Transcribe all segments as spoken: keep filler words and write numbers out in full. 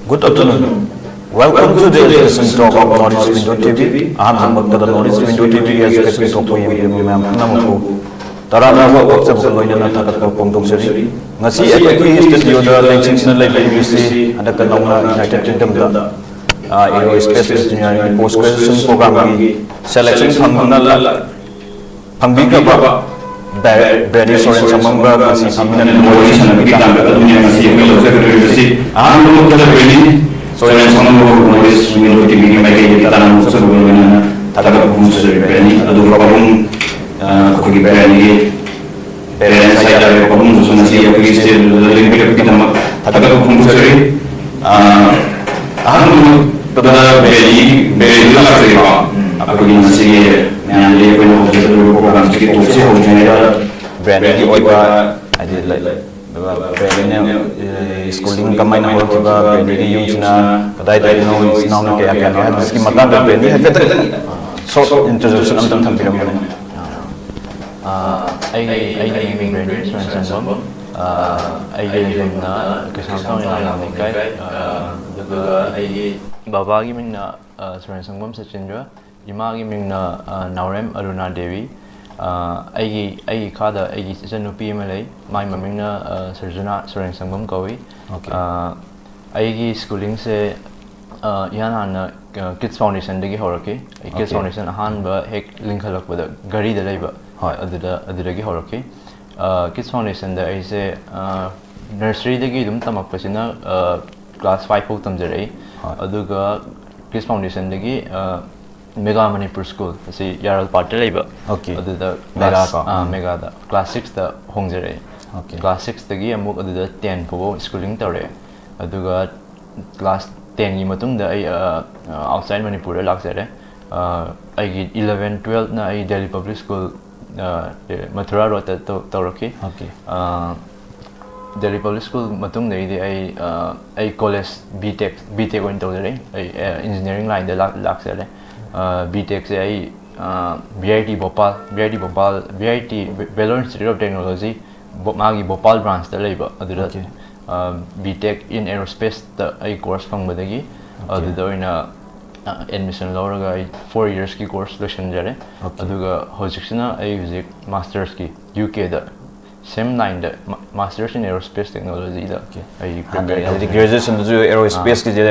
Good afternoon. Welcome to the education talk of North East Window T V. ꯑꯍꯥꯟꯕꯃꯛꯇꯗ North East Window T Vꯒꯤ education talkꯄꯨ ꯌꯦꯡꯕꯤꯔꯤꯕ ꯃꯌꯥꯝ ꯄꯨꯝꯅꯃꯛꯄꯨ ꯇꯔꯥꯝꯅ ꯑꯣꯛꯆꯕꯒ ꯂꯣꯏꯅꯅ ꯊꯥꯒꯠꯄ ꯐꯣꯡꯗꯣꯛꯆꯔꯤ꯫ ꯉꯁꯤ ꯑꯩꯈꯣꯏꯒꯤ studioꯗ ꯂꯦꯡꯁꯤꯟꯗꯨꯅ ꯂꯩꯕꯤꯔꯤꯕꯁꯤ ꯍꯟꯗꯛꯇ ꯅꯧꯅ United Kingdomꯗ, ꯑ, Aerospace Engineering Post Graduation Programꯒꯤ selection ꯐꯪꯗꯨꯅ ꯂ-, ꯐꯪꯕꯤꯈ꯭ꯔꯕ ꯕ꯭ꯔꯦ-, ꯕ꯭ꯔꯦꯅꯤ ꯁꯣꯔꯦꯟ ꯁꯪꯕꯝꯒ ꯉꯁꯤ ꯐꯝꯃꯤꯟꯅ ꯋꯥꯔꯤ ꯁꯥꯟꯅꯕꯒꯤ ꯇꯥꯡꯀꯛ ꯑꯗꯨꯅꯤ ꯉꯁꯤ ꯑꯩꯈꯣꯏ ꯂꯧꯖꯒꯗꯧꯔꯤꯕꯁꯤ꯫ ꯑꯍꯥꯟꯕ ꯃꯛꯇꯗ ꯕ꯭ꯔꯦꯅꯤ ꯁꯣꯔꯦꯟ ꯁꯪꯕꯝꯕꯨ North East Window T Vꯒꯤ ꯃꯥꯏꯀꯩꯗꯒꯤ ꯇꯔꯥꯝꯅ ꯑꯣꯛꯆꯕꯒ ꯂꯣꯏꯅꯅ ꯊꯥꯒꯠꯄ ꯐꯣꯡꯗꯣꯛꯆꯔꯤ꯫ ꯕ꯭ꯔꯦꯅꯤ ꯑꯗꯨꯒ ꯄꯥꯕꯨꯡ, ꯑ, ꯑꯩꯈꯣꯏꯒꯤ ꯕ꯭ꯔꯦꯅꯤꯒꯤ parents ꯍꯥꯏꯇꯥꯔꯦ, ꯄꯥꯕꯨꯡꯕꯨꯁꯨ ꯉꯁꯤ ꯑꯩꯈꯣꯏꯒꯤ stageꯗꯨꯗ ꯂꯦꯡꯕꯤꯔꯛꯄꯒꯤꯗꯃꯛ ꯊꯥꯒꯠꯄ ꯐꯣꯡꯗꯣꯛꯆꯔꯤ꯫ ꯑ, ꯑꯍꯥꯟꯕꯗ ꯕ꯭ꯔꯦꯅꯤ, ꯕ꯭ꯔꯦꯅꯤꯗ ꯂꯥꯛꯆꯔꯤꯀꯣ꯫ ꯑꯩꯈꯣꯏꯒꯤ ꯉꯁꯤꯒꯤ ꯃꯌꯥꯝꯗꯒꯤ ꯑꯩꯈꯣꯏꯅ ꯍꯧꯖꯒꯗꯧꯔꯤꯕ programꯁꯤꯒꯤ talkꯁꯤ ꯍꯧꯗ꯭ꯔꯤꯉꯩꯗ ꯕ꯭ꯔꯦꯅꯤꯒꯤ ꯑꯣꯏꯕ, ꯍꯥꯏꯗꯤ, ꯂꯩ-, ꯕ꯭ꯔꯦꯅꯤꯅ, ꯑ, schooling ꯀꯃꯥꯏꯅ ꯍꯧꯔꯛꯈꯤꯕ, ꯕ꯭ꯔꯦꯅꯤꯒꯤ ꯌꯨꯝꯁꯤꯅ ꯀꯗꯥꯏꯗꯒꯤꯅꯣ, ꯏꯆꯤꯟ ꯏꯅꯥꯎꯅ ꯀꯌꯥ ꯀꯌꯥꯅꯣ ꯍꯥꯏꯕꯁꯤꯒꯤ ꯃꯇꯥꯡꯗ ꯕ꯭ꯔꯦꯅꯤ ꯍꯥꯏꯐꯦꯠꯇꯪ short introduction ꯑꯝꯇꯪ ꯊꯝꯕꯤꯔꯝꯕꯅꯦ꯫ ꯑ, ꯑꯩ, ꯑꯩꯒꯤ ꯃꯤꯡ ꯕ꯭ꯔꯦꯅꯤ ꯁꯣꯔꯦꯟ ꯁꯪꯕꯝ꯫ ꯑ, ꯑꯩꯒꯤ ꯂꯩꯐꯝꯅ ꯀꯩꯁꯥꯝꯊꯣꯡ ꯏꯔꯥꯡꯕꯝ ꯂꯩꯀꯥꯏ꯫ ꯑ, ꯑꯗꯨꯒ ꯑꯩꯒꯤ ꯕꯕꯥꯒꯤ ꯃꯤꯡꯅ, ꯑ, ꯁꯣꯔꯦꯟ ꯁꯪꯕꯝ ꯁꯆꯤꯟꯗ꯭ꯔ꯫ ꯏꯃꯥꯒꯤ ꯃꯤꯡꯅ, ꯑ, ꯅꯥꯎꯔꯦꯝ ꯑꯔꯨꯅꯥ ꯗꯦꯕꯤ꯫ ꯑ, ꯑꯩꯒꯤ, ꯑꯩꯒꯤ ꯏꯈꯥꯗ ꯑꯩꯒꯤ ꯏꯆꯟꯅꯨꯄꯤ ꯑꯃ ꯂꯩ꯫ ꯃꯥꯏ ꯃꯃꯤꯡꯅ, ꯑ, ꯁꯔꯖꯨꯅꯥ ꯁꯣꯔꯦꯟ ꯁꯪꯕꯝ ꯀꯧꯏ꯫ Okay. ꯑ, ꯑꯩꯒꯤ schoolingꯁꯦ, ꯑ, ꯏꯍꯥꯟ ꯍꯥꯟꯅ, ꯑ, Kids Foundationꯗꯒꯤ ꯍꯧꯔꯛꯈꯤ꯫ ꯑꯩ Kids Okay. Foundation ꯑꯍꯥꯟꯕ ꯍꯦꯛ ꯂꯤꯡꯈꯠꯂꯛꯄꯗ ꯘꯔꯤꯗ ꯂꯩꯕ, ꯍꯣꯏ꯫ ꯑꯗꯨꯗ, ꯑꯗꯨꯗꯒꯤ ꯍꯧꯔꯛꯈꯤ꯫ ꯑ, Kids Foundationꯗ ꯑꯩꯁꯦ, ꯑ, nurseryꯗꯒꯤ ꯑꯗꯨꯝ ꯇꯝꯃꯛꯄꯁꯤꯅ, ꯑ, class five ꯐꯥꯎ ꯇꯝꯖꯔꯛꯏ꯫ ꯍꯣꯏ꯫ ꯑꯗꯨꯒ Kids Foundationꯗꯒꯤ, ꯑ, Mega Manipur School, ꯑꯁꯤ ꯌꯥꯔꯜꯄꯥꯠꯇ ꯂꯩꯕ, Okay. ꯑꯗꯨꯗ Mega class, ꯀꯣ? ꯑ, ꯎꯝ꯫ Megaꯗ class sixꯇ ꯍꯣꯡꯖꯔꯛꯏ꯫ Okay. Class sixꯇꯒꯤ ꯑꯃꯨꯛ ꯑꯗꯨꯗ ten ꯐꯥꯎꯕ schooling ꯇꯧꯔꯛꯑꯦ꯫ ꯑꯗꯨꯒ class tenꯒꯤ ꯃꯇꯨꯡꯗ ꯑꯩ, ꯑ, ꯑ, outside ꯃꯅꯤꯄꯨꯔꯗ ꯂꯥꯛꯆꯔꯦ꯫ ꯑ, ꯑꯩꯒꯤ eleven twelveꯅ ꯑꯩ Delhi Public School, ꯑ, ꯃꯊꯨꯔꯥ ꯔꯣꯗꯇ ꯇꯧ-, ꯇꯧꯔꯛꯈꯤ꯫ Okay. ꯑ, Delhi Public School ꯃꯇꯨꯡꯗꯒꯤꯗꯤ ꯑꯩ, ꯑ, ꯑꯩ college B Tech, B Tech ꯑꯣꯏꯅ ꯇꯧꯖꯔꯦ꯫ ꯑꯩ, ꯑ, engineering lineꯗ ꯂꯥꯛ-, ꯂꯥꯛꯆꯔꯦ꯫ ꯑ, B Techꯁꯦ ꯑꯩ, ꯑ, V I T Bhopal, V I T Bhopal, V I T, Vellore Institute of Technology, ꯚꯣ-, ꯃꯥꯒꯤ ꯚꯣꯄꯥꯜ branchꯇ ꯂꯩꯕ ꯑꯗꯨꯗ Okay. B Tech in Aerospace ꯇ ꯑꯩ course ꯐꯪꯕꯗꯒꯤ ꯑꯗꯨꯗ ꯑꯣꯏꯅ admission ꯂꯧꯔꯒ ꯑꯩ four years ꯀꯤ course ꯂꯣꯏꯁꯤꯟꯖꯔꯦ꯫ Okay. ꯑꯗꯨꯒ ꯍꯧꯖꯤꯛꯁꯤꯅ ꯑꯩ ꯍꯧꯖꯤꯛ master's ꯀꯤ U K the SEM nine the Masters in Aerospace Technology ꯗ ꯑꯩ prepare ꯍꯥꯏꯗꯤ ꯇꯧꯖꯔꯤ꯫ graduation ꯗꯁꯨ aerospace ꯀꯤꯁꯦ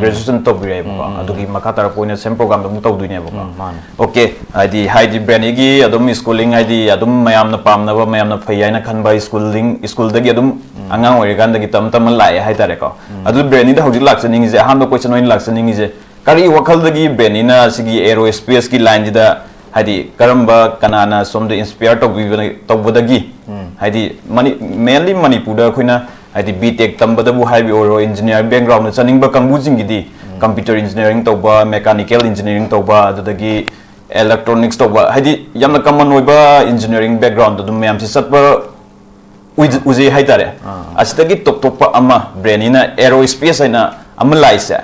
graduation ꯇꯧꯕꯤꯔꯛꯑꯦꯕꯀꯣ꯫ ꯑꯗꯨꯒꯤ ꯃꯈꯥ ꯇꯥꯔꯛꯄ ꯑꯣꯏꯅ SEM program ꯗ ꯑꯃꯨꯛ ꯇꯧꯗꯣꯏꯅꯦꯕꯀꯣ꯫ ꯎꯝ, ꯃꯥꯅꯦ꯫ Okay, ꯍꯥꯏꯗꯤ ꯍꯥꯏꯗꯤ ꯕ꯭ꯔꯦꯅꯤꯒꯤ ꯑꯗꯨꯝ schooling ꯍꯥꯏꯗꯤ ꯑꯗꯨꯝ ꯃꯌꯥꯝꯅ ꯄꯥꯝꯅꯕ, ꯃꯌꯥꯝꯅ ꯐꯩ ꯍꯥꯏꯅ ꯈꯟꯕ schooling, school ꯗꯒꯤ ꯑꯗꯨꯝ ꯑꯉꯥꯡ ꯑꯣꯏꯔꯤꯀꯥꯟꯗꯒꯤ ꯇꯝ ꯇꯝꯃ ꯂꯥꯛꯑꯦ ꯍꯥꯏꯇꯥꯔꯦꯀꯣ꯫ ꯑꯗꯨ ꯕ꯭ꯔꯦꯅꯤꯗ ꯍꯧꯖꯤꯛ ꯂꯥꯛꯆꯅꯤꯡꯉꯤꯁꯦ, ꯑꯍꯥꯟꯕ question ꯑꯣꯏꯅ ꯂꯥꯛꯆꯅꯤꯡꯉꯤꯁꯦ, ꯀꯔꯤ ꯋꯥꯈꯜꯗꯒꯤ ꯕ꯭ꯔꯦꯅꯤꯅ ꯁꯤꯒꯤ aerospace ꯀꯤ line ꯁꯤꯗ, ꯍꯥꯏꯗꯤ ꯀꯔꯝꯕ, ꯀꯅꯥꯅ ꯁꯣꯝꯗ inspire ꯇꯧꯕꯤꯕ, ꯇꯧꯕꯗꯒꯤ, ꯍꯥꯏꯗꯤ ꯃꯅꯤ-, mainly ꯃꯅꯤꯄꯨꯔꯗ ꯑꯩꯈꯣꯏꯅ ꯍꯥꯏꯗꯤ B Tech ꯇꯝꯕꯗꯕꯨ ꯍꯥꯏꯕ ꯑꯣꯏꯔꯣ, engineer background ꯗ ꯆꯠꯅꯤꯡꯕ ꯀꯥꯡꯕꯨꯁꯤꯡꯒꯤꯗꯤ computer engineering ꯇꯧꯕ, mechanical engineering ꯇꯧꯕ, ꯑꯗꯨꯗꯒꯤ electronics ꯇꯧꯕ, ꯍꯥꯏꯗꯤ ꯌꯥꯝꯅ common ꯑꯣꯏꯕ engineering background ꯗ ꯑꯗꯨꯝ ꯃꯌꯥꯝꯁꯦ ꯆꯠꯄ ꯎꯏ-, ꯎꯖꯩ ꯍꯥꯏꯇꯥꯔꯦ꯫ ꯑꯁꯤꯗꯒꯤ ꯇꯣꯞ ꯇꯣꯞꯄ ꯑꯃ ꯕ꯭ꯔꯦꯅꯤꯅ aerospace ꯍꯥꯏꯅ ꯑꯃ ꯂꯥꯛꯏꯁꯦ,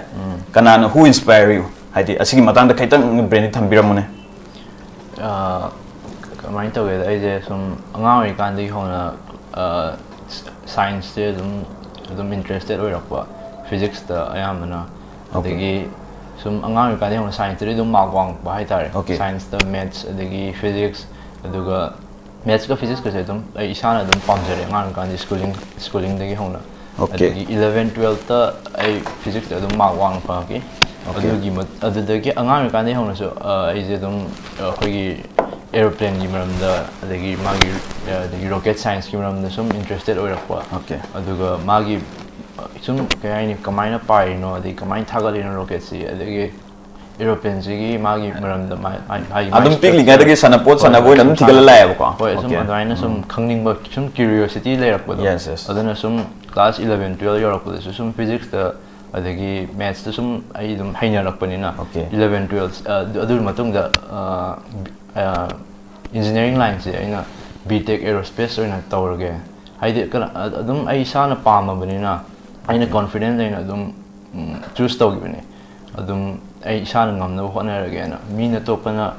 ꯀꯅꯥꯅ, who inspire you? ꯍꯥꯏꯗꯤ ꯑꯁꯤꯒꯤ ꯃꯇꯥꯡꯗ ꯈꯤꯇꯪ ꯕ꯭ꯔꯦꯅꯤ ꯊꯝꯕꯤꯔꯝꯃꯨꯅꯦ꯫ ꯑꯥ, ꯀꯃꯥꯏꯅ ꯇꯧꯒꯦꯗ, ꯑꯩꯁꯦ ꯁꯨꯝ ꯑꯉꯥꯡ ꯑꯣꯏꯔꯤꯀꯥꯟꯗꯒꯤ ꯍꯧꯅ, ꯑꯥ, science ꯁꯦ ꯑꯗꯨꯝ, ꯑꯗꯨꯝ interested ꯑꯣꯏꯔꯛꯄ, physics ꯇ ꯑꯌꯥꯝꯕꯅ꯫ Okay. ꯑꯗꯒꯤ ꯁꯨꯝ ꯑꯉꯥꯡ ꯑꯣꯏꯔꯤꯀꯥꯟꯗꯒꯤ ꯍꯧꯅ science ꯇꯗꯤ ꯑꯗꯨꯝ mark ꯋꯥꯡꯕ ꯍꯥꯏꯇꯥꯔꯦ꯫ Okay. Science ꯇ maths ꯑꯗꯒꯤ physics, ꯑꯗꯨꯒ maths ꯀ physics ꯀꯁꯦ ꯑꯗꯨꯝ ꯑꯩ ꯏꯁꯥꯅ ꯑꯗꯨꯝ ꯄꯥꯝꯖꯔꯦ ꯑꯉꯥꯡ ꯑꯣꯏꯔꯤꯀꯥꯟꯗ schooling, schooling ꯗꯒꯤ ꯍꯧꯅ꯫ Okay. ꯑꯗꯒꯤ eleven twelve ꯇ ꯑꯩ physics ꯇ ꯑꯗꯨꯝ mark ꯋꯥꯡꯅ ꯐꯪꯉꯛꯈꯤ꯫ Okay. ꯑꯗꯨꯒꯤ ꯃꯠ-, ꯑꯗꯨꯗꯒꯤ ꯑꯉꯥꯡ ꯑꯣꯏꯔꯤꯀꯥꯟꯗꯒꯤ ꯍꯧꯅꯁꯨ, ꯑ, ꯑꯩꯁꯦ ꯑꯗꯨꯝ, ꯑ, ꯑꯩꯈꯣꯏꯒꯤ aeroplane ꯒꯤ ꯃꯔꯝꯗ, ꯑꯗꯒꯤ ꯃꯥꯒꯤ, ꯑ, ꯑꯗꯒꯤ rocket science ꯀꯤ ꯃꯔꯝꯗ ꯁꯨꯝ interested ꯑꯣꯏꯔꯛꯄ꯫ Okay. ꯑꯗꯨꯒ ꯃꯥꯒꯤ, ꯑ, ꯁꯨꯝ ꯀꯩ ꯍꯥꯏꯅꯤ, ꯀꯃꯥꯏꯅ ꯄꯥꯏꯔꯤꯅꯣ, ꯑꯗꯒꯤ ꯀꯃꯥꯏꯅ ꯊꯥꯒꯠꯂꯤꯅꯣ rocket ꯁꯤ, ꯑꯗꯒꯤ aeroplane ꯁꯤꯒꯤ ꯃꯥꯒꯤ ꯃꯔꯝꯗ ꯃꯥ-, ꯃꯥ-, ꯃꯥꯒꯤ ꯑꯗꯨꯝ ꯃꯥꯒꯤ ꯄꯤꯛꯂꯤꯉꯩꯗꯒꯤ ꯁꯥꯟꯅꯄꯣꯠ ꯍꯣꯏ, ꯁꯥꯟꯅꯕ ꯑꯣꯏꯅ ꯑꯗꯨꯝ ꯊꯤꯒꯠꯂ ꯂꯥꯛꯑꯦꯕꯀꯣ? ꯍꯣꯏ, ꯁꯨꯝ Okay. ꯑꯗꯨꯃꯥꯏꯅ ꯁꯨꯝ ꯈꯪꯅꯤꯡꯕ, ꯁꯨꯝ curiosity ꯂꯩꯔꯛꯄꯗꯣ꯫ Yes, yes. ꯑꯗꯨꯅ ꯁꯨꯝ class eleven twelve ꯌꯧꯔꯛꯄꯗꯁꯨ ꯁꯨꯝ physics ꯇ ꯑꯗꯒꯤ maths ꯇ ꯁꯨꯝ ꯑꯩ ꯑꯗꯨꯝ ꯍꯩꯅꯔꯛꯄꯅꯤꯅ, Okay. eleven twelve, ꯑ, ꯑꯗꯨ, ꯑꯗꯨꯒꯤ ꯃꯇꯨꯡꯗ, ꯑ, ꯑ, engineering line ꯁꯦ ꯑꯩꯅ B Tech Aerospace ꯑꯣꯏꯅ ꯇꯧꯔꯒꯦ꯫ ꯍꯥꯏꯗꯤ ꯀꯩꯅꯣ, ꯑ-, ꯑꯗꯨꯝ ꯑꯩ ꯏꯁꯥꯅ ꯄꯥꯝꯃꯕꯅꯤꯅ ꯑꯩꯅ Okay. confident ꯂꯩꯅ ꯑꯗꯨꯝ, ꯎꯝ, choose ꯇꯧꯈꯤꯕꯅꯦ꯫ ꯑꯗꯨꯝ ꯑꯩ ꯏꯁꯥꯅ ꯉꯝꯅꯕ ꯍꯣꯠꯅꯔꯒꯦꯅ꯫ ꯃꯤꯅ ꯑꯇꯣꯞꯄꯅ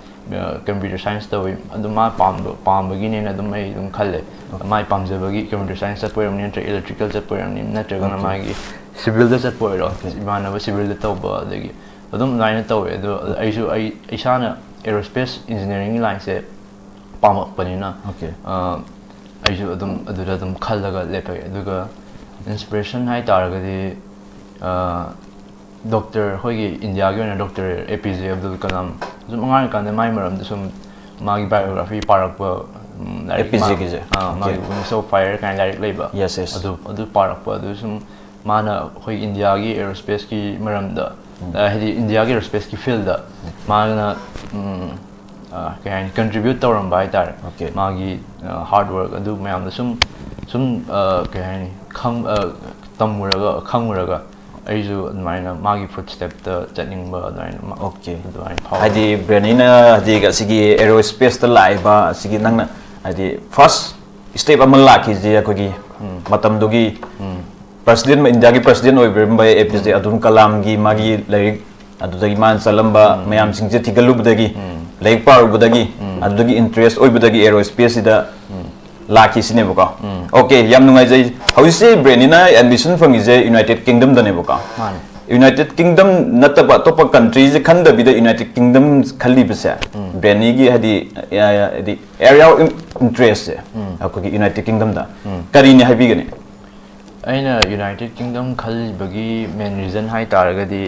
ꯀꯝꯄ꯭ꯌꯨꯇꯔ ꯁꯥꯏꯟꯁ ꯇꯧꯋꯤ, ꯑꯗꯨ ꯃꯥ ꯄꯥꯝꯕ ꯄꯥꯝꯕꯒꯤꯅꯦꯅ ꯑꯗꯨꯝ ꯑꯩ ꯑꯗꯨꯝ ꯈꯜꯂꯦ꯫ ꯃꯥꯏ ꯄꯥꯝꯖꯕꯒꯤ ꯀꯝꯄ꯭ꯌꯨꯇꯔ ꯁꯥꯏꯟꯁ ꯆꯠꯄ ꯑꯣꯏꯔꯝꯅꯤ, ꯅꯠꯇ꯭ꯔꯒ ꯏꯂꯦꯛꯇ꯭ꯔꯤꯀꯦꯜ ꯆꯠꯄ ꯑꯣꯏꯔꯝꯅꯤ, ꯅꯠꯇ꯭ꯔꯒꯅ ꯃꯥꯒꯤ ꯁꯤꯚꯤꯜꯗ ꯆꯠꯄ ꯑꯣꯏꯔꯣ, ꯏꯃꯥꯟꯅꯕ ꯁꯤꯚꯤꯜꯗ ꯇꯧꯕ, ꯑꯗꯒꯤ ꯑꯗꯨꯝ ꯑꯗꯨꯃꯥꯏꯅ ꯇꯧꯋꯦ꯫ ꯑꯗꯣ ꯑꯩꯁꯨ ꯑꯩ ꯏꯁꯥꯅ ꯑꯦꯔꯣꯁ꯭ꯄꯦꯁ ꯏꯟꯖꯤꯅꯤꯌꯥꯔꯤꯡꯒꯤ ꯂꯥꯏꯟꯁꯦ ꯄꯥꯝꯃꯛꯄꯅꯤꯅ, Okay. ꯑ, ꯑꯩꯁꯨ ꯑꯗꯨꯝ ꯑꯗꯨꯗ ꯑꯗꯨꯝ ꯈꯜꯂꯒ ꯂꯦꯞꯄꯛꯑꯦ꯫ ꯑꯗꯨꯒ ꯏꯟꯁꯄꯤꯔꯦꯁꯟ ꯍꯥꯏ ꯇꯥꯔꯒꯗꯤ, ꯑ, ꯗꯣꯛꯇꯔ, ꯑꯩꯈꯣꯏꯒꯤ ꯏꯟꯗꯤꯌꯥꯒꯤ ꯑꯣꯏꯅ ꯗꯣꯛꯇꯔ ꯑꯦ ꯄꯤ ꯖꯦ ꯑꯕꯗꯨꯜ ꯀꯂꯥꯝ, ꯁꯨꯝ ꯑꯉꯥꯡ ꯑꯣꯏꯔꯤꯀꯥꯟꯗ ꯃꯥꯒꯤ ꯃꯔꯝꯗ ꯁꯨꯝ ꯃꯥꯒꯤ ꯕꯥꯏꯑꯣꯒ꯭ꯔꯥꯐꯤ ꯄꯥꯔꯛꯄ, ꯎꯝ, ꯂꯥꯏꯔꯤꯛ ꯑꯦ ꯄꯤ ꯖꯦꯒꯤꯁꯦ? ꯑꯥ, ꯃꯥꯒꯤ Okay. Wings of Fire ꯀꯥꯏꯅ ꯂꯥꯏꯔꯤꯛ ꯂꯩꯕ꯫ Yes, yes. ꯑꯗꯨ ꯑꯗꯨ ꯄꯥꯔꯛꯄ, ꯑꯗꯨ ꯁꯨꯝ ꯃꯥꯅ ꯑꯩꯈꯣꯏ ꯏꯟꯗꯤꯌꯥꯒꯤ ꯑꯦꯔꯣꯁ꯭ꯄꯦꯁꯀꯤ ꯃꯔꯝꯗ, ꯑ, ꯍꯥꯏꯗꯤ ꯏꯟꯗꯤꯌꯥꯒꯤ ꯑꯦꯔꯣꯁ꯭ꯄꯦꯁꯀꯤ ꯐꯤꯜꯗ ꯃꯥꯅ, ꯎꯝ, ꯑ, ꯀꯩ ꯍꯥꯏꯅꯤ, ꯀꯟꯇ꯭ꯔꯤꯕ꯭ꯌꯨꯠ ꯇꯧꯔꯝꯕ ꯍꯥꯏꯇꯥꯔꯦ꯫ Okay. ꯃꯥꯒꯤ ꯍꯥꯔꯗ ꯋꯥꯔꯛ ꯑꯗꯨ ꯃꯌꯥꯝꯗꯣ ꯁꯨꯝ ꯁꯨꯝ, ꯑ, ꯀꯩ ꯍꯥꯏꯅꯤ, ꯈꯪ ꯑ, ꯇꯝꯃꯨꯔꯒ, ꯈꯪꯉꯨꯔꯒ ꯑꯩꯁꯨ ꯑꯗꯨꯃꯥꯏꯅ ꯃꯥꯒꯤ ꯐꯨꯠ ꯁ꯭ꯇꯦꯞꯇ ꯆꯠꯅꯤꯡꯕ ꯑꯗꯨꯃꯥꯏꯅ ꯃ- Okay. ꯑꯗꯨꯃꯥꯏꯅ ꯐꯥꯎꯋꯦ꯫ ꯍꯥꯏꯗꯤ ꯕ꯭ꯔꯦꯅꯤꯅ ꯍꯧꯖꯤꯛ ꯑꯁꯤꯒꯤ ꯑꯦꯔꯣꯁ꯭ꯄꯦꯁꯇ ꯂꯥꯛꯏꯕ ꯑꯁꯤꯒꯤ ꯅꯪꯅ ꯍꯥꯏꯗꯤ ꯐꯥꯔꯁ ꯁ꯭ꯇꯦꯞ ꯑꯃ ꯂꯥꯛꯈꯤꯁꯦ ꯑꯩꯈꯣꯏꯒꯤ ꯃꯇꯝꯗꯨꯒꯤ ꯄ꯭ꯔꯁꯤꯗꯦꯟ, ꯏꯟꯗꯤꯌꯥꯒꯤ ꯄ꯭ꯔꯁꯤꯗꯦꯟ ꯑꯣꯏꯕꯤꯔꯝꯕ ꯑꯦ ꯄꯤ ꯖꯦ ꯑꯕꯗꯨꯜ ꯀꯂꯥꯝꯒꯤ ꯃꯥꯒꯤ ꯂꯥꯏꯔꯤꯛ, ꯑꯗꯨꯗꯒꯤ ꯃꯥꯅ ꯆꯠꯂꯝꯕ ꯃꯌꯥꯝꯁꯤꯡꯁꯦ ꯊꯤꯒꯠꯂꯨꯕꯗꯒꯤ, ꯂꯥꯏꯔꯤꯛ ꯄꯥꯔꯨꯕꯗꯒꯤ, ꯑꯗꯨꯗꯒꯤ ꯏꯟꯇꯔꯦꯁ ꯑꯣꯏꯕꯗꯒꯤ ꯑꯦꯔꯣꯁ꯭ꯄꯦꯁꯁꯤꯗ ꯂꯥꯛꯈꯤꯁꯤꯅꯦꯕꯀꯣ꯫ Okay, ꯌꯥꯝ ꯅꯨꯡꯉꯥꯏꯖꯩ꯫ ꯍꯧꯖꯤꯛꯁꯦ ꯕ꯭ꯔꯦꯅꯤꯅ ꯑꯦꯗꯃꯤꯁꯟ ꯐꯪꯉꯤꯁꯦ ꯌꯨꯅꯥꯏꯇꯦꯗ ꯀꯤꯡꯗꯝꯗꯅꯦꯕꯀꯣ꯫ ꯃꯥꯅꯦ꯫ ꯌꯨꯅꯥꯏꯇꯦꯗ ꯀꯤꯡꯗꯝ ꯅꯠꯇꯕ ꯑꯇꯣꯞꯄ ꯀꯟꯇ꯭ꯔꯤꯁꯦ ꯈꯟꯗꯕꯤꯗ ꯌꯨꯅꯥꯏꯇꯦꯗ ꯀꯤꯡꯗꯝ ꯈꯜꯂꯤꯕꯁꯦ, ꯕ꯭ꯔꯦꯅꯤꯒꯤ ꯍꯥꯏꯗꯤ, ꯑ, ꯍꯥꯏꯗꯤ ꯑꯦꯔꯤꯌꯥ ꯑꯣꯐ ꯏꯟꯇꯔꯦꯁꯁꯦ ꯑꯩꯈꯣꯏꯒꯤ ꯌꯨꯅꯥꯏꯇꯦꯗ ꯀꯤꯡꯗꯝꯗ ꯀꯔꯤꯅꯤ ꯍꯥꯏꯕꯤꯒꯅꯤ? ꯑꯩꯅ ꯌꯨꯅꯥꯏꯇꯦꯗ ꯀꯤꯡꯗꯝ ꯈꯜꯂꯤꯕꯒꯤ ꯃꯦꯟ ꯔꯤꯖꯟ ꯍꯥꯏ ꯇꯥꯔꯒꯗꯤ,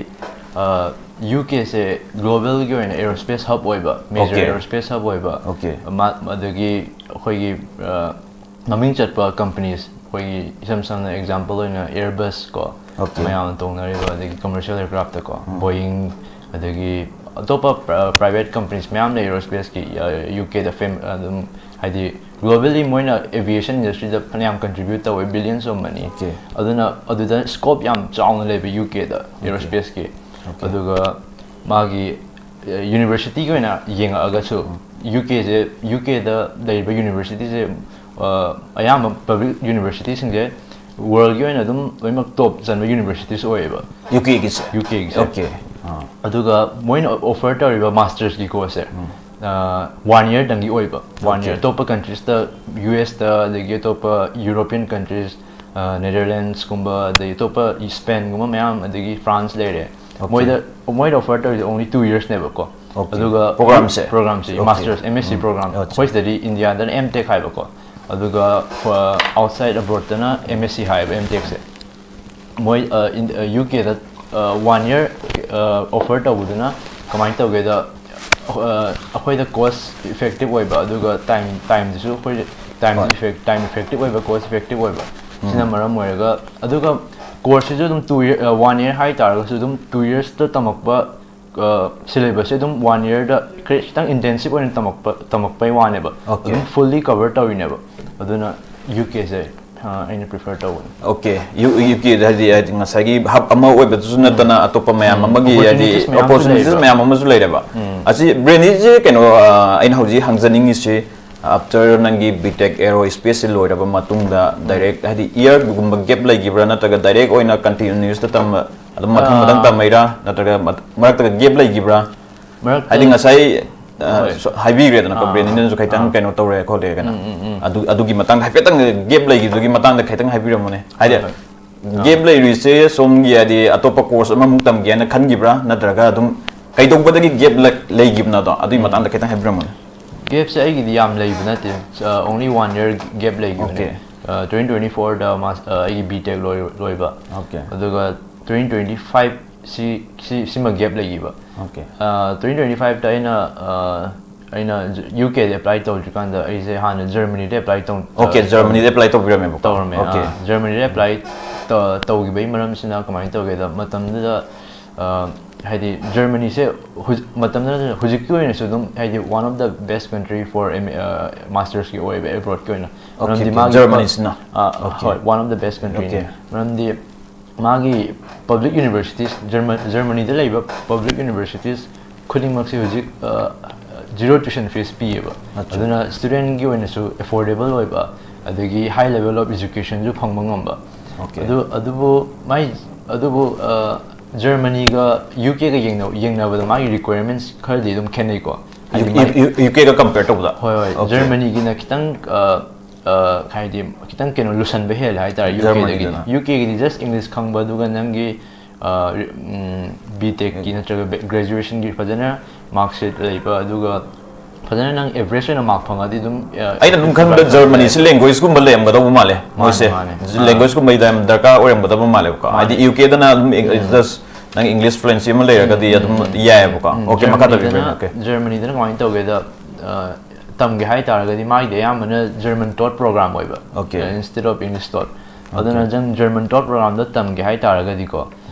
ꯌꯨ ꯀꯦꯁꯦ ꯒ꯭ꯂꯣꯕꯦꯜꯒꯤ ꯑꯣꯏꯅ ꯑꯦꯔꯣꯁ꯭ꯄꯦꯁ ꯍꯕ ꯑꯣꯏꯕ, ꯃꯦꯖꯔ Okay. ꯑꯦꯔꯣꯁ꯭ꯄꯦꯁ ꯍꯕ ꯑꯣꯏꯕ, Okay. ꯃꯥ- ꯑꯗꯒꯤ ꯑꯩꯈꯣꯏꯒꯤ, ꯑ, ꯃꯃꯤꯡ ꯆꯠꯄ ꯀꯝꯄꯅꯤꯁ, ꯑꯩꯈꯣꯏꯒꯤ ꯏꯁꯝ ꯁꯝꯅ ꯑꯦꯛꯖꯥꯝꯄꯜ ꯑꯣꯏꯅ ꯑꯦꯌꯔꯕꯁ ꯀꯣ, Okay. ꯃꯌꯥꯝꯅ ꯇꯣꯡꯅꯔꯤꯕ, ꯑꯗꯒꯤ ꯀꯃꯔꯁꯤꯌꯦꯜ ꯑꯦꯌꯔꯀ꯭ꯔꯥꯐꯇ ꯀꯣ, ꯕꯣꯌꯤꯡ, ꯑꯗꯒꯤ ꯑꯇꯣꯞꯄ ꯄ꯭ꯔꯥꯏꯚꯦꯠ ꯀꯝꯄꯅꯤꯁ ꯃꯌꯥꯝ ꯂꯩ ꯑꯦꯔꯣꯁ꯭ꯄꯦꯁꯀꯤ, ꯌꯨ ꯀꯦꯗ ꯐꯦꯝ ꯑꯗꯨꯝ, ꯍꯥꯏꯗꯤ ꯒ꯭ꯂꯣꯕꯦꯜꯂꯤ ꯃꯣꯏꯅ ꯑꯦꯚꯤꯌꯦꯁꯟ ꯏꯟꯗꯁꯇ꯭ꯔꯤꯗ ꯐꯅꯌꯥꯝ ꯀꯟꯇ꯭ꯔꯤꯕ꯭ꯌꯨꯠ ꯇꯧꯋꯦ, ꯕꯤꯂꯤꯌꯟꯁ ꯑꯣꯐ ꯃꯅꯤ꯫ Okay. ꯑꯗꯨꯅ ꯑꯗꯨꯗ ꯁ꯭ꯀꯣꯞ ꯌꯥꯝ ꯆꯥꯎꯅ ꯂꯩꯕ ꯌꯨ ꯀꯦꯗ ꯑꯦꯔꯣꯁ꯭ꯄꯦꯁꯀꯤ꯫ ꯑꯗꯨꯒ ꯃꯥꯒꯤ ꯌꯨꯅꯤꯚꯔꯁꯤꯇꯤꯒꯤ ꯑꯣꯏꯅ ꯌꯦꯡꯉꯛꯑꯒꯁꯨ, ꯌꯨ ꯀꯦꯁꯦ, ꯌꯨ ꯀꯦꯗ ꯂꯩꯔꯤꯕ ꯌꯨꯅꯤꯚꯔꯁꯤꯇꯤꯁꯦ, ꯑ, ꯑꯌꯥꯝꯕ ꯄꯕ꯭ꯂꯤꯛ ꯌꯨꯅꯤꯚꯔꯁꯤꯇꯤꯁꯤꯡꯁꯦ ꯋꯥꯔꯜꯒꯤ ꯑꯣꯏꯅ ꯑꯗꯨꯝ ꯂꯣꯏꯅꯃꯛ ꯇꯣꯞ ꯆꯟꯕ ꯌꯨꯅꯤꯚꯔꯁꯤꯇꯤꯁ ꯑꯣꯏꯌꯦꯕ꯫ ꯌꯨ ꯀꯦꯒꯤꯁꯦ? ꯌꯨ ꯀꯦꯒꯤꯁꯦ꯫ Okay. ꯑꯗꯨꯒ ꯃꯣꯏꯅ offer ꯇꯧꯔꯤꯕ mastersꯀꯤ courseꯁꯦ one yearꯗꯪꯒꯤ ꯑꯣꯏꯕ, one year. ꯑꯇꯣꯞꯄ countriesꯇ, USꯇ, ꯑꯗꯒꯤ ꯑꯇꯣꯞꯄ European countries, Netherlandsꯀꯨꯝꯕ, ꯑꯗꯩ ꯑꯇꯣꯞꯄ Spainꯒꯨꯝꯕ ꯃꯌꯥꯝ, ꯑꯗꯒꯤ France ꯂꯩꯔꯦ. ꯃꯣꯏꯗ, ꯃꯣꯏꯗ offer ꯇꯧꯔꯤꯁꯦ only two yearsꯅꯦꯕꯀꯣ. ꯑꯗꯨꯒ programmeꯁꯦ? Programmeꯁꯦ, okay. Masters, MSc program. ꯑꯠꯆꯥ. ꯑꯩꯈꯣꯏ ꯁꯤꯗꯗꯤ Indiaꯗꯅ M.Tech ꯍꯥꯏꯕꯀꯣ. ꯑꯗꯨꯒ outside abroadꯇꯅ MSc ꯍꯥꯏꯕ, M.Techꯁꯦ. ꯃꯣꯏ, UKꯗ one year offer ꯇꯧꯕꯗꯨꯅ ꯀꯃꯥꯏꯅ ꯇꯧꯒꯦꯗ, ꯑꯩꯈꯣꯏꯗ cost effective ꯑꯣꯏꯕ, ꯑꯗꯨꯒ time, timeꯗꯨꯁꯨ ꯑꯩꯈꯣꯏ time, ꯍꯣꯏ. Effect, time effective ꯑꯣꯏꯕ, cost effective ꯑꯣꯏꯕ, ꯁꯤꯅ ꯃꯔꯝ ꯑꯣꯏꯔꯒ, ꯑꯗꯨꯒ courseꯁꯤꯁꯨ ꯑꯗꯨꯝ two year, one year ꯍꯥꯏ ꯇꯥꯔꯒꯁꯨ, ꯑꯗꯨꯝ two yearsꯇ ꯇꯝꯃꯛꯄ syllabusꯁꯦ ꯑꯗꯨꯝ one yearꯗ ꯈꯔ ꯈꯤꯇꯪ intensive ꯑꯣꯏꯅ ꯇꯝꯃꯛꯄ, ꯇꯝꯃꯛꯄꯩ ꯋꯥꯅꯦꯕ. Okay. ꯑꯗꯨꯝ fully cover ꯇꯧꯔꯤꯅꯦꯕ. ꯑꯗꯨꯅ UKꯁꯦ ꯑꯩꯅ prefer ꯇꯧꯕꯅꯦ꯫ Okay, ꯌꯨ ꯌꯨ ꯀꯦꯗ ꯍꯥꯏꯗꯤ, ꯍꯥꯏꯗꯤ ꯉꯁꯥꯏꯒꯤ hub ꯑꯃ ꯑꯣꯏꯕꯗꯁꯨ ꯅꯠꯇꯅ, ꯑꯇꯣꯞꯄ ꯃꯌꯥꯝ ꯑꯃꯒꯤ ꯍꯥꯏꯗꯤ opportunities ꯃꯌꯥꯝꯁꯨ opportunities ꯂꯩꯕ꯫ ꯃꯌꯥꯝ ꯑꯃꯁꯨ ꯂꯩꯔꯦꯕ꯫ ꯑꯁꯤ ꯕ꯭ꯔꯦꯅꯤꯁꯦ ꯀꯩꯅꯣ, ꯑꯩꯅ ꯍꯧꯖꯤꯛ ꯍꯪꯖꯅꯤꯡꯉꯤꯁꯤ, after ꯅꯪꯒꯤ B.Tech Aerospaceꯁꯦ ꯂꯣꯏꯔꯕ ꯃꯇꯨꯡꯗ, direct ꯍꯥꯏꯗꯤ yearꯒꯨꯝꯕ gap ꯂꯩꯈꯤꯕ꯭ꯔꯥ, ꯅꯠꯇ꯭ꯔꯒ direct ꯑꯣꯏꯅ continuousꯇ ꯇꯝꯕ, ꯑꯗꯨꯝ ꯃꯊꯪ ꯃꯊꯪ ꯑꯥ꯫ ꯇꯝꯃꯛꯏꯔꯥ, ꯅꯠꯇ꯭ꯔꯒ ꯃꯠ-, ꯃꯔꯛꯇꯒ gap ꯂꯩꯈꯤꯕ꯭ꯔꯥ? ꯃꯔꯛꯇ ꯍꯥꯏꯗꯤ ꯉꯁꯥꯏ, ꯑ, ꯍꯣꯏ꯫ ꯁ-, ꯍꯥꯏꯕꯤꯈ꯭ꯔꯦꯗꯅꯀꯣ, ꯑꯥ꯫ ꯕ꯭ꯔꯦꯅꯤꯅꯁꯨ ꯈꯤꯇꯪ ꯑꯥ꯫ ꯀꯩꯅꯣ ꯇꯧꯔꯦ ꯈꯣꯠꯂꯦ ꯀꯥꯏꯅ꯫ ꯎꯝ, ꯎꯝ, ꯎꯝ꯫ ꯑꯗꯨ-, ꯑꯗꯨꯒꯤ ꯃꯇꯥꯡꯗ ꯍꯥꯏꯐꯦꯠꯇꯪ gap ꯂꯩꯈꯤꯕꯗꯨꯒꯤ ꯃꯇꯥꯡꯗ ꯈꯤꯇꯪ ꯍꯥꯏꯕꯤꯔꯝꯃꯨꯅꯦ꯫ ꯍꯥꯏꯗꯤ ꯍꯣꯏ, ꯍꯣꯏ꯫ ꯑꯥ꯫ Gap ꯂꯩꯔꯤꯁꯦ ꯁꯣꯝꯒꯤ ꯍꯥꯏꯗꯤ ꯑꯇꯣꯞꯄ course ꯑꯃꯃꯨꯛ ꯇꯝꯒꯦꯅ ꯈꯟꯈꯤꯕ꯭ꯔꯥ, ꯅꯠꯇ꯭ꯔꯒ ꯑꯗꯨꯝ ꯀꯩꯗꯧꯕꯗꯒꯤ gap ꯂꯩ-, ꯂꯩꯈꯤꯕꯅꯣꯗꯣ, ꯑꯗꯨꯒꯤ ꯎꯝ꯫ ꯃꯇꯥꯡꯗ ꯈꯤꯇꯪ ꯍꯥꯏꯕꯤꯔꯝꯃꯨꯅꯦ꯫ Gapꯁꯦ ꯑꯩꯒꯤꯗꯤ ꯌꯥꯝ ꯂꯩꯕ ꯅꯠꯇꯦ꯫ ꯑ, only one year gap ꯂꯩꯈꯤꯕꯅꯦ꯫ Okay꯫ ꯑ, twenty twenty fourꯗ mas-, ꯑ, ꯑꯩꯒꯤ B.Tech ꯂꯣꯏ-, ꯂꯣꯏꯕ꯫ Okay꯫ ꯑꯗꯨꯒ twenty twenty five ꯁꯤ, ꯁꯤ, ꯁꯤꯃ gap ꯂꯩꯈꯤꯕ꯫ Okay꯫ ꯑ, twenty twenty fiveꯇ ꯑꯩꯅ, ꯑ, ꯑꯩꯅ ꯖ-, UKꯗ apply ꯇꯧꯗ꯭ꯔꯤꯀꯥꯟꯗ ꯑꯩꯁꯦ ꯍꯥꯟꯅ Germanyꯗ apply ꯇꯧ-, Okay, ꯑ, Germanyꯗ apply ꯇꯧꯕꯤꯔꯝꯃꯦꯕꯀꯣ? ꯇꯧꯔꯝꯃꯦ, ꯑꯥ, Okay꯫ Germanyꯗ apply ꯇ-, ꯇꯧꯈꯤꯕꯒꯤ ꯃꯔꯝꯁꯤꯅ ꯀꯃꯥꯏꯅ ꯇꯧꯒꯦꯗ, ꯃꯇꯝꯗꯨꯗ, ꯑ, ꯍꯥꯏꯗꯤ Germanyꯁꯦ ꯍꯧꯖꯤꯛ, ꯃꯇꯝꯗꯨꯗ ꯍꯧꯖꯤꯛꯀꯤ ꯑꯣꯏꯅꯁꯨ ꯑꯗꯨꯝ ꯍꯥꯏꯗꯤ one of the best country for M-, ꯑ, mastersꯀꯤ ꯑꯣꯏꯕ, abroadꯀꯤ ꯑꯣꯏꯅ꯫ Okay, ꯃꯔꯝꯗꯤ okay, ꯃꯥꯒꯤ Germanyꯁꯤꯅ꯫ ꯑ, Okay꯫ ꯍꯣꯏ, one of the best countryꯅꯤ꯫ Okay꯫ ꯃꯔꯝꯗꯤ ꯃꯥꯒꯤ public universities, German-, Germanyꯗ ꯂꯩꯕ public universities ꯈꯨꯗꯤꯡꯃꯛꯁꯦ ꯍꯧꯖꯤꯛ, ꯑ, zero tuition fees ꯄꯤꯌꯦꯕ꯫ ꯑꯠꯆꯥ꯫ ꯑꯗꯨꯅ studentꯀꯤ ꯑꯣꯏꯅꯁꯨ affordable ꯑꯣꯏꯕ, ꯑꯗꯒꯤ high level of educationꯁꯨ ꯐꯪꯕ ꯉꯝꯕ꯫ Okay꯫ ꯑꯗꯨ, ꯑꯗꯨꯕꯨ ꯃꯥꯏ, ꯑꯗꯨꯕꯨ, ꯑ, ꯖꯔꯃꯅꯤꯒ ꯌꯨ ꯀꯦꯒ ꯌꯦꯡꯅꯕꯗ ꯃꯥꯒꯤ ꯔꯤꯀ꯭ꯋꯥꯌꯔꯃꯦꯟꯁ ꯈꯔꯗꯤ ꯑꯗꯨꯝ ꯈꯦꯠꯅꯩꯀꯣ꯫ ꯍꯥꯏꯗꯤ ꯌꯨ ꯀꯦꯒ ꯀꯝꯄꯦꯌꯔ ꯇꯧꯕꯗ? ꯍꯣꯏ ꯍꯣꯏ꯫ Okay. ꯖꯔꯃꯅꯤꯒꯤꯅ ꯈꯤꯇꯪ ꯑ, ꯑ, ꯍꯥꯏꯗꯤ ꯈꯤꯇꯪ ꯀꯩꯅꯣ ꯂꯨꯁꯟꯕ ꯍꯦꯜꯂꯦ ꯍꯥꯏꯇꯥꯔꯦ ꯌꯨ ꯀꯦꯗꯒꯤꯗꯤ꯫ ꯖꯔꯃꯅꯤꯗꯅ? ꯌꯨ ꯀꯦꯒꯤꯗꯤ ꯖꯁ ꯏꯪꯂꯤꯁ ꯈꯪꯕ ꯑꯗꯨꯒ ꯅꯪꯒꯤ ꯕꯤ ꯇꯦꯛꯀꯤ ꯅꯠꯇ꯭ꯔꯒ ꯒ꯭ꯔꯦꯖꯨꯋꯦꯁꯟꯒꯤ ꯐꯖꯅ ꯃꯥꯔꯛꯁꯤꯠ ꯂꯩꯕ ꯑꯗꯨꯒ ꯐꯖꯅ ꯅꯪ ꯑꯦꯚꯔꯦꯖ ꯑꯣꯏꯅ ꯃꯥꯔꯛ ꯐꯪꯉꯗꯤ ꯑꯗꯨꯝ ꯑ, ꯑꯩꯅ ꯑꯗꯨꯝ ꯈꯟꯕꯗ ꯄꯥꯁ ꯖꯔꯃꯅꯤ ꯇꯧꯕ ꯁꯤ ꯂꯦꯡꯒ꯭ꯋꯦꯖꯀꯨꯝꯕ ꯂꯩꯔꯝꯒꯗꯧꯕ ꯃꯥꯜꯂꯦ ꯃꯣꯏꯁꯦ꯫ ꯃꯥꯅꯦ꯫ ꯂꯦꯡꯒ꯭ꯋꯦꯖꯀꯨꯝꯕ ꯌꯥꯝ ꯗꯔꯀꯥꯔ ꯑꯣꯏꯔꯝꯒꯗꯕ ꯃꯥꯜꯂꯦꯕꯀꯣ꯫ ꯍꯥꯏꯗꯤ ꯃꯥꯅꯦ꯫ ꯌꯨ ꯀꯦꯗꯅ ꯑꯗꯨꯝ ꯖꯁ ꯅꯪ ꯏꯪꯂꯤꯁ ꯐ꯭ꯂꯨꯑꯦꯟꯁꯤ ꯑꯃ ꯂꯩꯔꯒꯗꯤ ꯑꯗꯨꯝ ꯌꯥꯏꯑꯕꯀꯣ꯫ ꯎꯝ, ꯑꯣꯀꯦ, ꯃꯈꯥ ꯇꯥꯕꯤꯌꯨ꯫ ꯖꯔꯃꯅꯤꯗꯅ ꯑꯣꯀꯦ꯫ ꯖꯔꯃꯅꯤꯗꯅ ꯀꯃꯥꯏꯅ ꯇꯧꯒꯦꯗ ꯑ, ꯇꯝꯒꯦ ꯍꯥꯏ ꯇꯥꯔꯒꯗꯤ ꯃꯥꯒꯤꯗꯤ ꯑꯌꯥꯝꯕꯅ ꯖꯔꯃꯟ ꯇꯣꯠ ꯄ꯭ꯔꯣꯒ꯭ꯔꯥꯝ ꯑꯣꯏꯕ Okay. Instead of English taught. ꯑꯗꯨꯅ ꯅꯪ ꯖꯔꯃꯟ ꯇꯣꯠ ꯄ꯭ꯔꯣꯒ꯭ꯔꯥꯝꯗ ꯇꯝꯒꯦ ꯍꯥꯏ ꯇꯥꯔꯒꯗꯤꯀꯣ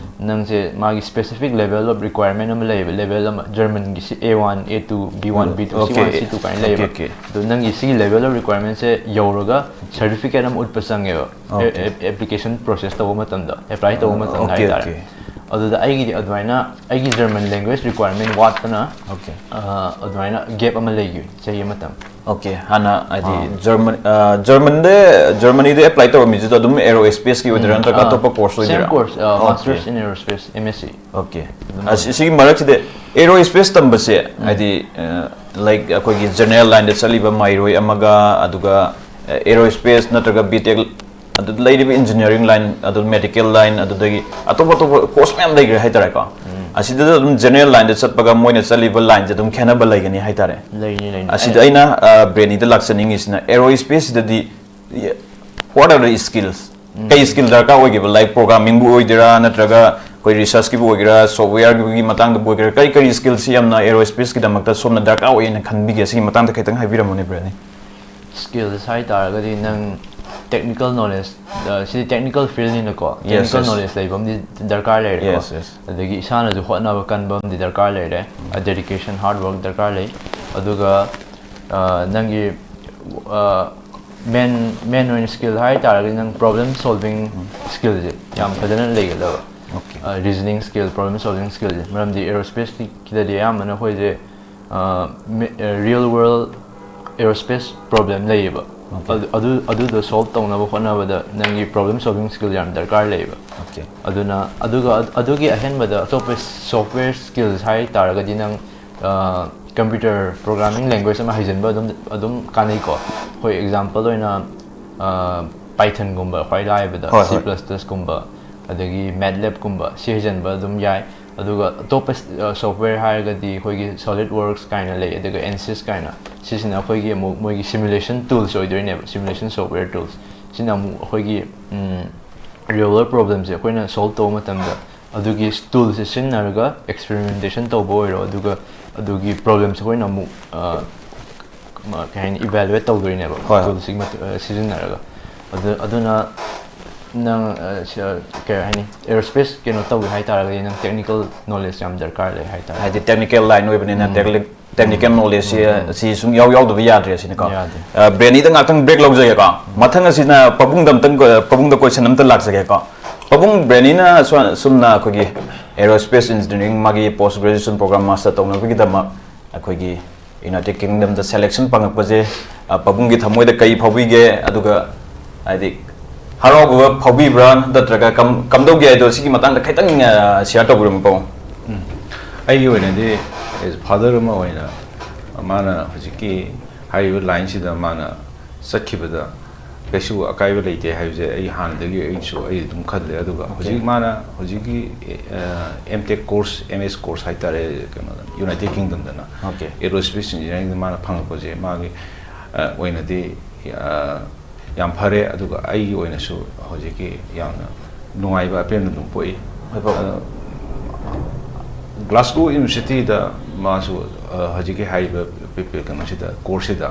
ꯅꯪꯁꯦ ꯃꯥꯒꯤ specific level of requirement ꯑꯃ ꯂꯩꯌꯦꯕ꯫ ꯂꯦꯚꯦꯜ ꯑꯃ ꯖꯔꯃꯟꯒꯤ C A one A two B one B two C Okay. One C two ꯀꯥꯏꯅ ꯂꯩꯌꯦꯕ꯫ Okay, okay. ꯑꯗꯣ ꯅꯪꯒꯤ ꯁꯤꯒꯤ ꯂꯦꯚꯦꯜ ꯑꯣꯐ ꯔꯤꯀ꯭ꯋꯥꯌꯔꯃꯦꯟꯁꯦ ꯌꯧꯔꯒ ꯁꯥꯔꯇꯤꯐꯤꯀꯦꯠ ꯑꯃ ꯎꯠꯄ ꯆꯪꯉꯦꯕ꯫ Okay. ꯑꯦꯄ꯭ꯂꯤꯀꯦꯁꯟ ꯄ꯭ꯔꯣꯁꯦꯁ ꯇꯧꯕ ꯃꯇꯝꯗ ꯑꯦꯄ꯭ꯂꯥꯏ ꯇꯧꯕ ꯃꯇꯝꯗ Okay, ꯍꯥꯏꯇꯥꯔꯦ꯫ Okay. ꯑꯗꯨꯗ ꯑꯩꯒꯤꯗꯤ ꯑꯗꯨꯃꯥꯏꯅ ꯑꯩꯒꯤ ꯖꯔꯃꯟ ꯂꯦꯡꯒ꯭ꯋꯦꯖ ꯔꯤꯀ꯭ꯋꯥꯌꯔꯃꯦꯟ ꯋꯥꯠꯄꯅ Okay. ꯑ, ꯑꯗꯨꯃꯥꯏꯅ ꯒꯦꯞ ꯑꯃ ꯂꯩꯈꯤꯕ ꯆꯍꯤ ꯑꯃꯇꯪ꯫ Okay, ꯍꯥꯟꯅ ꯍꯥꯏꯗꯤ ꯖꯔꯃꯟ ꯖꯔꯃꯟꯗ ꯖꯔꯃꯅꯤꯗ ꯑꯦꯄ꯭ꯂꯥꯏ ꯇꯧꯔꯝꯃꯤꯁꯤꯗ ꯑꯗꯨꯝ ꯑꯦꯔꯣ ꯁ꯭ꯄꯦꯁꯀꯤ ꯑꯣꯏꯗꯣꯏꯔꯥ ꯅꯠꯇ꯭ꯔꯒ ꯑꯇꯣꯞꯄ ꯀꯣꯔꯁ ꯁꯦꯝ ꯑꯣꯏꯗꯣꯏꯔꯥ? Course Okay. Masters in Aerospace M S C꯫ Okay. ꯑꯁꯤ ꯁꯤꯒꯤ ꯃꯔꯛꯁꯤꯗ ꯑꯦꯔꯣ ꯁ꯭ꯄꯦꯁ ꯇꯝꯕꯁꯦ ꯍꯥꯏꯗꯤ ꯂꯥꯏꯛ ꯑꯩꯈꯣꯏꯒꯤ ꯖꯦꯅꯔꯦꯜ ꯂꯥꯏꯟꯗ ꯆꯠꯂꯤꯕ ꯃꯍꯩꯔꯣꯏ ꯑꯃꯒ ꯑꯗꯨꯒ ꯑꯦꯔꯣ ꯁ꯭ꯄꯦꯁ ꯅꯠꯇ꯭ꯔꯒ ꯕꯤ ꯇꯦꯛ ꯑꯗꯨ ꯂꯩꯔꯤꯕ ꯏꯟꯖꯤꯅꯤꯌꯥꯔꯤꯡ ꯂꯥꯏꯟ ꯑꯗꯨ ꯃꯦꯗꯤꯀꯦꯜ ꯂꯥꯏꯟ ꯑꯗꯨꯗꯒꯤ ꯑꯇꯣꯞ ꯑꯇꯣꯞꯄ ꯀꯣꯔꯁ ꯃꯌꯥꯝ ꯂꯩꯈ꯭ꯔꯦ ꯍꯥꯏꯇꯥꯔꯦꯀꯣ꯫ ꯑꯁꯤꯗ ꯑꯗꯨꯝ ꯖꯦꯅꯔꯦꯜ ꯂꯥꯏꯟꯗ ꯆꯠꯄꯒ ꯃꯣꯏꯅ ꯆꯠꯂꯤꯕ ꯂꯥꯏꯟꯁꯦ ꯑꯗꯨꯝ ꯈꯦꯠꯅꯕ ꯂꯩꯒꯅꯤ ꯍꯥꯏꯇꯥꯔꯦ꯫ ꯂꯩꯅꯤ ꯂꯩꯅꯤ꯫ ꯑꯁꯤꯗ ꯑꯩꯅ ꯕ꯭ꯔꯦꯅꯤꯗ ꯂꯥꯛꯆꯅꯤꯡꯉꯤꯁꯤꯅ ꯑꯦꯔꯣ ꯁ꯭ꯄꯦꯁꯁꯤꯗꯗꯤ what are the skills? ꯀꯩ ꯁ꯭ꯀꯤꯜ ꯗꯔꯀꯥꯔ ꯑꯣꯏꯒꯦꯕ? ꯂꯥꯏꯛ ꯄ꯭ꯔꯣꯒ꯭ꯔꯥꯃꯤꯡꯕꯨ ꯑꯣꯏꯒꯦꯔꯥ ꯅꯠꯇ꯭ꯔꯒ ꯑꯩꯈꯣꯏ ꯔꯤꯁꯔꯁꯀꯤꯕꯨ ꯑꯣꯏꯒꯦꯔꯥ ꯁꯣꯐꯋꯦꯌꯔꯒꯤ ꯃꯇꯥꯡꯗꯕꯨ ꯑꯣꯏꯒꯦꯔꯥ ꯀꯔꯤ ꯀꯔꯤ ꯁ꯭ꯀꯤꯜꯁꯤ ꯌꯥꯝꯅ ꯑꯦꯔꯣ ꯁ꯭ꯄꯦꯁꯀꯤꯗꯃꯛꯇ ꯁꯣꯝꯅ ꯗꯔꯀꯥꯔ ꯑꯣꯏꯅ ꯈꯟꯕꯤꯒꯦ? ꯁꯤꯒꯤ ꯃꯇꯥꯡꯗ ꯈꯤꯇꯪ ꯍꯥꯏꯕꯤꯔꯝꯃꯨꯅꯦ ꯕ꯭ꯔꯦꯅꯤ꯫ ꯁ꯭ꯀꯤꯜꯁ ꯍꯥꯏ ꯇꯥꯔꯒꯗꯤ ꯅꯪ ꯇꯦꯛꯅꯤꯀꯦꯜ ꯅꯣꯂꯦꯖ ꯁꯤꯗꯤ ꯇꯦꯛꯅꯤꯀꯦꯜ ꯐꯤꯜꯅꯤꯅꯀꯣ Yes, ꯇꯦꯛꯅꯤꯀꯦꯜ yes. ꯅꯣꯂꯦꯖ ꯂꯩꯕ ꯑꯃꯗꯤ ꯗꯔꯀꯥꯔ ꯂꯩꯔꯦꯀꯣ꯫ Yes, yes. ꯑꯗꯒꯤ ꯏꯁꯥꯅꯁꯨ ꯍꯣꯠꯅꯕ ꯀꯟꯕ ꯑꯃꯗꯤ ꯗꯔꯀꯥꯔ ꯂꯩꯔꯦ꯫ ꯗꯦꯗꯤꯀꯦꯁꯟ ꯍꯥꯔꯗ ꯋꯥꯔꯛ ꯗꯔꯀꯥꯔ ꯂꯩ꯫ ꯑꯗꯨꯒ ꯑ, ꯅꯪꯒꯤ ꯃꯦꯟ ꯃꯦꯟ ꯑꯣꯏꯅ ꯁ꯭ꯀꯤꯜ ꯍꯥꯏ ꯇꯥꯔꯒꯗꯤ ꯅꯪ ꯄ꯭ꯔꯣꯕ꯭ꯂꯦꯝ ꯁꯣꯜꯚꯤꯡ ꯁ꯭ꯀꯤꯜꯁꯦ ꯌꯥꯝ ꯐꯖꯅ ꯂꯩꯒꯗꯕ꯫ Okay. Reasoning skill problem solving ꯁ꯭ꯀꯤꯜꯁꯦ ꯃꯔꯝꯗꯤ ꯑꯦꯔꯣꯁ꯭ꯄꯦꯁꯀꯤꯗꯗꯤ ꯑꯌꯥꯝꯕꯅ ꯑꯩꯈꯣꯏꯁꯦ ꯔꯤꯌꯦꯜ ꯋꯥꯔꯜ ꯑꯦꯔꯣꯁ꯭ꯄꯦꯁ ꯄ꯭ꯔꯣꯕ꯭ꯂꯦꯝ ꯂꯩꯌꯦꯕ꯫ Okay. ꯑꯗꯨ ꯑꯗꯨ ꯑꯗꯨꯗꯣ ꯁꯣꯜꯚ ꯇꯧꯅꯕ ꯍꯣꯠꯅꯕꯗ ꯅꯪꯒꯤ ꯄ꯭ꯔꯣꯕ꯭ꯂꯦꯝ ꯁꯣꯜꯚꯤꯡ ꯁ꯭ꯀꯤꯜ ꯌꯥꯝ ꯗꯔꯀꯥꯔ ꯂꯩꯌꯦꯕ꯫ ꯑꯗꯨꯅ ꯑꯗꯨꯒ ꯑꯗꯨꯒꯤ ꯑꯍꯦꯟꯕꯗ ꯑꯇꯣꯞꯄ software skills ꯍꯥꯏ ꯇꯥꯔꯒꯗꯤ ꯅꯪ computer programming language ꯑꯃ ꯍꯩꯖꯤꯟꯕ ꯑꯗꯨꯝ ꯑꯗꯨꯝ ꯀꯥꯟꯅꯩꯀꯣ꯫ ꯑꯩꯈꯣꯏ example ꯑꯣꯏꯅ Pythonꯒꯨꯝꯕ ꯈ꯭ꯋꯥꯏ ꯂꯥꯏꯕꯗ, ꯍꯣꯏ, C ꯍꯣꯏ꯫ plus plusꯀꯨꯝꯕ, ꯑꯗꯒꯤ MATLABꯀꯨꯝꯕ ꯁꯤ ꯍꯩꯖꯤꯟꯕ ꯑꯗꯨꯝ ꯌꯥꯏ꯫ ꯑꯗꯨꯒ ꯑꯇꯣꯞꯄ software ꯍꯥꯏꯔꯒꯗꯤ ꯑꯩꯈꯣꯏꯒꯤ SolidWorks ꯀꯥꯏꯅ ꯂꯩ, ꯑꯗꯨꯒ ANSYS ꯀꯥꯏꯅ, ꯁꯤꯁꯤꯅ ꯑꯩꯈꯣꯏꯒꯤ ꯑꯃꯨꯛ ꯃꯣꯏꯒꯤ simulation tools ꯑꯣꯏꯗꯣꯏꯅꯦꯕ, simulation software tools꯫ ꯁꯤꯅ ꯑꯃꯨꯛ ꯑꯩꯈꯣꯏꯒꯤ real world problemꯁꯦ ꯑꯩꯈꯣꯏꯅ solve ꯇꯧꯕ ꯃꯇꯝꯗ ꯑꯗꯨꯒꯤ toolꯁꯦ ꯁꯤꯖꯤꯟꯅꯔꯒ experimentation ꯇꯧꯕ ꯑꯣꯏꯔꯣ, ꯑꯗꯨꯒ ꯑꯗꯨꯒꯤ problemꯁꯦ ꯑꯩꯈꯣꯏꯅ ꯑꯃꯨꯛ ꯀꯩ ꯍꯥꯏꯅꯤ, evaluate ꯇꯧꯗꯣꯏꯅꯦꯕ꯫ ꯍꯣꯏ, ꯍꯣꯏ꯫ Toolꯁꯤꯒꯤ ꯁꯤꯖꯤꯟꯅꯔꯒ꯫ ꯑꯗꯨ ꯑꯗꯨꯅ ꯅꯪ ꯀꯩ ꯍꯥꯏꯅꯤ, aerospace ꯀꯩꯅꯣ ꯇꯧꯒꯦ ꯍꯥꯏꯇꯥꯔꯒꯗꯤ ꯅꯪ technical knowledge ꯌꯥꯝ ꯗꯔꯀꯥꯔ ꯂꯩ ꯍꯥꯏꯇꯥꯔꯦ꯫ ꯍꯥꯏꯗꯤ technical line ꯑꯣꯏꯕꯅꯤꯅ technical knowledgeꯁꯤ ꯁꯤ ꯁꯨꯝ ꯌꯥꯎ ꯌꯥꯎꯗꯕ ꯌꯥꯗ꯭ꯔꯦ ꯁꯤꯅꯤꯀꯣ꯫ ꯌꯥꯗꯦ꯫ ꯕ꯭ꯔꯦꯅꯤꯗ ꯉꯥꯛꯇꯪ break ꯂꯧꯖꯒꯦꯀꯣ꯫ ꯃꯊꯪ ꯑꯁꯤꯅ ꯄꯥꯕꯨꯡꯗ ꯑꯝꯇꯪ ꯄꯥꯕꯨꯡꯗ question ꯑꯝꯇ ꯂꯥꯛꯆꯒꯦꯀꯣ꯫ ꯄꯥꯕꯨꯡ, ꯕ꯭ꯔꯦꯅꯤꯅ ꯁꯨꯝꯅ ꯑꯩꯈꯣꯏꯒꯤ aerospace engineering ꯃꯥꯒꯤ post graduation program master ꯇꯧꯅꯕꯒꯤꯗꯃꯛ ꯑꯩꯈꯣꯏꯒꯤ United Kingdomꯗ selection ꯐꯪꯉꯛꯄꯁꯦ ꯄꯥꯕꯨꯡꯒꯤ ꯊꯃꯣꯏꯗ ꯀꯔꯤ ꯐꯥꯎꯕꯤꯒꯦ? ꯑꯗꯨꯒ ꯍꯥꯏꯗꯤ ꯍꯔꯥꯎꯕ ꯐꯥꯎꯕꯤꯕ꯭ꯔꯥ, ꯅꯠꯇ꯭ꯔꯒ ꯀꯝ ꯀꯝꯗꯧꯒꯦ ꯍꯥꯏꯗꯣ ꯁꯤꯒꯤ ꯃꯇꯥꯡꯗ ꯈꯤꯇꯪ share ꯇꯧꯕꯤꯔꯝꯃꯨ ꯄꯥꯕꯨꯡ꯫ ꯑꯩꯒꯤ ꯑꯣꯏꯅꯗꯤ as father ꯑꯃ ꯑꯣꯏꯅ ꯃꯥꯅ ꯍꯧꯖꯤꯛꯀꯤ ꯍꯥꯏꯔꯤꯕ lineꯁꯤꯗ ꯃꯥꯅ ꯆꯠꯈꯤꯕꯗ ꯀꯩꯁꯨ ꯑꯀꯥꯏꯕ ꯂꯩꯇꯦ ꯍꯥꯏꯕꯁꯦ ꯑꯩ ꯍꯥꯟꯅꯗꯒꯤ ꯑꯩꯁꯨ ꯑꯩ ꯑꯗꯨꯝ ꯈꯜꯂꯦ꯫ ꯑꯗꯨꯒ ꯍꯧꯖꯤꯛ ꯃꯥꯅ ꯍꯧꯖꯤꯛꯀꯤ M Tech course, M S course ꯍꯥꯏꯇꯥꯔꯦ, ꯀꯩꯅꯣꯗ, United Kingdomꯗꯅ Okay. Aerospace Engineeringꯗ ꯃꯥꯅ ꯐꯪꯉꯛꯄꯁꯦ ꯃꯥꯒꯤ ꯑꯣꯏꯅꯗꯤ ꯌꯥꯝ ꯐꯔꯦ꯫ ꯑꯗꯨꯒ ꯑꯩꯒꯤ ꯑꯣꯏꯅꯁꯨ ꯍꯧꯖꯤꯛꯀꯤ ꯌꯥꯝꯅ ꯅꯨꯡꯉꯥꯏꯕ ꯑꯄꯦꯟꯕ ꯑꯗꯨꯝ ꯄꯣꯛꯏ꯫ ꯍꯣꯏ, ꯄꯥꯕꯨꯡ꯫ ꯑꯗꯣ Glasgow Universityꯗ ꯃꯥꯁꯨ ꯍꯧꯖꯤꯛꯀꯤ ꯍꯥꯏꯔꯤꯕ ꯀꯩꯅꯣꯁꯤꯗ, courseꯁꯤꯗ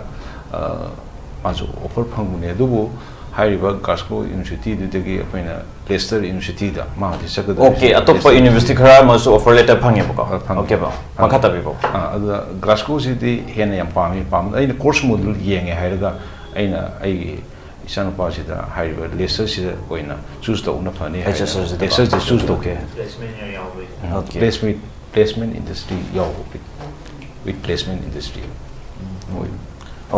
ꯃꯥꯁꯨ offer ꯐꯪꯕꯅꯦ꯫ ꯑꯗꯨꯕꯨ ꯍꯥꯏꯔꯤꯕ Glasgow Universityꯗꯨꯗꯒꯤ ꯑꯩꯈꯣꯏꯅ Leicester Universityꯗ ꯃꯥ ꯍꯧꯖꯤꯛ ꯆꯠꯀꯗꯧꯔꯤꯁꯦ꯫ Okay, ꯑꯇꯣꯞꯄ university ꯈꯔ ꯑꯃꯁꯨ offer letter ꯐꯪꯉꯦꯕꯀꯣ꯫ ꯑ, ꯐꯪꯉꯦ꯫ Okay, ꯄꯥꯕꯨꯡ꯫ ꯃꯈꯥ ꯇꯥꯕꯤꯌꯨ, ꯄꯥꯕꯨꯡ꯫ ꯑꯥ, ꯑꯗꯨꯗ Glasgowꯁꯤꯗꯤ ꯍꯦꯟꯅ ꯌꯥꯝ ꯄꯥꯝꯃꯤ꯫ ꯄꯥꯝ-, ꯑꯩꯅ course module ꯌꯦꯡꯉꯦ ꯍꯥꯏꯔꯒ ꯑꯩꯅ ꯑꯩꯒꯤ ꯏꯆꯥꯅꯨꯄꯥꯁꯤꯗ ꯍꯥꯏꯔꯤꯕ Leicesterꯁꯤꯗ ꯑꯣꯏꯅ choose ꯇꯧꯕꯅ ꯐꯅꯤ ꯍꯥꯏꯅ Leicesterꯁꯤꯗ꯫ Leicesterꯁꯦ choose ꯇꯧꯒꯦ꯫ Okay. placement ꯌꯥꯎꯕꯩ Okay. Placement, placement industry ꯌꯥꯎꯕ, with, with placement industry ꯑꯣꯏ꯫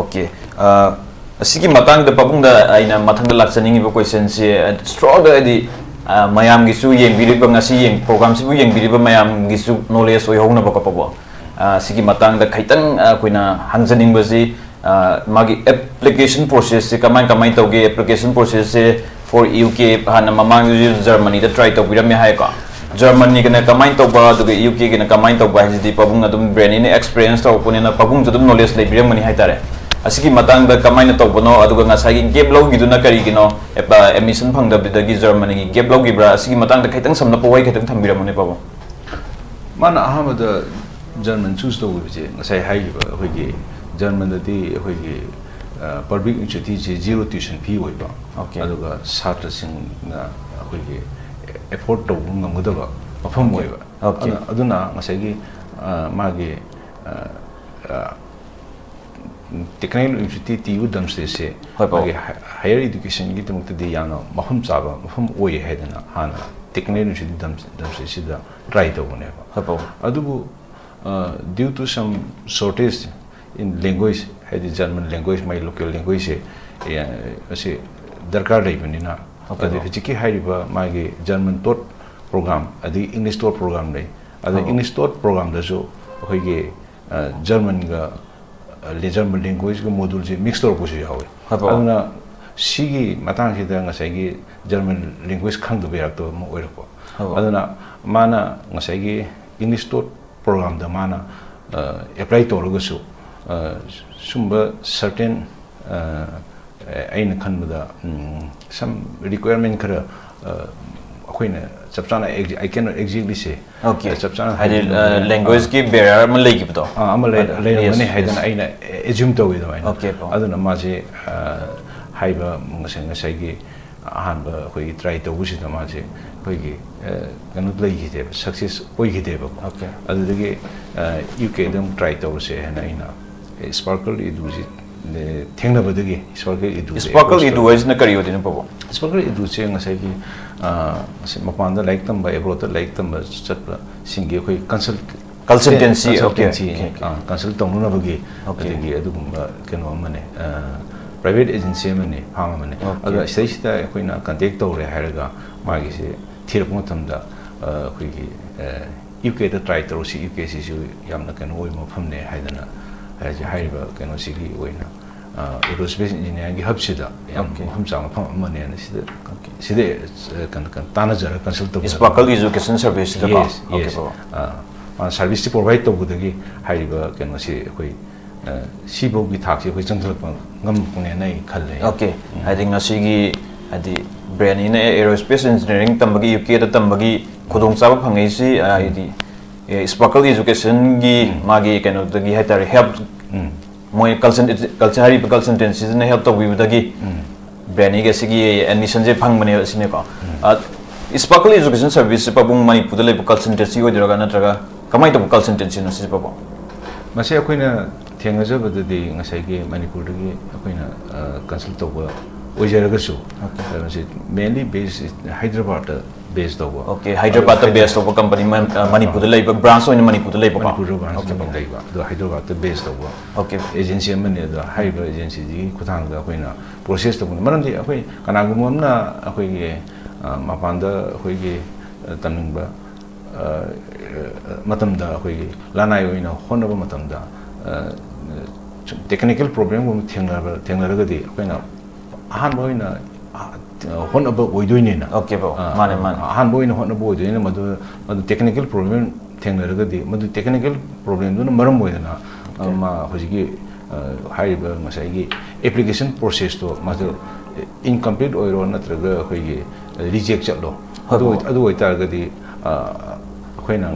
Okay. ꯑ, ꯑꯁꯤꯒꯤ ꯃꯇꯥꯡꯗ ꯄꯥꯕꯨꯡꯗ ꯑꯩꯅ ꯃꯊꯪꯗ ꯂꯥꯛꯆꯅꯤꯡꯉꯤꯕ questionꯁꯦ, ꯁꯣꯔꯠ ꯍꯥꯏꯗꯤ ꯑ, ꯃꯌꯥꯝꯒꯤꯁꯨ ꯌꯦꯡꯕꯤꯔꯤꯕ, ꯉꯁꯤ ꯌꯦꯡ-, ꯄ꯭ꯔꯣꯒ꯭ꯔꯥꯝꯁꯤꯕꯨ ꯌꯦꯡꯕꯤꯔꯤꯕ ꯃꯌꯥꯝꯒꯤꯁꯨ ꯅꯣꯂꯦꯖ ꯑꯣꯏꯍꯧꯅꯕꯀꯣ, ꯄꯥꯕꯨꯡ꯫ ꯑ, ꯁꯤꯒꯤ ꯃꯇꯥꯡꯗ ꯈꯤꯇꯪ, ꯑ, ꯑꯩꯈꯣꯏꯅ ꯍꯪꯖꯅꯤꯡꯕꯁꯤ, ꯑ, ꯃꯥꯒꯤ ꯑꯦꯄ꯭ꯂꯤꯀꯦꯁꯟ ꯄ꯭ꯔꯣꯁꯦꯁꯁꯦ ꯀꯃꯥꯏ, ꯀꯃꯥꯏꯅ ꯇꯧꯒꯦ? ꯑꯦꯄ꯭ꯂꯤꯀꯦꯁꯟ ꯄ꯭ꯔꯣꯁꯦꯁꯁꯦ for U K, ꯍꯥꯟꯅ ꯃꯃꯥꯡꯗꯁꯨ ꯖꯔꯃꯅꯤꯗ ꯇ꯭ꯔꯥꯏ ꯇꯧꯕꯤꯔꯝꯃꯦ ꯍꯥꯏꯀꯣ꯫ ꯖꯔꯃꯅꯤꯒꯤꯅ ꯀꯃꯥꯏꯅ ꯇꯧꯕ, ꯑꯗꯨꯒ U K ꯒꯤꯅ ꯀꯃꯥꯏꯅ ꯇꯧꯕ ꯍꯥꯏꯁꯤꯗꯤ ꯄꯥꯕꯨꯡ ꯑꯗꯨꯝ ꯕ꯭ꯔꯦꯅꯤꯅ ꯑꯦꯛꯁꯄꯤꯔꯤꯌꯦꯟꯁ ꯇꯧꯔꯛꯄꯅꯤꯅ, ꯄꯥꯕꯨꯡꯁꯨ ꯑꯗꯨꯝ ꯅꯣꯂꯦꯖ ꯂꯩꯕꯤꯔꯝꯒꯅꯤ ꯍꯥꯏꯇꯥꯔꯦ꯫ ꯑꯁꯤꯒꯤ ꯃꯇꯥꯡꯗ ꯀꯃꯥꯏꯅ ꯇꯧꯕꯅꯣ, ꯑꯗꯨꯒ ꯉꯁꯥꯏꯒꯤ ꯒꯦꯞ ꯂꯧꯈꯤꯗꯨꯅ ꯀꯔꯤꯒꯤꯅꯣ, ꯑꯦꯞ-, ꯑ, ꯑꯦꯗꯃꯤꯁꯟ ꯐꯪꯗꯕꯗꯒꯤ ꯖꯔꯃꯅꯤꯒꯤ ꯒꯦꯞ ꯂꯧꯈꯤꯕ꯭ꯔꯥ? ꯑꯁꯤꯒꯤ ꯃꯇꯥꯡꯗ ꯈꯤꯇꯪ ꯁꯝꯂꯞꯄ ꯋꯥꯍꯩ ꯈꯤꯇꯪ ꯊꯝꯕꯤꯔꯝꯃꯨꯅꯦ, ꯄꯥꯕꯨꯡ꯫ ꯃꯥꯅ ꯑꯍꯥꯟꯕꯗ ꯖꯔꯃꯟ ꯆꯨꯁ ꯇꯧꯈꯤꯕꯁꯦ ꯉꯁꯥꯏ ꯍꯥꯏꯈꯤꯕ ꯑꯩꯈꯣꯏꯒꯤ ꯖꯔꯃꯟꯗꯗꯤ ꯑꯩꯈꯣꯏꯒꯤ, ꯑ, ꯄꯕ꯭ꯂꯤꯛ ꯏꯟꯁꯇꯤꯇ꯭ꯌꯨꯠꯁꯦ ꯖꯤꯔꯣ ꯇ꯭ꯌꯨꯁꯟ ꯐꯤ ꯑꯣꯏꯕ, Okay. ꯑꯗꯨꯒ ꯁꯥꯇ꯭ꯔꯁꯤꯡꯅ ꯑꯩꯈꯣꯏꯒꯤ ꯑꯦꯐꯣꯔꯗ ꯇꯧꯕ ꯉꯝꯒꯗꯕ ꯃꯐꯝ Okay. ꯑꯣꯏꯕ꯫ Okay. ꯑꯗꯨꯅ, ꯑꯗꯨꯅ ꯉꯁꯥꯏꯒꯤ, ꯑ, ꯃꯥꯒꯤ, ꯑ, ꯑ, ꯇꯦꯛꯅꯤꯀꯦꯜ ꯏꯟꯁꯇꯤꯇ꯭ꯌꯨꯠ ꯇꯤ ꯌꯨ ꯗꯝꯁꯇꯦꯁꯦ ꯍꯣꯏ, ꯄꯥꯕꯨꯡ꯫ ꯃꯥꯒꯤ ꯍꯥꯏ-, ꯍꯥꯌꯔ ꯏꯗꯨꯀꯦꯁꯟꯒꯤꯗꯃꯛꯇꯗꯤ ꯌꯥꯝꯅ ꯃꯐꯝ ꯆꯥꯕ ꯃꯐꯝ ꯑꯣꯏ ꯍꯥꯏꯗꯅ ꯍꯥꯟꯅ ꯇꯦꯛꯅꯤꯀꯦꯜ ꯏꯟꯁꯇꯤꯇ꯭ꯌꯨꯠ ꯗꯝꯁ-, ꯗꯝꯁꯇꯦꯁꯁꯤꯗ ꯇ꯭ꯔꯥꯏ ꯇꯧꯕꯅꯦꯕ꯫ ꯍꯣꯏ, ꯄꯥꯕꯨꯡ꯫ ꯑꯗꯨꯕꯨ, ꯑ, due to some shortage in language, ꯍꯥꯏꯗꯤ ꯖꯔꯃꯟ ꯂꯦꯡꯒ꯭ꯋꯦꯖ, ꯃꯥꯒꯤ ꯂꯣꯀꯦꯜ ꯂꯦꯡꯒ꯭ꯋꯦꯖꯁꯦ, ꯑꯦ, ꯑꯁꯤ ꯗꯔꯀꯥꯔ ꯂꯩꯕꯅꯤꯅ, Okay, ꯑꯗꯩ ꯄꯥꯕꯨꯡ꯫ ꯍꯧꯖꯤꯛꯀꯤ ꯍꯥꯏꯔꯤꯕ ꯃꯥꯒꯤ ꯖꯔꯃꯟ ꯇꯣꯠ ꯄ꯭ꯔꯣꯒ꯭ꯔꯥꯝ, ꯑꯗꯒꯤ ꯏꯪꯂꯤꯁ ꯇꯣꯠ ꯄ꯭ꯔꯣꯒ꯭ꯔꯥꯝ ꯂꯩ꯫ ꯑꯗ ꯄꯥꯕꯨꯡ꯫ ꯏꯪꯂꯤꯁ ꯇꯣꯠ ꯄ꯭ꯔꯣꯒ꯭ꯔꯥꯝꯗꯁꯨ ꯑꯩꯈꯣꯏꯒꯤ, ꯑ, ꯖꯔꯃꯟꯒ, ꯑ, ꯂꯦ-, ꯖꯔꯃꯟ ꯂꯦꯡꯒ꯭ꯋꯦꯖꯀ ꯃꯣꯗꯨꯜꯁꯦ ꯃꯤꯛꯁ ꯇꯧꯔꯛꯄꯁꯨ ꯌꯥꯎꯋꯤ꯫ ꯍꯣꯏ, ꯄꯥꯕꯨꯡ꯫ ꯑꯗꯨꯅ ꯁꯤꯒꯤ ꯃꯇꯥꯡꯁꯤꯗ ꯉꯁꯥꯏꯒꯤ ꯖꯔꯃꯟ ꯂꯦꯡꯒ꯭ꯋꯦꯖ ꯈꯪꯗꯕ ꯌꯥꯔꯛꯇꯕ ꯑꯃ ꯑꯣꯏꯔꯛꯄ꯫ ꯍꯣꯏ, ꯄꯥꯕꯨꯡ꯫ ꯑꯗꯨꯅ ꯃꯥꯅ ꯉꯁꯥꯏꯒꯤ ꯏꯪꯂꯤꯁ ꯇꯣꯠ ꯄ꯭ꯔꯣꯒ꯭ꯔꯥꯝꯗ ꯃꯥꯅ, ꯑ, ꯑꯦꯄ꯭ꯂꯥꯏ ꯇꯧꯔꯒꯁꯨ, ꯑ, ꯁꯨꯝꯕ ꯁꯔꯇꯦꯟ, ꯑ, ꯑꯩꯅ ꯈꯟꯕꯗ, ꯎꯝ, some requirement ꯈꯔ, ꯑ, ꯑꯩꯈꯣꯏꯅ ꯆꯞ ꯆꯥꯅ ex-, I cannot exactly say, Okay. ꯑ, ꯆꯞ ꯆꯥꯅ ꯍꯥꯏꯗꯤ, ꯍꯥꯏꯕ ꯑ, ꯉꯝꯗꯦ꯫ ꯂꯦꯡꯒ꯭ꯋꯦꯖꯀꯤ ꯕꯦꯔꯤꯌꯔ ꯑꯃ ꯂꯩꯈꯤꯕꯗꯣ? ꯑꯥ, ꯑꯃ ꯂꯩ-, ꯑꯗ, ꯂꯩꯔꯝꯒꯅꯤ yes, ꯍꯥꯏꯗꯅ yes. ꯑꯩꯅ ꯑꯦꯖ꯭ꯌꯨꯝ ꯇꯧꯋꯤ ꯑꯗꯨꯃꯥꯏꯅ꯫ Okay, ꯄꯥꯕꯨꯡ꯫ ꯑꯗꯨꯅ ꯃꯥꯁꯦ, ꯑ, ꯍꯥꯏꯕ ꯉꯁꯥꯏ, ꯉꯁꯥꯏꯒꯤ ꯑꯍꯥꯟꯕ ꯑꯩꯈꯣꯏꯒꯤ ꯇ꯭ꯔꯥꯏ ꯇꯧꯕꯁꯤꯗ ꯃꯥꯁꯦ ꯑꯩꯈꯣꯏꯒꯤ, ꯑ, ꯀꯩꯅꯣ ꯂꯩꯈꯤꯗꯦꯕ, ꯁꯛꯁꯦꯁ ꯑꯣꯏꯈꯤꯗꯦꯕꯀꯣ꯫ Okay. ꯑꯗꯨꯗꯒꯤ, ꯑ, ꯌꯨ ꯀꯦꯗ ꯑꯃꯨꯛ ꯇ꯭ꯔꯥꯏ ꯇꯧꯔꯁꯦ ꯍꯥꯏꯅ ꯑꯩꯅ, ꯑꯦ, ꯁ꯭ꯄꯥꯔꯀꯜ ꯏꯗꯨꯁꯤ, ꯑꯦ, ꯊꯦꯡꯅꯕꯗꯒꯤ ꯁ꯭ꯄꯥꯔꯀꯜ ꯏꯗꯨꯁꯦ ꯁ꯭ꯄꯥꯔꯀꯜ approach ꯏꯗꯨ ꯇꯧ-, ꯍꯥꯏꯁꯤꯅ ꯀꯔꯤ ꯑꯣꯏꯗꯣꯏꯅꯣ, ꯄꯥꯕꯨꯡ? ꯁ꯭ꯄꯥꯔꯀꯜ ꯏꯗꯨꯁꯦ ꯉꯁꯥꯏꯒꯤ, ꯑ, ꯉꯁꯥꯏ ꯃꯄꯥꯟꯗ ꯂꯥꯏꯔꯤꯛ ꯇꯝꯕ, ꯑꯦꯕ꯭ꯔꯣꯗꯇ ꯂꯥꯏꯔꯤꯛ ꯇꯝꯕ ꯆꯠꯄꯁꯤꯡꯒꯤ ꯑꯩꯈꯣꯏ consult-, Consultancy, okay, consultancy, okay, okay. ꯑ, ꯀꯟꯁꯜ ꯇꯧꯅꯅꯕꯒꯤ Okay. ꯑꯗꯒꯤ ꯑꯗꯨꯒꯨꯝꯕ ꯀꯩꯅꯣ ꯑꯃꯅꯦ, ꯑ, private agency ꯑꯃꯅꯤ, firm ꯑꯃꯅꯤ꯫ Okay. ꯑꯗꯣ ꯁꯤꯗꯩꯁꯤꯗ ꯑꯩꯈꯣꯏꯅ contact ꯇꯧꯔꯦ ꯍꯥꯏꯔꯒ ꯃꯥꯒꯤꯁꯦ ꯊꯤꯔꯛꯄ ꯃꯇꯝꯗ, ꯑ, ꯑꯩꯈꯣꯏꯒꯤ, ꯑ, U K ꯗ try ꯇꯧꯔꯁꯤ, U K ꯁꯤꯁꯨ ꯌꯥꯝꯅ ꯀꯩꯅꯣ ꯑꯣꯏꯕ ꯃꯐꯝꯅꯦ ꯍꯥꯏꯗꯅ ꯍꯥꯏꯔꯤꯁꯦ, ꯍꯥꯏꯔꯤꯕ ꯀꯩꯅꯣꯁꯤꯒꯤ ꯑꯣꯏꯅ, ꯑ, aerospace engineering ꯒꯤ hub ꯁꯤꯗ ꯌꯥꯝ Okay. ꯃꯐꯝ ꯆꯥꯕ ꯃꯐꯝ ꯑꯃꯅꯦꯅ ꯁꯤꯗ, ꯁꯤꯗ, ꯑ, ꯀꯩꯅꯣ, ꯀꯩꯅꯣ, ꯇꯥꯟꯅꯖꯔꯒ consult ꯇꯧꯖꯔꯒ Sparkle Education Service ꯁꯤꯗꯀꯣ? Yes, Okay, yes. ꯕꯕꯥ꯫ ꯑ, ꯃꯥ service ꯁꯤ provide ꯇꯧꯕꯗꯒꯤ ꯍꯥꯏꯔꯤꯕ ꯀꯩꯅꯣꯁꯤ ꯑꯩꯈꯣꯏ, ꯑ, ꯁꯤꯐꯥꯎꯒꯤ ꯊꯥꯛꯁꯤ ꯑꯩꯈꯣꯏ ꯆꯪꯁꯤꯜꯂꯛꯄ ꯉꯝꯃꯛꯄꯅꯦꯅ ꯑꯩ ꯈꯜꯂꯦ꯫ Okay. ꯍꯥꯏꯗꯤ ꯉꯁꯤꯒꯤ, ꯍꯥꯏꯗꯤ ꯕ꯭ꯔꯦꯅꯤꯅ aerospace engineering ꯇꯝꯕꯒꯤ, U K ꯗ ꯇꯝꯕꯒꯤ ꯈꯨꯗꯣꯡꯆꯥꯕ ꯐꯪꯉꯛꯏꯁꯤ, ꯑ, ꯍꯥꯏꯗꯤ, ꯑꯦ, Sparkle Education ꯒꯤ ꯃꯥꯒꯤ ꯀꯩꯅꯣꯗꯒꯤ ꯍꯥꯏꯇꯥꯔꯦ, help, ꯎꯝ꯫ ꯃꯣꯏ consultant-, consul-, ꯍꯥꯏꯔꯤꯕ consultancy ꯁꯤꯅ help ꯇꯧꯕꯤꯕꯗꯒꯤ ꯎꯝ꯫ ꯕ꯭ꯔꯦꯅꯤꯒꯤ ꯑꯁꯤꯒꯤ admission ꯁꯦ ꯐꯪꯕꯅꯦꯕ ꯁꯤꯅꯦꯀꯣ꯫ ꯑ, Sparkle Education Service ꯁꯤ ꯄꯥꯕꯨꯡ ꯃꯅꯤꯄꯨꯔꯗ ꯂꯩꯕ consultancy ꯑꯣꯏꯗꯣꯏꯔꯒ ꯅꯠꯇ꯭ꯔꯒ ꯀꯃꯥꯏꯅ ꯇꯧꯕ consultancy ꯅꯣ ꯁꯤꯁꯦ ꯄꯥꯕꯨꯡ? ꯃꯁꯤ ꯑꯩꯈꯣꯏꯅ ꯊꯦꯡꯅꯖꯕꯗꯗꯤ ꯉꯁꯥꯏꯒꯤ ꯃꯅꯤꯄꯨꯔꯗꯒꯤ ꯑꯩꯈꯣꯏꯅ, ꯑ, consult ꯇꯧꯕ ꯑꯣꯏꯖꯔꯒꯁꯨ, Okay. ꯑ, ꯃꯁꯤ mainly base ꯍꯥꯏꯗ꯭ꯔꯕꯥꯗꯇ base ꯇꯧꯕ꯫ Okay, ꯍꯥꯏꯗ꯭ꯔꯕꯥꯗꯇ base ꯇꯧꯕ company ꯃ-, ꯑ, ꯃꯅꯤꯄꯨꯔꯗ ꯂꯩꯕ branch ꯑꯣꯏꯅ ꯃꯅꯤꯄꯨꯔꯗ ꯂꯩꯕꯀꯣ? ꯃꯅꯤꯄꯨꯔꯗ branch Okay. ꯑꯃ ꯂꯩꯕ, ꯑꯗꯣ ꯍꯥꯏꯗ꯭ꯔꯕꯥꯗꯇ base ꯇꯧꯕ Okay. agency ꯑꯃꯅꯤ꯫ ꯑꯗꯣ ꯍꯥꯏꯔꯤꯕ agency ꯁꯤꯒꯤ ꯈꯨꯠꯊꯥꯡꯗ ꯑꯩꯈꯣꯏꯅ process ꯇꯧꯕꯅꯤ꯫ ꯃꯔꯝꯗꯤ ꯑꯩꯈꯣꯏ ꯀꯅꯥꯒꯨꯝꯕ ꯑꯃꯅ ꯑꯩꯈꯣꯏꯒꯤ, ꯑ, ꯃꯄꯥꯟꯗ ꯑꯩꯈꯣꯏꯒꯤ, ꯑ, ꯇꯝꯅꯤꯡꯕ, ꯑ, ꯃꯇꯝꯗ ꯑꯩꯈꯣꯏꯒꯤ ꯂꯅꯥꯏ ꯑꯣꯏꯅ ꯍꯣꯠꯅꯕ ꯃꯇꯝꯗ, ꯑ, ꯁꯨꯝ technical problem ꯒꯨꯝꯕ ꯊꯦꯡꯅꯕ, ꯊꯦꯡꯅꯔꯒꯗꯤ ꯑꯩꯈꯣꯏꯅ ꯑꯍꯥꯟꯕ ꯑꯣꯏꯅ, ꯑ, ꯍꯣꯠꯅꯕ ꯑꯣꯏꯗꯣꯏꯅꯤꯅ꯫ Okay, bro. ꯑ, ꯃꯥꯅꯦ, ꯃꯥꯅꯦ꯫ ꯑꯍꯥꯟꯕ ꯑꯣꯏꯅ ꯍꯣꯠꯅꯕ ꯑꯣꯏꯗꯣꯏꯅꯤꯅ ꯃꯗꯨ, ꯃꯗꯨ technical problem ꯊꯦꯡꯅꯔꯒꯗꯤ, ꯃꯗꯨ technical problem ꯗꯨꯅ ꯃꯔꯝ ꯑꯣꯏꯗꯅ, ꯑ, ꯃꯥ ꯍꯧꯖꯤꯛꯀꯤ, ꯑ, ꯍꯥꯏꯔꯤꯕ ꯉꯁꯥꯏꯒꯤ application process ꯇꯣ ꯃꯥꯁꯨ incomplete ꯑꯣꯏꯔꯣ ꯅꯠꯇ꯭ꯔꯒ ꯑꯩꯈꯣꯏꯒꯤ reject ꯆꯠꯂꯣ, ꯑꯗꯨ ꯑꯣꯏ-, ꯑꯗꯨ ꯑꯣꯏꯇꯥꯔꯒꯗꯤ, ꯑ, ꯑꯩꯈꯣꯏꯅ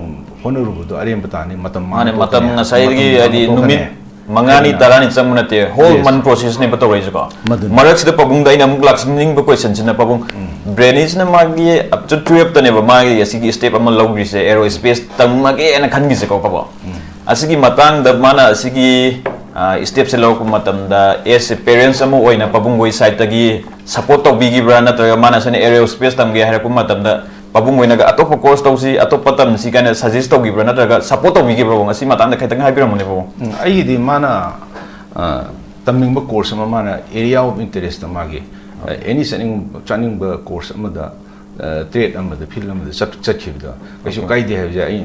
ꯍꯣꯠꯅꯔꯨꯕꯗꯣ ꯑꯔꯦꯝꯕ ꯇꯥꯅꯤ, ꯃꯇꯝ ꯃꯥꯅꯦ, ꯃꯥꯡꯕ ꯃꯇꯝ ꯊꯣꯛꯀꯅꯤ, ꯉꯁꯥꯏꯒꯤ ꯃꯇꯝ ꯍꯥꯏꯗꯤ ꯃꯥꯡꯕ ꯅꯨꯃꯤꯠ ꯊꯣꯛꯀꯅꯤ꯫ ꯃꯉꯥꯅꯤ, ꯑꯗꯨꯅ ꯇꯔꯥꯅꯤ ꯆꯪꯕ ꯅꯠꯇꯦ, whole Yes. month process ꯅꯦꯕ ꯇꯧꯔꯛꯏꯁꯦꯀꯣ꯫ ꯃꯗꯨꯅꯤ꯫ ꯃꯔꯛꯁꯤꯗ ꯄꯥꯕꯨꯡꯗ ꯑꯩꯅ ꯑꯃꯨꯛ ꯂꯥꯛꯆꯅꯤꯡꯕ question ꯁꯤꯅ, ꯄꯥꯕꯨꯡ, ꯕ꯭ꯔꯦꯅꯤꯁꯤꯅ ꯃꯥꯒꯤ up to twelve ꯇꯅꯦꯕ ꯃꯥꯒꯤ ꯑꯁꯤꯒꯤ step ꯑꯃ ꯂꯧꯈ꯭ꯔꯤꯁꯦ, aerospace ꯇꯝꯃꯒꯦꯅ ꯈꯟꯈꯤꯁꯦꯀꯣ, ꯄꯥꯕꯨꯡ꯫ ꯑꯁꯤꯒꯤ ꯃꯇꯥꯡꯗ ꯃꯥꯅ ꯑꯁꯤꯒꯤ, ꯑ, step ꯁꯦ ꯂꯧꯔꯛꯄ ꯃꯇꯝꯗ, as a parents ꯑꯃ ꯑꯣꯏꯅ ꯄꯥꯕꯨꯡ ꯍꯣꯏ side ꯇꯒꯤ support ꯇꯧꯕꯤꯈꯤꯕ꯭ꯔꯥ, ꯅꯠꯇ꯭ꯔꯒ ꯃꯥꯅ ꯁꯨꯃꯥꯏꯅ aerospace ꯇꯝꯒꯦ ꯍꯥꯏꯔꯛꯄ ꯃꯇꯝꯗ ꯄꯥꯕꯨꯡ ꯍꯣꯏꯅꯒ ꯑꯇꯣꯞꯄ course ꯇꯧꯁꯤ, ꯑꯇꯣꯞꯄ ꯇꯝꯁꯤ ꯀꯥꯏꯅ suggest ꯇꯧꯈꯤꯕ꯭ꯔꯥ, ꯅꯠꯇ꯭ꯔꯒ support ꯇꯧꯕꯤꯈꯤꯕ꯭ꯔꯣ? ꯉꯁꯤ ꯃꯇꯥꯡꯗ ꯈꯤꯇꯪ ꯍꯥꯏꯕꯤꯔꯝꯃꯨꯅꯦ, ꯄꯥꯕꯨꯡ꯫ ꯎꯝ, ꯑꯩꯒꯤꯗꯤ ꯃꯥꯅ, ꯑ, ꯇꯝꯅꯤꯡꯕ course ꯑꯃ, ꯃꯥꯅ area of interest ꯃꯥꯒꯤ, ꯑꯦꯅꯤ ꯆꯠꯅꯤꯡ ꯆꯠꯅꯤꯡꯕ course ꯑꯃꯗ, ꯇ꯭ꯔꯦꯠ ꯑꯃꯗ, field ꯑꯃꯗ ꯆꯠ ꯆꯠꯈꯤꯕꯗꯣ ꯀꯩꯁꯨ ꯀꯥꯏꯗꯦ ꯍꯥꯏꯕꯁꯦ ꯑꯩ,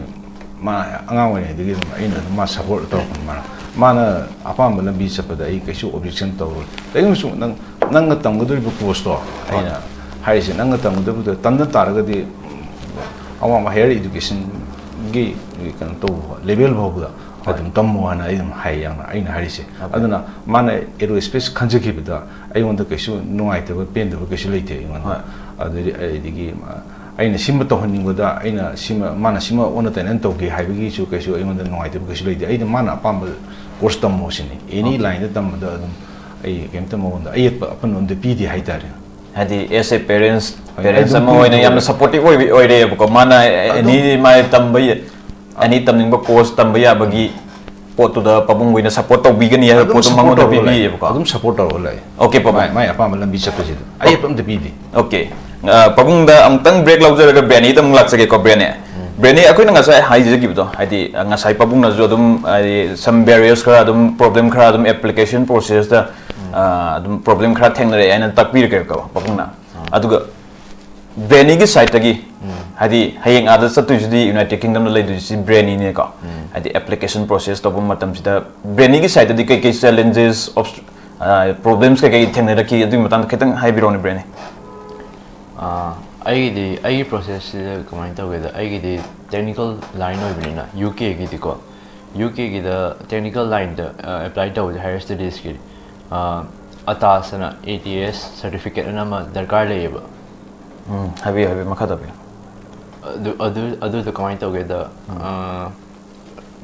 ꯃꯥ ꯑꯉꯥꯡ ꯑꯣꯏꯔꯤꯉꯩꯗꯒꯤ ꯑꯗꯨꯝ ꯑꯩꯅ ꯑꯗꯨꯝ ꯃꯥ support ꯇꯧꯔꯛꯄꯅꯤ꯫ ꯃꯥꯅ ꯃꯥꯅ ꯑꯄꯥꯝꯕ ꯂꯝꯕꯤ ꯆꯠꯄꯗ ꯑꯩ ꯀꯩꯁꯨ objection ꯇꯧꯔꯣꯏ꯫ ꯀꯩꯒꯤꯅꯣꯁꯨ ꯅꯪ ꯅꯪꯅ ꯇꯝꯒꯗꯧꯔꯤꯕ course ꯇꯣ, ꯑꯩꯅ ꯍꯥꯏꯔꯤꯁꯦ, ꯅꯪꯅ ꯇꯝꯒꯗꯕꯗꯣ ꯇꯝꯗ ꯇꯥꯔꯒꯗꯤ ꯑꯋꯥꯡꯕ higher education ꯒꯤ ꯀꯩꯅꯣ ꯇꯧꯕ level ꯐꯥꯎꯕꯗ ꯑꯗꯨꯝ ꯇꯝꯃꯣ ꯍꯥꯏꯅ ꯑꯩ ꯑꯗꯨꯝ ꯍꯥꯏ, ꯌꯥꯝꯅ ꯑꯩꯅ ꯍꯥꯏꯔꯤꯁꯦ꯫ ꯑꯗꯨꯅ ꯃꯥꯅ aerospace ꯈꯟꯖꯈꯤꯕꯗ ꯑꯩꯉꯣꯟꯗ ꯀꯩꯁꯨ ꯅꯨꯡꯉꯥꯏꯇꯕ, ꯄꯦꯟꯗꯕ ꯀꯩꯁꯨ ꯂꯩꯇꯦ ꯑꯩꯉꯣꯟꯗ꯫ ꯑꯗꯨꯗꯤ ꯑꯩꯗꯒꯤ ꯑꯩꯅ ꯁꯤꯃ ꯇꯧꯍꯟꯅꯤꯡꯕꯗ, ꯑꯩꯅ ꯁꯤꯃ, ꯃꯥꯅ ꯁꯤꯃ ꯑꯣꯟꯅ ꯇꯩꯅꯅ ꯇꯧꯒꯦ ꯍꯥꯏꯕꯒꯤꯁꯨ ꯀꯩꯁꯨ ꯑꯩꯉꯣꯟꯗ ꯅꯨꯡꯉꯥꯏꯇꯕ ꯀꯩꯁꯨ ꯂꯩꯇꯦ꯫ ꯑꯩꯅ ꯃꯥꯅ ꯑꯄꯥꯝꯕ course ꯇꯝꯃꯣ ꯁꯤꯅꯤ꯫ Any line ꯗ ꯇꯝꯕꯗ ꯑꯗꯨꯝ ꯑꯩ ꯀꯩꯝꯇ ꯃꯉꯣꯟꯗ ꯑꯌꯦꯠꯄ ꯑꯄꯟꯕ ꯑꯝꯇ ꯄꯤꯗꯦ ꯍꯥꯏꯇꯥꯔꯦ꯫ ꯍꯥꯏꯗꯤ as a parents, ꯍꯣꯏ, parents ꯑꯗꯨꯝ ꯑꯃ ꯑꯣꯏꯅ ꯄꯨꯔꯤꯗꯣ ꯌꯥꯝꯅ supportive ꯑꯣꯏꯕ ꯑꯣꯏꯔꯦꯕꯀꯣ꯫ ꯃꯥꯅ ꯑꯗꯨꯝ any ꯃꯥꯏ ꯇꯝꯕ ꯌꯥ-, any ꯇꯝꯅꯤꯡꯕ course ꯇꯝꯕ ꯌꯥꯕꯒꯤ ꯄꯣꯠꯇꯨꯗ ꯄꯥꯕꯨꯡ ꯍꯣꯏꯅ support ꯇꯧꯕꯤꯒꯅꯤ ꯍꯥꯏꯕ ꯑꯗꯨꯝ ꯄꯣꯠꯇꯨ support ꯃꯉꯣꯟꯗ ꯇꯧꯔꯒ ꯂꯩ꯫ ꯄꯤꯕꯤꯌꯦꯕꯀꯣ꯫ ꯑꯗꯨꯝ support ꯇꯧꯔꯒ ꯂꯩ꯫ Okay, ꯄꯥꯕꯨꯡ꯫ ꯃꯥꯏ, ꯃꯥꯏ ꯑꯄꯥꯝꯕ ꯂꯝꯕꯤ ꯆꯠꯄꯁꯤꯗ ꯑꯌꯦꯠꯄ ꯑꯝꯇ ꯄꯤꯗꯦ꯫ Okay꯫ ꯑ, ꯄꯥꯕꯨꯡꯗ ꯑꯃꯨꯛꯇꯪ break ꯂꯧꯖꯔꯒ ꯕ꯭ꯔꯦꯅꯤꯗ ꯑꯃꯨꯛ ꯂꯥꯛꯆꯒꯦꯀꯣ, ꯕ꯭ꯔꯦꯅꯤ꯫ ꯕ꯭ꯔꯦꯅꯤ, ꯑꯩꯈꯣꯏꯅ ꯉꯁꯥꯏ ꯍꯥꯏꯖꯈꯤꯕꯗꯣ, ꯍꯥꯏꯗꯤ, ꯑ, ꯉꯁꯥꯏ ꯄꯥꯕꯨꯡꯅꯁꯨ ꯑꯗꯨꯝ, ꯍꯥꯏꯗꯤ, some barriers ꯈꯔ ꯑꯗꯨꯝ, problem ꯈꯔ ꯑꯗꯨꯝ application process ꯇ, ꯑ, ꯑꯗꯨꯝ problem ꯈꯔ ꯊꯦꯡꯅꯔꯛꯑꯦ ꯍꯥꯏꯅ ꯇꯥꯛꯄꯤꯔꯛꯀꯦꯀꯣ ꯄꯥꯕꯨꯡꯅ꯫ ꯑꯗꯨꯒ ꯕ꯭ꯔꯦꯅꯤꯒꯤ side ꯇꯒꯤ, ꯍꯥꯏꯗꯤ, ꯍꯌꯦꯡ ꯑꯥꯗ ꯆꯠꯇꯣꯏꯁꯤꯗꯤ, United Kingdom ꯗ ꯂꯩꯗꯣꯏꯁꯤ ꯕ꯭ꯔꯦꯅꯤꯅꯦꯀꯣ꯫ ꯍꯥꯏꯗꯤ, application process ꯇꯧꯕ ꯃꯇꯝꯁꯤꯗ ꯕ꯭ꯔꯦꯅꯤꯒꯤ side ꯇꯗꯤ ꯀꯩꯀꯩ challenges of, ꯑ, problems ꯀꯩꯀꯩ ꯊꯦꯡꯅꯔꯛꯈꯤ, ꯑꯗꯨꯒꯤ ꯃꯇꯥꯡꯗ ꯈꯤꯇꯪ ꯍꯥꯏꯕꯤꯔꯛꯑꯣꯅꯦ, ꯕ꯭ꯔꯦꯅꯤ꯫ ꯑꯥ, ꯑꯩꯒꯤꯗꯤ, ꯑꯩꯒꯤ process ꯁꯤꯗ ꯀꯃꯥꯏꯅ ꯇꯧꯒꯦꯗ, ꯑꯩꯒꯤꯗꯤ technical line ꯑꯣꯏꯕꯅꯤꯅ, U K ꯒꯤꯗꯤꯀꯣ, U K ꯒꯤꯗ technical line ꯗ, ꯑ, apply ꯇꯧꯕꯁꯦ, higher studies ꯀꯤ, ꯑ, ATAS ꯑꯅ, A T A S certificate ꯑꯅ ꯑꯃ ꯗꯔꯀꯥꯔ ꯂꯩꯌꯦꯕ꯫ ꯎꯝ, ꯍꯥꯏꯕꯤꯌꯨ, ꯍꯥꯏꯕꯤꯌꯨ, ꯃꯈꯥ ꯇꯥꯕꯤꯌꯨ꯫ ꯑꯗꯨ, ꯑꯗꯨ, ꯑꯗꯨꯗ ꯀꯃꯥꯏꯅ ꯇꯧꯒꯦꯗ, ꯑ,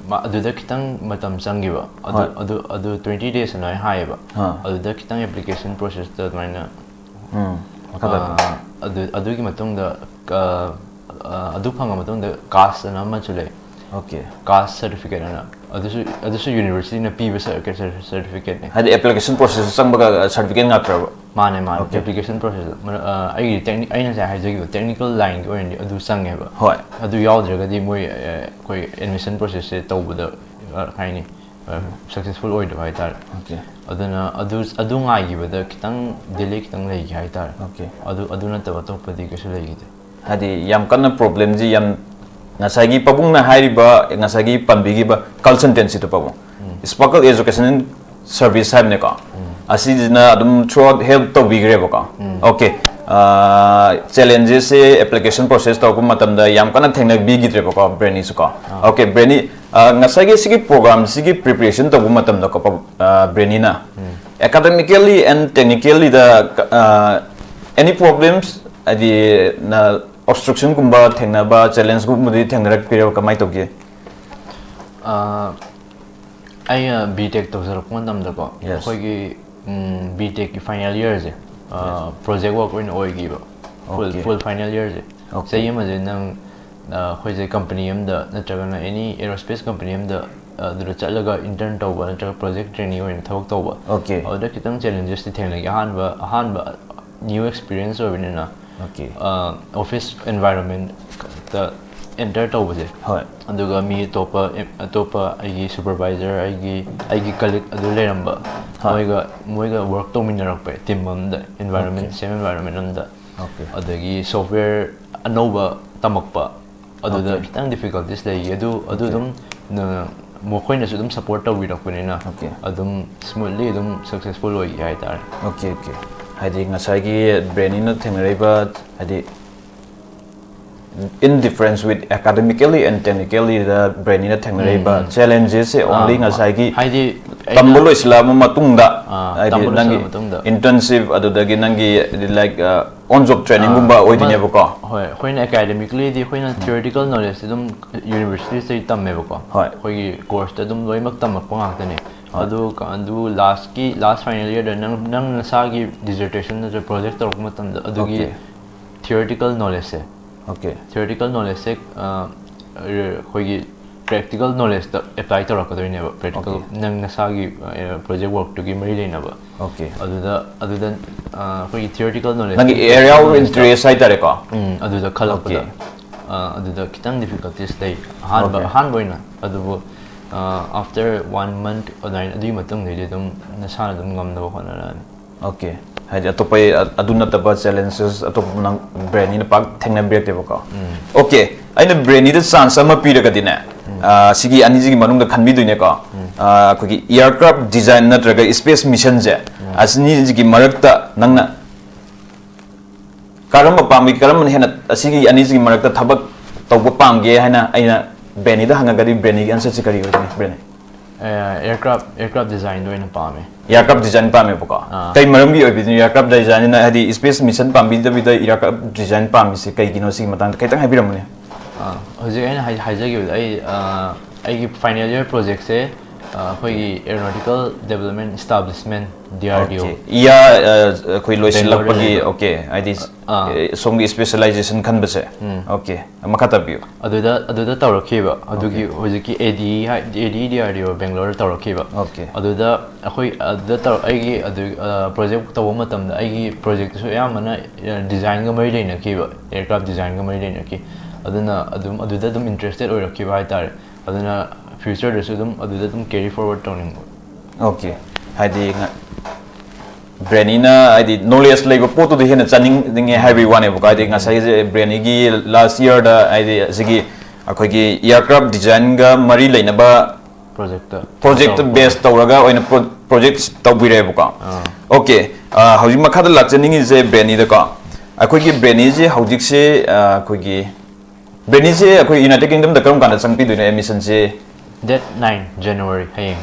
ꯃ-, ꯑꯗꯨꯗ ꯈꯤꯇꯪ ꯃꯇꯝ ꯆꯪꯈꯤꯕ꯫ ꯑꯗꯨ, ꯍꯣꯏ꯫ ꯑꯗꯨ, ꯑꯗꯨ twenty days ꯑꯗꯨꯃꯥꯏꯅ ꯍꯥꯏꯌꯦꯕ꯫ ꯑꯥ꯫ ꯑꯗꯨꯗ ꯈꯤꯇꯪ application process ꯇ ꯑꯗꯨꯃꯥꯏꯅ ꯎꯝ, ꯃꯈꯥ ꯇꯥꯕꯤꯌꯨ꯫ ꯑ, ꯑꯗꯨ, ꯑꯗꯨꯒꯤ ꯃꯇꯨꯡꯗ, ꯑ, ꯑ, ꯑꯗꯨ ꯐꯪꯉ ꯃꯇꯨꯡꯗ CAST ꯑꯅ ꯑꯃꯁꯨ ꯂꯩ꯫ Okay꯫ CAST certificate ꯑꯅ꯫ ꯑꯗꯨꯁꯨ, ꯑꯗꯨꯁꯨ university ꯅ ꯄꯤꯕ ꯁꯔ-, ꯁꯔ-, certificate ꯅꯦ꯫ ꯍꯥꯏꯗꯤ, application process ꯆꯪꯕꯒ certificate ꯉꯥꯛꯇ꯭ꯔꯕ? ꯃꯥꯅꯦ, ꯃꯥꯅꯦ꯫ Okay꯫ Application process꯫ ꯃ-, ꯑ, ꯑꯩꯒꯤ techni-, ꯑꯩꯅ ꯉꯁꯥꯏ ꯍꯥꯏꯖꯈꯤꯕ technical line ꯒꯤ ꯑꯣꯏꯅꯗꯤ ꯑꯗꯨ ꯆꯪꯉꯦꯕ꯫ ꯍꯣꯏ꯫ ꯑꯗꯨ ꯌꯥꯎꯗ꯭ꯔꯒꯗꯤ ꯃꯣꯏ, ꯑ, ꯑꯩꯈꯣꯏ admission process ꯁꯦ ꯇꯧꯕꯗ, ꯑ, ꯍꯥꯏꯅꯤ, ꯁꯛꯁꯦꯁꯐꯨꯜ ꯑꯣꯏꯗꯕ ꯍꯥꯏꯇꯥꯔꯦ꯫ Okay. ꯑꯗꯨꯅ ꯑꯗꯨ ꯑꯗꯨ ꯉꯥꯏꯈꯤꯕꯗ ꯈꯤꯇꯪ ꯗꯤꯂꯦ ꯈꯤꯇꯪ ꯂꯩꯈꯤ ꯍꯥꯏꯇꯥꯔꯦ꯫ Okay. ꯑꯗꯨ ꯑꯗꯨ ꯅꯠꯇꯕ ꯑꯇꯣꯞꯄꯗꯤ ꯀꯩꯁꯨ ꯂꯩꯈꯤꯗꯦ꯫ ꯍꯥꯏꯗꯤ ꯌꯥꯝ ꯀꯟꯅ ꯄ꯭ꯔꯣꯕ꯭ꯂꯦꯝꯁꯤ ꯌꯥꯝ, ꯉꯁꯥꯏꯒꯤ ꯄꯥꯕꯨꯡꯅ ꯍꯥꯏꯔꯤꯕ, ꯉꯁꯥꯏꯒꯤ ꯄꯟꯕꯤꯈꯤꯕ ꯀꯟꯁꯜꯇꯦꯟꯁꯤꯗꯣ ꯄꯥꯕꯨꯡ, Sparkle Education Service ꯍꯥꯏꯕꯅꯦꯀꯣ꯫ ꯑꯁꯤꯁꯤꯅ ꯑꯗꯨꯝ throughout help ꯇꯧꯕꯤꯈ꯭ꯔꯦꯕꯀꯣ꯫ Okay. ꯆꯦꯂꯦꯟꯖꯦꯁꯁꯦ ꯑꯦꯄ꯭ꯂꯤꯀꯦꯁꯟ ꯄ꯭ꯔꯣꯁꯦꯁ ꯇꯧꯔꯛꯄ ꯃꯇꯝꯗ ꯌꯥꯝ ꯀꯟꯅ ꯊꯦꯡꯅꯕꯤꯈꯤꯗ꯭ꯔꯦꯕꯀꯣ ꯕ꯭ꯔꯦꯅꯤꯁꯨꯀꯣ꯫ Okay, ꯕ꯭ꯔꯦꯅꯤ, ꯉꯁꯥꯏꯒꯤ ꯁꯤꯒꯤ ꯄ꯭ꯔꯣꯒ꯭ꯔꯥꯝꯁꯤꯒꯤ ꯄ꯭ꯔꯤꯄꯦꯔꯦꯁꯟ ꯇꯧꯕ ꯃꯇꯝꯗꯀꯣ ꯕ꯭ꯔꯦꯅꯤꯅ, academically and technically the any problems, ꯍꯥꯏꯗꯤ obstruction ꯒꯨꯝꯕ ꯊꯦꯡꯅꯕ, ꯆꯦꯂꯦꯟꯖ ꯒꯨꯝꯕꯗꯤ ꯊꯦꯡꯅꯔꯛꯄꯤꯔꯕ, ꯀꯃꯥꯏꯅ ꯇꯧꯒꯦ? ꯑꯩꯅ ꯕꯤ ꯇꯦꯛ ꯇꯧꯖꯔꯛꯄ ꯃꯇꯝꯗꯀꯣ, Yes. ꯑꯩꯈꯣꯏꯒꯤ ꯕꯤ ꯇꯦꯛꯀꯤ ꯐꯥꯏꯅꯦꯜ ꯏꯌꯔꯁꯦ ꯄ꯭ꯔꯣꯖꯦꯛ ꯋꯥꯔꯛ ꯑꯣꯏꯅ ꯑꯣꯏꯈꯤꯕ꯫ ꯐꯨꯜ Okay. ꯐꯨꯜ ꯐꯥꯏꯅꯦꯜ ꯏꯌꯔꯁꯦ꯫ Okay. ꯆꯍꯤ ꯑꯃꯁꯦ ꯅꯪ, ꯑꯩꯈꯣꯏꯁꯦ ꯀꯝꯄꯅꯤ ꯑꯃꯗ ꯅꯠꯇ꯭ꯔꯒꯅ ꯑꯦꯅꯤ ꯑꯦꯔꯣꯁ꯭ꯄꯦꯁ ꯀꯝꯄꯅꯤ ꯑꯃꯗ ꯑꯗꯨꯗ ꯆꯠꯂꯒ ꯏꯟꯇꯔꯟ ꯇꯧꯕ ꯅꯠꯇ꯭ꯔꯒ ꯄ꯭ꯔꯣꯖꯦꯛ ꯇ꯭ꯔꯦꯅꯤ ꯑꯣꯏꯅ ꯊꯕꯛ ꯇꯧꯕ꯫ Okay. ꯑꯗꯨꯗ ꯈꯤꯇꯪ ꯆꯦꯂꯦꯟꯖꯦꯁꯇꯤ ꯊꯦꯡꯅꯈꯤ꯫ ꯑꯍꯥꯟꯕ ꯑꯍꯥꯟꯕ ꯅ꯭ꯌꯨ ꯑꯦꯛꯁꯄꯤꯔꯤꯌꯦꯟꯁ ꯑꯣꯏꯕꯅꯤꯅ Okay. ꯑꯣꯐꯤꯁ ꯑꯦꯟꯚꯥꯏꯔꯣꯟꯃꯦꯟꯇ ꯑꯦꯟꯇꯔ ꯇꯧꯕꯁꯦ꯫ ꯍꯣꯏ꯫ ꯑꯗꯨꯒ ꯃꯤ ꯑꯇꯣꯞꯄ ꯑꯇꯣꯞꯄ ꯑꯩꯒꯤ ꯁꯨꯄꯔꯚꯥꯏꯖꯔ, ꯑꯩꯒꯤ ꯑꯩꯒꯤ ꯀꯂꯤꯛ ꯑꯗꯨ ꯂꯩꯔꯝꯕ, ꯍꯣꯏ꯫ ꯃꯣꯏꯒ ꯃꯣꯏꯒ ꯋꯥꯔꯛ ꯇꯧꯃꯤꯟꯅꯔꯛꯄ ꯇꯤꯝ ꯑꯃꯗ, ꯑꯦꯟꯚꯥꯏꯔꯣꯟꯃꯦꯟ Okay. ꯁꯦꯝ ꯑꯦꯟꯚꯥꯏꯔꯣꯟꯃꯦꯟ ꯑꯃꯗ꯫ Okay. ꯑꯗꯒꯤ ꯁꯣꯐꯋꯦꯌꯔ ꯑꯅꯧꯕ ꯇꯝꯃꯛꯄ, ꯑꯗꯨꯗ Okay. ꯈꯤꯇꯪ ꯗꯤꯐꯤꯀꯜꯇꯤꯁ ꯂꯩꯈꯤ꯫ ꯑꯗꯨ ꯑꯗꯨ Okay. ꯑꯗꯨꯝ ꯅ- ꯃꯈꯣꯏꯅꯁꯨ ꯑꯗꯨꯝ ꯁꯞꯄꯣꯔꯠ ꯇꯧꯕꯤꯔꯛꯄꯅꯤꯅ Okay. ꯑꯗꯨꯝ ꯁ꯭ꯃꯨꯠꯂꯤ ꯑꯗꯨꯝ ꯁꯛꯁꯦꯁꯐꯨꯜ ꯑꯣꯏꯈꯤ ꯍꯥꯏꯇꯥꯔꯦ꯫ Okay, okay. ꯍꯥꯏꯗꯤ ꯉꯁꯥꯏꯒꯤ ꯕ꯭ꯔꯦꯅꯤꯅ ꯊꯦꯡꯅꯔꯛꯏꯕ, ꯍꯥꯏꯗꯤ in difference with academically and technically the ꯕ꯭ꯔꯦꯅꯤꯅ ꯊꯦꯡꯅꯔꯛꯏꯕ um, um. ꯆꯦꯂꯦꯟꯖꯦꯁꯁꯦ ah, only ꯍꯣꯏ꯫ ꯉꯁꯥꯏꯒꯤ ꯍꯥꯏꯗꯤ ꯇꯝꯕ ꯑꯩꯅ- ꯂꯣꯏꯁꯤꯜꯂꯛꯑꯕ ꯃꯇꯨꯡꯗ, ꯑꯥ, ꯍꯥꯏꯗꯤ ꯇꯝꯕ ꯅꯪꯒꯤ ꯂꯣꯏꯁꯤꯜꯂꯕ ꯃꯇꯨꯡꯗ꯫ ꯏꯟꯇꯔꯟꯁꯤꯞ ꯑꯗꯨꯗꯒꯤ ꯅꯪꯒꯤ ꯂꯥꯏꯛ ꯑꯣꯟ ꯖꯣꯕ ꯇ꯭ꯔꯦꯅꯤꯡꯒꯨꯝꯕ ꯑꯥ, ꯑꯣꯏꯗꯣꯏꯅꯦꯕꯀꯣ꯫ ꯍꯣꯏ, ꯑꯩꯈꯣꯏꯅ ꯑꯦꯀꯥꯗꯦꯃꯤꯀꯂꯤꯗꯤ ꯑꯩꯈꯣꯏꯅ ꯊꯤꯑꯣꯔꯤꯇꯤꯀꯦꯜ ꯅꯣꯂꯦꯖꯇꯤ ꯑꯗꯨꯝ ꯌꯨꯅꯤꯚꯔꯁꯤꯇꯤꯁꯇꯒꯤ ꯇꯝꯃꯦꯕꯀꯣ꯫ ꯍꯣꯏ꯫ ꯑꯩꯈꯣꯏꯒꯤ ꯀꯣꯔꯁꯇ ꯑꯗꯨꯝ ꯂꯣꯏꯅꯃꯛ ꯇꯝꯃꯛꯄ ꯉꯥꯛꯇꯅꯦ꯫ ꯍꯣꯏ꯫ ꯑꯗꯨ ꯑꯗꯨ ꯂꯥꯁꯀꯤ ꯂꯥꯁ ꯐꯥꯏꯅꯦꯜ ꯏꯌꯔꯗ ꯅꯪ ꯅꯪ ꯅꯁꯥꯒꯤ ꯗꯤꯖꯔꯇꯦꯁꯟ ꯅꯠꯇ꯭ꯔꯒ ꯄ꯭ꯔꯣꯖꯦꯛ ꯇꯧꯔꯛꯄ ꯃꯇꯝꯗ ꯑꯗꯨꯒꯤ Okay. ꯊꯤꯑꯣꯔꯤꯇꯤꯀꯦꯜ ꯅꯣꯂꯦꯖꯁꯦ, Okay. ꯊꯤꯑꯣꯔꯤꯇꯤꯀꯦꯜ ꯅꯣꯂꯦꯖꯁꯦ ꯑꯩꯈꯣꯏꯒꯤ ꯄ꯭ꯔꯦꯛꯇꯤꯀꯦꯜ ꯅꯣꯂꯦꯖꯇ ꯑꯦꯄ꯭ꯂꯥꯏ ꯇꯧꯔꯛꯀꯗꯣꯏꯅꯦꯕ꯫ Practical Okay. ꯅꯪ ꯅꯁꯥꯒꯤ ꯄ꯭ꯔꯣꯖꯦꯛ ꯋꯥꯔꯛꯇꯨꯒꯤ ꯃꯔꯤ ꯂꯩꯅꯕ꯫ Okay. ꯑꯗꯨꯗ ꯑꯗꯨꯗ ꯑꯩꯈꯣꯏꯒꯤ ꯊꯤꯑꯣꯔꯤꯇꯤꯀꯦꯜ ꯅꯣꯂꯦꯖ ꯅꯪꯒꯤ area of interest ꯍꯥꯏꯇꯥꯔꯦꯀꯣ꯫ ꯎꯝ, ꯑꯗꯨꯗ ꯈꯜꯂꯛꯄꯗ Okay. ꯑ, ꯑꯗꯨꯗ ꯈꯤꯇꯪ ꯗꯤꯐꯤꯀꯜꯇꯤꯁ ꯂꯩ ꯑꯍꯥꯟꯕ Okay. ꯑꯍꯥꯟꯕ ꯑꯣꯏꯅ꯫ ꯑꯗꯨꯕꯨ ꯑꯥꯐꯇꯔ ꯋꯥꯟ ꯃꯟꯊ ꯑꯗꯨꯃꯥꯏꯅ, ꯑꯗꯨꯒꯤ ꯃꯇꯨꯡꯗꯩꯗꯤ ꯑꯗꯨꯝ ꯅꯁꯥꯅ ꯑꯗꯨꯝ ꯉꯝꯅꯕ ꯍꯣꯠꯅꯔꯛꯑꯅꯤ꯫ ꯑꯣꯀꯦ꯫ ꯍꯥꯏꯗꯤ ꯑꯇꯣꯞꯄ ꯑꯗꯨ ꯅꯠꯇꯕ ꯆꯦꯂꯦꯟꯖꯦꯁ ꯑꯇꯣꯞꯄ ꯅꯪ ꯕ꯭ꯔꯦꯅꯤꯅ ꯄꯥꯛ ꯊꯦꯡꯅꯕꯤꯔꯛꯇꯦꯕꯀꯣ? ꯑꯣꯀꯦ꯫ ꯑꯩꯅ ꯕ꯭ꯔꯦꯅꯤꯗ ꯆꯥꯟꯁ ꯑꯃ ꯄꯤꯔꯒꯗꯤꯅꯦ, ꯑ, ꯁꯤꯒꯤ ꯑꯅꯤꯁꯤꯒꯤ ꯃꯅꯨꯡꯗ ꯈꯟꯕꯤꯗꯣꯏꯅꯦꯀꯣ꯫ ꯑ, ꯑꯩꯈꯣꯏꯒꯤ ꯑꯦꯌꯔꯀ꯭ꯔꯥꯐ ꯗꯤꯖꯥꯏꯟ ꯅꯠꯇ꯭ꯔꯒ ꯁ꯭ꯄꯦꯁ ꯃꯤꯁꯟꯁꯦ, ꯑꯁꯤꯅꯤꯁꯤꯒꯤ ꯃꯔꯛꯇ ꯅꯪꯅ ꯀꯔꯝꯕ ꯄꯥꯝꯃꯤ, ꯀꯔꯝꯕꯅ ꯍꯦꯟꯅ ꯑꯁꯤꯒꯤ ꯑꯅꯤꯁꯤꯒꯤ ꯃꯔꯛꯇ ꯊꯕꯛ ꯇꯧꯕ ꯄꯥꯝꯒꯦ ꯍꯥꯏꯅ ꯑꯩꯅ ꯕ꯭ꯔꯦꯅꯤꯗ ꯍꯪꯉꯒꯗꯤ ꯕ꯭ꯔꯦꯅꯤꯒꯤ ꯑꯟꯁꯔꯁꯤ ꯀꯔꯤ ꯑꯣꯏꯒꯅꯤ, ꯕ꯭ꯔꯦꯅꯤ? ꯑꯦꯌꯔꯀ꯭ꯔꯥꯐ ꯑꯦꯌꯔꯀ꯭ꯔꯥꯐ ꯗꯤꯖꯥꯏꯟꯗꯣ ꯑꯣꯏꯅ ꯄꯥꯝꯃꯦ꯫ ꯑꯦꯌꯔꯀ꯭ꯔꯥꯐ ꯗꯤꯖꯥꯏꯟ ꯄꯥꯝꯃꯦꯕꯀꯣ꯫ ꯑꯥ꯫ ꯀꯩ ꯃꯔꯝꯒꯤ ꯑꯣꯏꯕꯤꯗꯣꯏꯅꯣ ꯑꯦꯌꯔꯀ꯭ꯔꯥꯐ ꯗꯤꯖꯥꯏꯟꯁꯤꯅ, ꯍꯥꯏꯗꯤ ꯁ꯭ꯄꯦꯁ ꯃꯤꯁꯟ ꯄꯥꯝꯕꯤꯗꯕꯤꯗ ꯑꯦꯌꯔꯀ꯭ꯔꯥꯐ ꯗꯤꯖꯥꯏꯟ ꯄꯥꯝꯃꯤꯁꯦ ꯀꯩꯒꯤꯅꯣ? ꯁꯤꯒꯤ ꯃꯇꯥꯡꯗ ꯈꯤꯇꯪ ꯍꯥꯏꯕꯤꯔꯝꯃꯨꯅꯦ꯫ ꯑꯥ, ꯍꯧꯖꯤꯛ ꯑꯩꯅ ꯍꯥꯏ- ꯍꯥꯏꯖꯈꯤꯕꯗꯣ, ꯑꯩ, ꯑꯥ, ꯑꯩꯒꯤ ꯐꯥꯏꯅꯦꯜ ꯏꯌꯔ ꯄ꯭ꯔꯣꯖꯦꯛꯁꯦ, ꯑꯥ, ꯑꯩꯈꯣꯏꯒꯤ Aeronautical Development Establishment, D R D O. Okay. ꯏꯌꯥ, ꯑ, ꯑꯩꯈꯣꯏ ꯂꯣꯏꯁꯤꯜꯂꯛꯄꯒꯤ, ꯂꯩꯕ꯫ ꯑꯣꯀꯦ, ꯍꯥꯏꯗꯤ, ꯑꯥ꯫ ꯑꯦ, ꯁꯣꯝꯒꯤ ꯁ꯭ꯄꯦꯁꯦꯂꯥꯏꯖꯦꯁꯟ ꯈꯟꯕꯁꯦ꯫ ꯎꯝ꯫ ꯑꯣꯀꯦ꯫ ꯃꯈꯥ ꯇꯥꯕꯤꯌꯨ꯫ ꯑꯗꯨꯗ ꯑꯗꯨꯗ ꯇꯧꯔꯛꯈꯤꯕ, ꯑꯗꯨꯒꯤ ꯍꯧꯖꯤꯛꯀꯤ A D high, A D D R D O ꯕꯦꯡꯒ꯭ꯂꯣꯔꯗ ꯇꯧꯔꯛꯈꯤꯕ꯫ ꯑꯣꯀꯦ꯫ ꯑꯗꯨꯗ ꯑꯩꯈꯣꯏ ꯑꯗꯨꯗ ꯇꯧꯔ-, ꯑꯩꯒꯤ ꯑꯗꯨ, ꯑ, ꯄ꯭ꯔꯣꯖꯦꯛ ꯇꯧꯕ ꯃꯇꯝꯗ ꯑꯩꯒꯤ ꯄ꯭ꯔꯣꯖꯦꯛꯇꯨꯁꯨ ꯑꯌꯥꯝꯕꯅ, ꯑ, ꯗꯤꯖꯥꯏꯟꯒ ꯃꯔꯤ ꯂꯩꯅꯈꯤꯕ, ꯑꯦꯌꯔꯀ꯭ꯔꯥꯐ ꯗꯤꯖꯥꯏꯟꯒ ꯃꯔꯤ ꯂꯩꯅꯈꯤ꯫ ꯑꯗꯨꯅ ꯑꯗꯨꯝ ꯑꯗꯨꯗ ꯑꯗꯨꯝ ꯏꯟꯇꯔꯦꯁꯇꯦꯠ ꯑꯣꯏꯔꯛꯈꯤꯕ ꯍꯥꯏꯇꯥꯔꯦ꯫ ꯑꯗꯨꯅ ꯐ꯭ꯌꯨꯆꯔꯗꯁꯨ ꯑꯗꯨꯝ ꯑꯗꯨꯗ ꯑꯗꯨꯝ ꯀꯦꯔꯤ ꯐꯣꯔꯋꯥꯔꯗ ꯇꯧꯅꯤꯡꯕ꯫ ꯑꯣꯀꯦ꯫ ꯍꯥꯏꯗꯤ ꯉ-, ꯕ꯭ꯔꯦꯅꯤꯅ ꯍꯥꯏꯗꯤ ꯅꯣꯂꯦꯖ ꯂꯩꯕ ꯄꯣꯠꯇꯨꯗ ꯍꯦꯟꯅ ꯆꯥꯅꯤꯡꯅꯤꯡꯉꯦ ꯍꯥꯏꯕꯒꯤ ꯋꯥꯅꯦꯕꯀꯣ꯫ ꯍꯥꯏꯗꯤ ꯉꯁꯥꯏꯒꯤꯁꯦ ꯕ꯭ꯔꯦꯅꯤꯒꯤ ꯂꯥꯁ ꯏꯌꯔꯗ ꯍꯥꯏꯗꯤ ꯑꯁꯤꯒꯤ ꯑꯩꯈꯣꯏꯒꯤ ꯑꯦꯌꯔꯀ꯭ꯔꯥꯐ ꯗꯤꯖꯥꯏꯟꯒ ꯃꯔꯤ ꯂꯩꯅꯕ ꯄ꯭ꯔꯣꯖꯦꯛꯇ ꯄ꯭ꯔꯣꯖꯦꯛꯇ ꯕꯦꯁ ꯇꯧꯔꯒ ꯑꯣꯏꯅ ꯄ꯭ꯔꯣ-, ꯄ꯭ꯔꯣꯖꯦꯛ ꯇꯧꯕꯤꯔꯦꯕꯀꯣ꯫ ꯑꯥ꯫ ꯑꯣꯀꯦ꯫ ꯑ, ꯍꯧꯖꯤꯛ ꯃꯈꯥꯗ ꯂꯥꯛꯆꯅꯤꯡꯉꯤꯁꯦ ꯕ꯭ꯔꯦꯅꯤꯗꯀꯣ꯫ ꯑꯩꯈꯣꯏꯒꯤ ꯕ꯭ꯔꯦꯅꯤꯁꯦ ꯍꯧꯖꯤꯛꯁꯦ, ꯑ, ꯑꯩꯈꯣꯏꯒꯤ ꯕ꯭ꯔꯦꯅꯤꯁꯦ ꯑꯩꯈꯣꯏ ꯌꯨꯅꯥꯏꯇꯦꯗ ꯀꯤꯡꯗꯝꯗ ꯀꯔꯝ ꯀꯥꯟꯗ ꯆꯪꯕꯤꯗꯣꯏꯅꯣ ꯑꯦꯗꯃꯤꯁꯟꯁꯦ? Date nine, January, ꯍꯌꯦꯡ꯫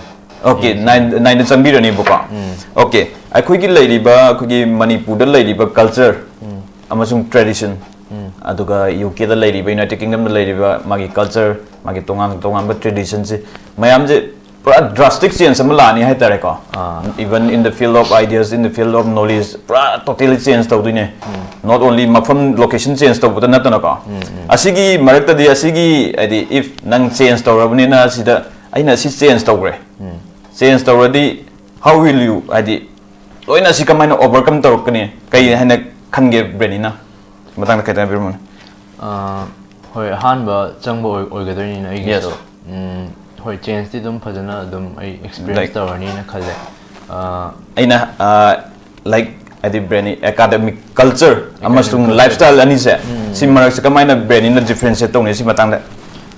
ꯑꯣꯀꯦ, ꯍꯌꯦꯡꯁꯦ꯫ ꯅꯥꯏꯟ, ꯅꯥꯏꯟꯗ ꯆꯪꯕꯤꯔꯅꯤꯕꯀꯣ꯫ ꯎꯝ꯫ ꯑꯣꯀꯦ, ꯑꯩꯈꯣꯏꯒꯤ ꯂꯩꯔꯤꯕ, ꯑꯩꯈꯣꯏꯒꯤ ꯃꯅꯤꯄꯨꯔꯗ ꯂꯩꯔꯤꯕ ꯀꯜꯆꯔ ꯎꯝ꯫ ꯑꯃꯁꯨꯡ ꯇ꯭ꯔꯦꯗꯤꯁꯟ, ꯎꯝ꯫ ꯑꯗꯨꯒ ꯌꯨ ꯀꯦꯗ ꯂꯩꯔꯤꯕ, ꯌꯨꯅꯥꯏꯇꯦꯗ ꯀꯤꯡꯗꯝꯗ ꯂꯩꯔꯤꯕ ꯃꯥꯒꯤ ꯀꯜꯆꯔ, ꯃꯥꯒꯤ ꯇꯣꯉꯥꯟ ꯇꯣꯉꯥꯟꯕ ꯇ꯭ꯔꯦꯗꯤꯁꯟꯁꯦ ꯃꯌꯥꯝꯁꯦ ꯄꯨꯔꯥ ꯗ꯭ꯔꯥꯁꯇꯤꯛ ꯆꯦꯟꯖ ꯑꯃ ꯂꯥꯛꯑꯅꯤ ꯍꯥꯏꯇꯥꯔꯦꯀꯣ꯫ ꯑꯥ꯫ Even in the field of ideas, in the field of knowledge, ꯄꯨꯔꯥ ꯇꯣꯇꯦꯂꯤ ꯆꯦꯟꯖ ꯇꯧꯗꯣꯏꯅꯦ꯫ Not only ꯃꯐꯝ, ꯂꯣꯀꯦꯁꯟ ꯆꯦꯟꯖ ꯇꯧꯕꯗ ꯅꯠꯇꯅꯀꯣ꯫ ꯑꯁꯤꯒꯤ ꯃꯔꯛꯇꯗꯤ, ꯑꯁꯤꯒꯤ, ꯍꯥꯏꯗꯤ, if ꯅꯪ ꯆꯦꯟꯖ ꯇꯧꯔꯕꯅꯤꯅ, ꯁꯤꯗ ꯑꯩꯅ ꯁꯤ ꯆꯦꯟꯖ ꯇꯧꯈ꯭ꯔꯦ꯫ ꯆꯦꯟꯖ ꯇꯧꯔꯗꯤ, how will you, ꯍꯥꯏꯗꯤ, ꯂꯣꯏꯅ ꯑꯁꯤ ꯀꯃꯥꯏꯅ ꯑꯣꯚꯔꯀꯝ ꯇꯧꯔꯛꯀꯅꯤ? ꯀꯩ ꯍꯥꯏꯅ ꯈꯟꯒꯦ, ꯕ꯭ꯔꯦꯅꯤꯅ? ꯃꯇꯥꯡꯗ ꯈꯤꯇꯪ ꯍꯥꯏꯕꯤꯔꯝꯃꯨꯅꯦ꯫ ꯑꯥ, ꯍꯣꯏ, ꯑꯍꯥꯟꯕ ꯆꯪꯕ ꯑꯣꯏ-, ꯑꯣꯏꯒꯗꯣꯏꯅꯤꯅ ꯑꯩꯒꯤꯁꯨ꯫ Yes. ꯎꯝ, ꯍꯣꯏ, ꯆꯦꯟꯖꯇꯤ ꯑꯗꯨꯝ ꯐꯖꯅ ꯑꯗꯨꯝ ꯑꯩ ꯑꯦꯛꯁꯄꯤꯔꯤꯌꯦꯟꯁ Like- ꯇꯧꯔꯅꯤꯅ ꯈꯜꯂꯦ꯫ ꯑ, ꯑꯩꯅ ꯂꯥꯏꯛ ꯍꯥꯏꯗꯤ ꯕ꯭ꯔꯦꯅꯤ ꯑꯦꯀꯥꯗꯃꯤꯛ ꯀꯜꯆꯔ ꯑꯃꯁꯨꯡ ꯂꯥꯏꯐ ꯁ꯭ꯇꯥꯏꯜ ꯑꯅꯤꯁꯦ ꯁꯤ ꯃꯔꯛꯁꯦ ꯀꯃꯥꯏꯅ ꯕ꯭ꯔꯦꯅꯤꯅ ꯗꯤꯐ꯭ꯔꯦꯟꯁꯤꯌꯦꯠ ꯇꯧꯅꯤ ꯁꯤ ꯃꯇꯥꯡꯗ?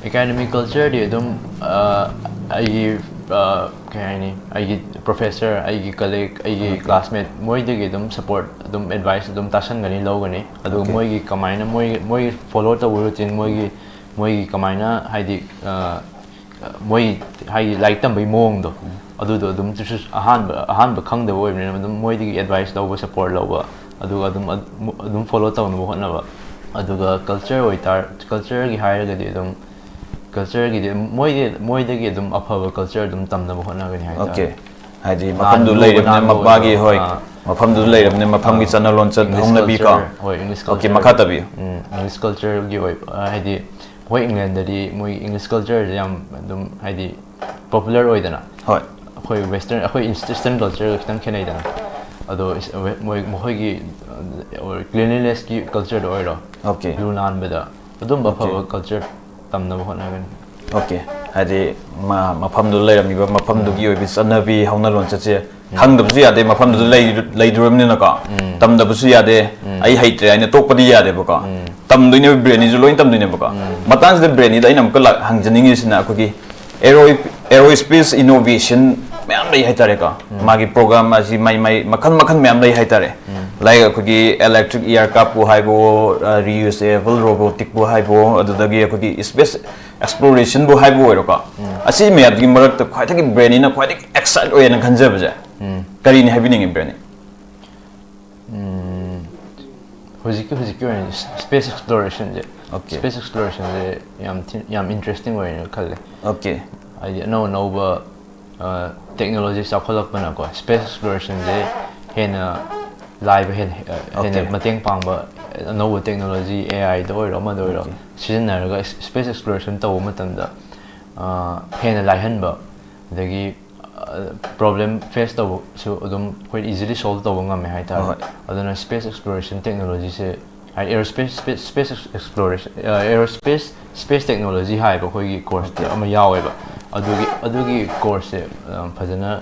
ꯑꯦꯀꯥꯗꯃꯤꯛ ꯀꯜꯆꯔꯗꯤ ꯑꯗꯨꯝ ꯑ, ꯑꯩꯒꯤ ꯑ, ꯀꯩ ꯍꯥꯏꯅꯤ, ꯑꯩꯒꯤ ꯄ꯭ꯔꯣꯐꯦꯁꯔ, ꯑꯩꯒꯤ ꯀꯂꯤꯛ, ꯑꯩꯒꯤ ꯀ꯭ꯂꯥꯁꯃꯦꯠ, ꯃꯣꯏꯗꯒꯤ ꯑꯗꯨꯝ ꯁꯞꯄꯣꯔꯠ, ꯑꯗꯨꯝ ꯑꯦꯗꯚꯥꯏꯁ ꯑꯗꯨꯝ ꯇꯥꯁꯟꯒꯅꯤ, ꯂꯧꯒꯅꯤ꯫ ꯑꯗꯨꯒ Okay. ꯃꯣꯏꯒꯤ ꯀꯃꯥꯏꯅ, ꯃꯣꯏ ꯃꯣꯏ ꯐꯣꯂꯣ ꯇꯧꯕ ꯔꯨꯇꯤꯟ, ꯃꯣꯏꯒꯤ ꯃꯣꯏꯒꯤ ꯀꯃꯥꯏꯅ ꯍꯥꯏꯗꯤ ꯑ, ꯃꯣꯏ ꯍꯥꯏꯗꯤ ꯂꯥꯏꯔꯤꯛ ꯇꯝꯕꯒꯤ ꯃꯑꯣꯡꯗꯣ, ꯑꯗꯨꯗꯣ ꯑꯗꯨꯝ ꯆꯨꯁꯨ ꯑꯍꯥꯟꯕ ꯑꯍꯥꯟꯕ ꯈꯪꯗꯕ ꯑꯣꯏꯕꯅꯤꯅ ꯑꯗꯨꯝ ꯃꯣꯏꯗꯒꯤ ꯑꯦꯗꯚꯥꯏꯁ ꯂꯧꯕ, ꯁꯞꯄꯣꯔꯠ ꯂꯧꯕ, ꯑꯗꯨꯒ ꯑꯗꯨꯝ ꯑꯗꯨꯝ ꯐꯣꯂꯣ ꯇꯧꯅꯕ ꯍꯣꯠꯅꯕ꯫ ꯑꯗꯨꯒ ꯀꯜꯆꯔ ꯑꯣꯏꯇꯥꯔ ꯀꯜꯆꯔꯒꯤ ꯍꯥꯏꯔꯒꯗꯤ ꯑꯗꯨꯝ ꯀꯜꯆꯔꯒꯤꯗꯤ ꯃꯣꯏꯒꯤ ꯃꯣꯏꯗꯒꯤ ꯑꯗꯨꯝ ꯑꯐꯕ ꯀꯜꯆꯔ ꯑꯗꯨꯝ ꯇꯝꯅꯕ ꯍꯣꯠꯅꯒꯅꯤ ꯍꯥꯏꯇꯥꯔꯦ꯫ Okay. ꯍꯥꯏꯗꯤ ꯂꯥꯟ ꯃꯐꯝꯗꯨ ꯂꯨꯕ ꯂꯩꯔꯕꯅꯤꯅ ꯅꯥꯟꯕ ꯃꯄꯥꯒꯤ ꯑꯣꯏꯔꯣ, ꯍꯣꯏ ꯑꯥ, ꯃꯐꯝꯗꯨꯗ ꯂꯩꯔꯕꯅꯤꯅ ꯃꯐꯝꯒꯤ ꯆꯠꯅ ꯂꯣꯟꯆꯠ English ꯍꯧꯅꯕꯤꯀꯣ꯫ culture, ꯍꯣꯏ, English Okay, culture. ꯃꯈꯥ ꯇꯥꯕꯤꯌꯨ꯫ ꯎꯝ, English cultureꯒꯤ ꯑꯣꯏꯕ, ꯑ, ꯍꯥꯏꯗꯤ ꯍꯣꯏ, ꯏꯪꯂꯦꯟꯗꯗꯤ ꯃꯣꯏ English cultureꯁꯦ ꯌꯥꯝ ꯑꯗꯨꯝ ꯍꯥꯏꯗꯤ ꯄꯣꯄꯨꯂꯔ ꯑꯣꯏꯗꯅ꯫ ꯍꯣꯏ꯫ ꯑꯩꯈꯣꯏ ꯋꯦꯁꯇꯔꯟ, ꯑꯩꯈꯣꯏ ꯏꯁ-, ꯏꯁꯇꯔꯟ ꯀꯜꯆꯔꯒ ꯈꯤꯇꯪ ꯈꯦꯠꯅꯩꯗꯅ꯫ ꯑꯗꯣ ꯏꯁ-, ꯋꯦ-, ꯃꯣꯏ ꯃꯈꯣꯏꯒꯤ, ꯑ, ꯀ꯭ꯂꯤꯟꯂꯤꯅꯦꯁꯀꯤ ꯀꯜꯆꯔꯗ ꯑꯣꯏꯔꯣ, Okay. ꯂꯨ ꯅꯥꯟꯕꯗ ꯑꯗꯨꯝꯕ Okay. ꯑꯐꯕ ꯀꯜꯆꯔ ꯇꯝꯅꯕ ꯍꯣꯠꯅꯒꯅꯤ꯫ Okay. ꯍꯥꯏꯗꯤ ꯃꯥ ꯃꯐꯝꯗꯨ ꯂꯩꯔꯝꯃꯤꯕ ꯃꯐꯝꯗꯨꯒꯤ ꯑꯣꯏꯕ ꯆꯠꯅꯕꯤ ꯍꯧꯅ ꯂꯣꯟꯆꯠꯁꯦ ꯈꯪꯗꯕꯁꯨ ꯌꯥꯗꯦ, ꯃꯐꯝꯗꯨꯗ ꯂꯩ-, ꯂꯩꯗꯣꯔꯕꯅꯤꯅꯀꯣ꯫ ꯇꯝꯗꯕꯁꯨ ꯌꯥꯗꯦ꯫ ꯑꯩ ꯍꯩꯇ꯭ꯔꯦ ꯍꯥꯏꯅ ꯇꯣꯛꯄꯗꯤ ꯌꯥꯗꯦꯕꯀꯣ꯫ ꯇꯝꯗꯣꯏꯅꯦꯕ, ꯕ꯭ꯔꯦꯅꯤꯁꯨ ꯂꯣꯏ ꯇꯝꯗꯣꯏꯅꯦꯕꯀꯣ꯫ ꯃꯇꯥꯡꯁꯤꯗ ꯕ꯭ꯔꯦꯅꯤꯗ ꯑꯩꯅ ꯑꯃꯨꯛꯀ ꯂꯥꯛ-, ꯍꯪꯖꯅꯤꯡꯉꯤꯁꯤꯅ ꯑꯩꯈꯣꯏꯒꯤ aero-, aerospace innovation ꯃꯌꯥꯝ ꯂꯩ ꯍꯥꯏꯇꯥꯔꯦꯀꯣ꯫ ꯃꯥꯒꯤ program ꯑꯁꯤ ꯃꯥꯏ ꯃꯥꯏ ꯃꯈꯜ ꯃꯈꯜ ꯃꯌꯥꯝ ꯂꯩ ꯍꯥꯏꯇꯥꯔꯦ꯫ Like ꯑꯩꯈꯣꯏꯒꯤ electric aircraftꯄꯨ ꯍꯥꯏꯕꯣ, ꯑ, reusable roboticꯄꯨ ꯍꯥꯏꯕꯣ, ꯑꯗꯨꯗꯒꯤ ꯑꯩꯈꯣꯏꯒꯤ space explorationꯕꯨ ꯍꯥꯏꯕ ꯑꯣꯏꯔꯣꯀꯣ꯫ ꯑꯁꯤ ꯃꯌꯥꯝꯗꯨꯒꯤ ꯃꯔꯛꯇ ꯈ꯭ꯋꯥꯏꯗꯒꯤ ꯕ꯭ꯔꯦꯅꯤꯅ ꯈ꯭ꯋꯥꯏꯗꯒꯤ excite ꯑꯣꯏꯌꯦꯅ ꯈꯟꯖꯕꯁꯦ ꯀꯔꯤꯅꯤ ꯍꯥꯏꯕꯤꯅꯤꯡꯉꯤ, ꯕ꯭ꯔꯦꯅꯤ? ꯎꯝ, ꯍꯧꯖꯤꯛꯀꯤ ꯍꯧꯖꯤꯛꯀꯤ ꯑꯣꯏꯅ space explorationꯁꯦ, Okay. Space explorationꯁꯦ ꯌꯥꯝ ꯊꯤ-, ꯌꯥꯝ interesting ꯑꯣꯏꯅ ꯈꯜꯂꯦ꯫ Okay. ꯍꯥꯏꯗꯤ ꯑꯅꯧ ꯑꯅꯧꯕ, ꯑ, technology ꯆꯥꯎꯈꯠꯂꯛꯄꯅꯀꯣ, space explorationꯁꯦ ꯍꯦꯟꯅ ꯂꯥꯏꯕ, ꯍꯦꯟꯅ, ꯑ, ꯍꯦꯟꯅ Okay. ꯃꯇꯦꯡ ꯄꯥꯡꯕ ꯑꯅꯧꯕ technology, AIꯗ ꯑꯣꯏꯔꯣ, ꯑꯃꯗ ꯑꯣꯏꯔꯣ, Okay. ꯁꯤꯖꯤꯟꯅꯔꯒ space exploration ꯇꯧꯕ ꯃꯇꯝꯗ, ꯑ, ꯍꯦꯟꯅ ꯂꯥꯏꯍꯟꯕ, ꯑꯗꯒꯤ, ꯑ, problem face ꯇꯧꯕꯁꯨ ꯑꯗꯨꯝ ꯑꯩꯈꯣꯏ easily solve ꯇꯧꯕ ꯉꯝꯃꯦ ꯍꯥꯏꯇꯥꯔꯦ꯫ ꯍꯣꯏ꯫ ꯑꯗꯨꯅ space exploration technologyꯁꯦ Aerospace, space, space exploration, ꯑ, aerospace, space technology ꯍꯥꯏꯕ ꯑꯩꯈꯣꯏꯒꯤ course ꯑꯃ ꯌꯥꯎꯋꯦꯕ꯫ ꯑꯗꯨꯒꯤ, ꯑꯗꯨꯒꯤ course ꯁꯦ, ꯑ, ꯐꯖꯅ,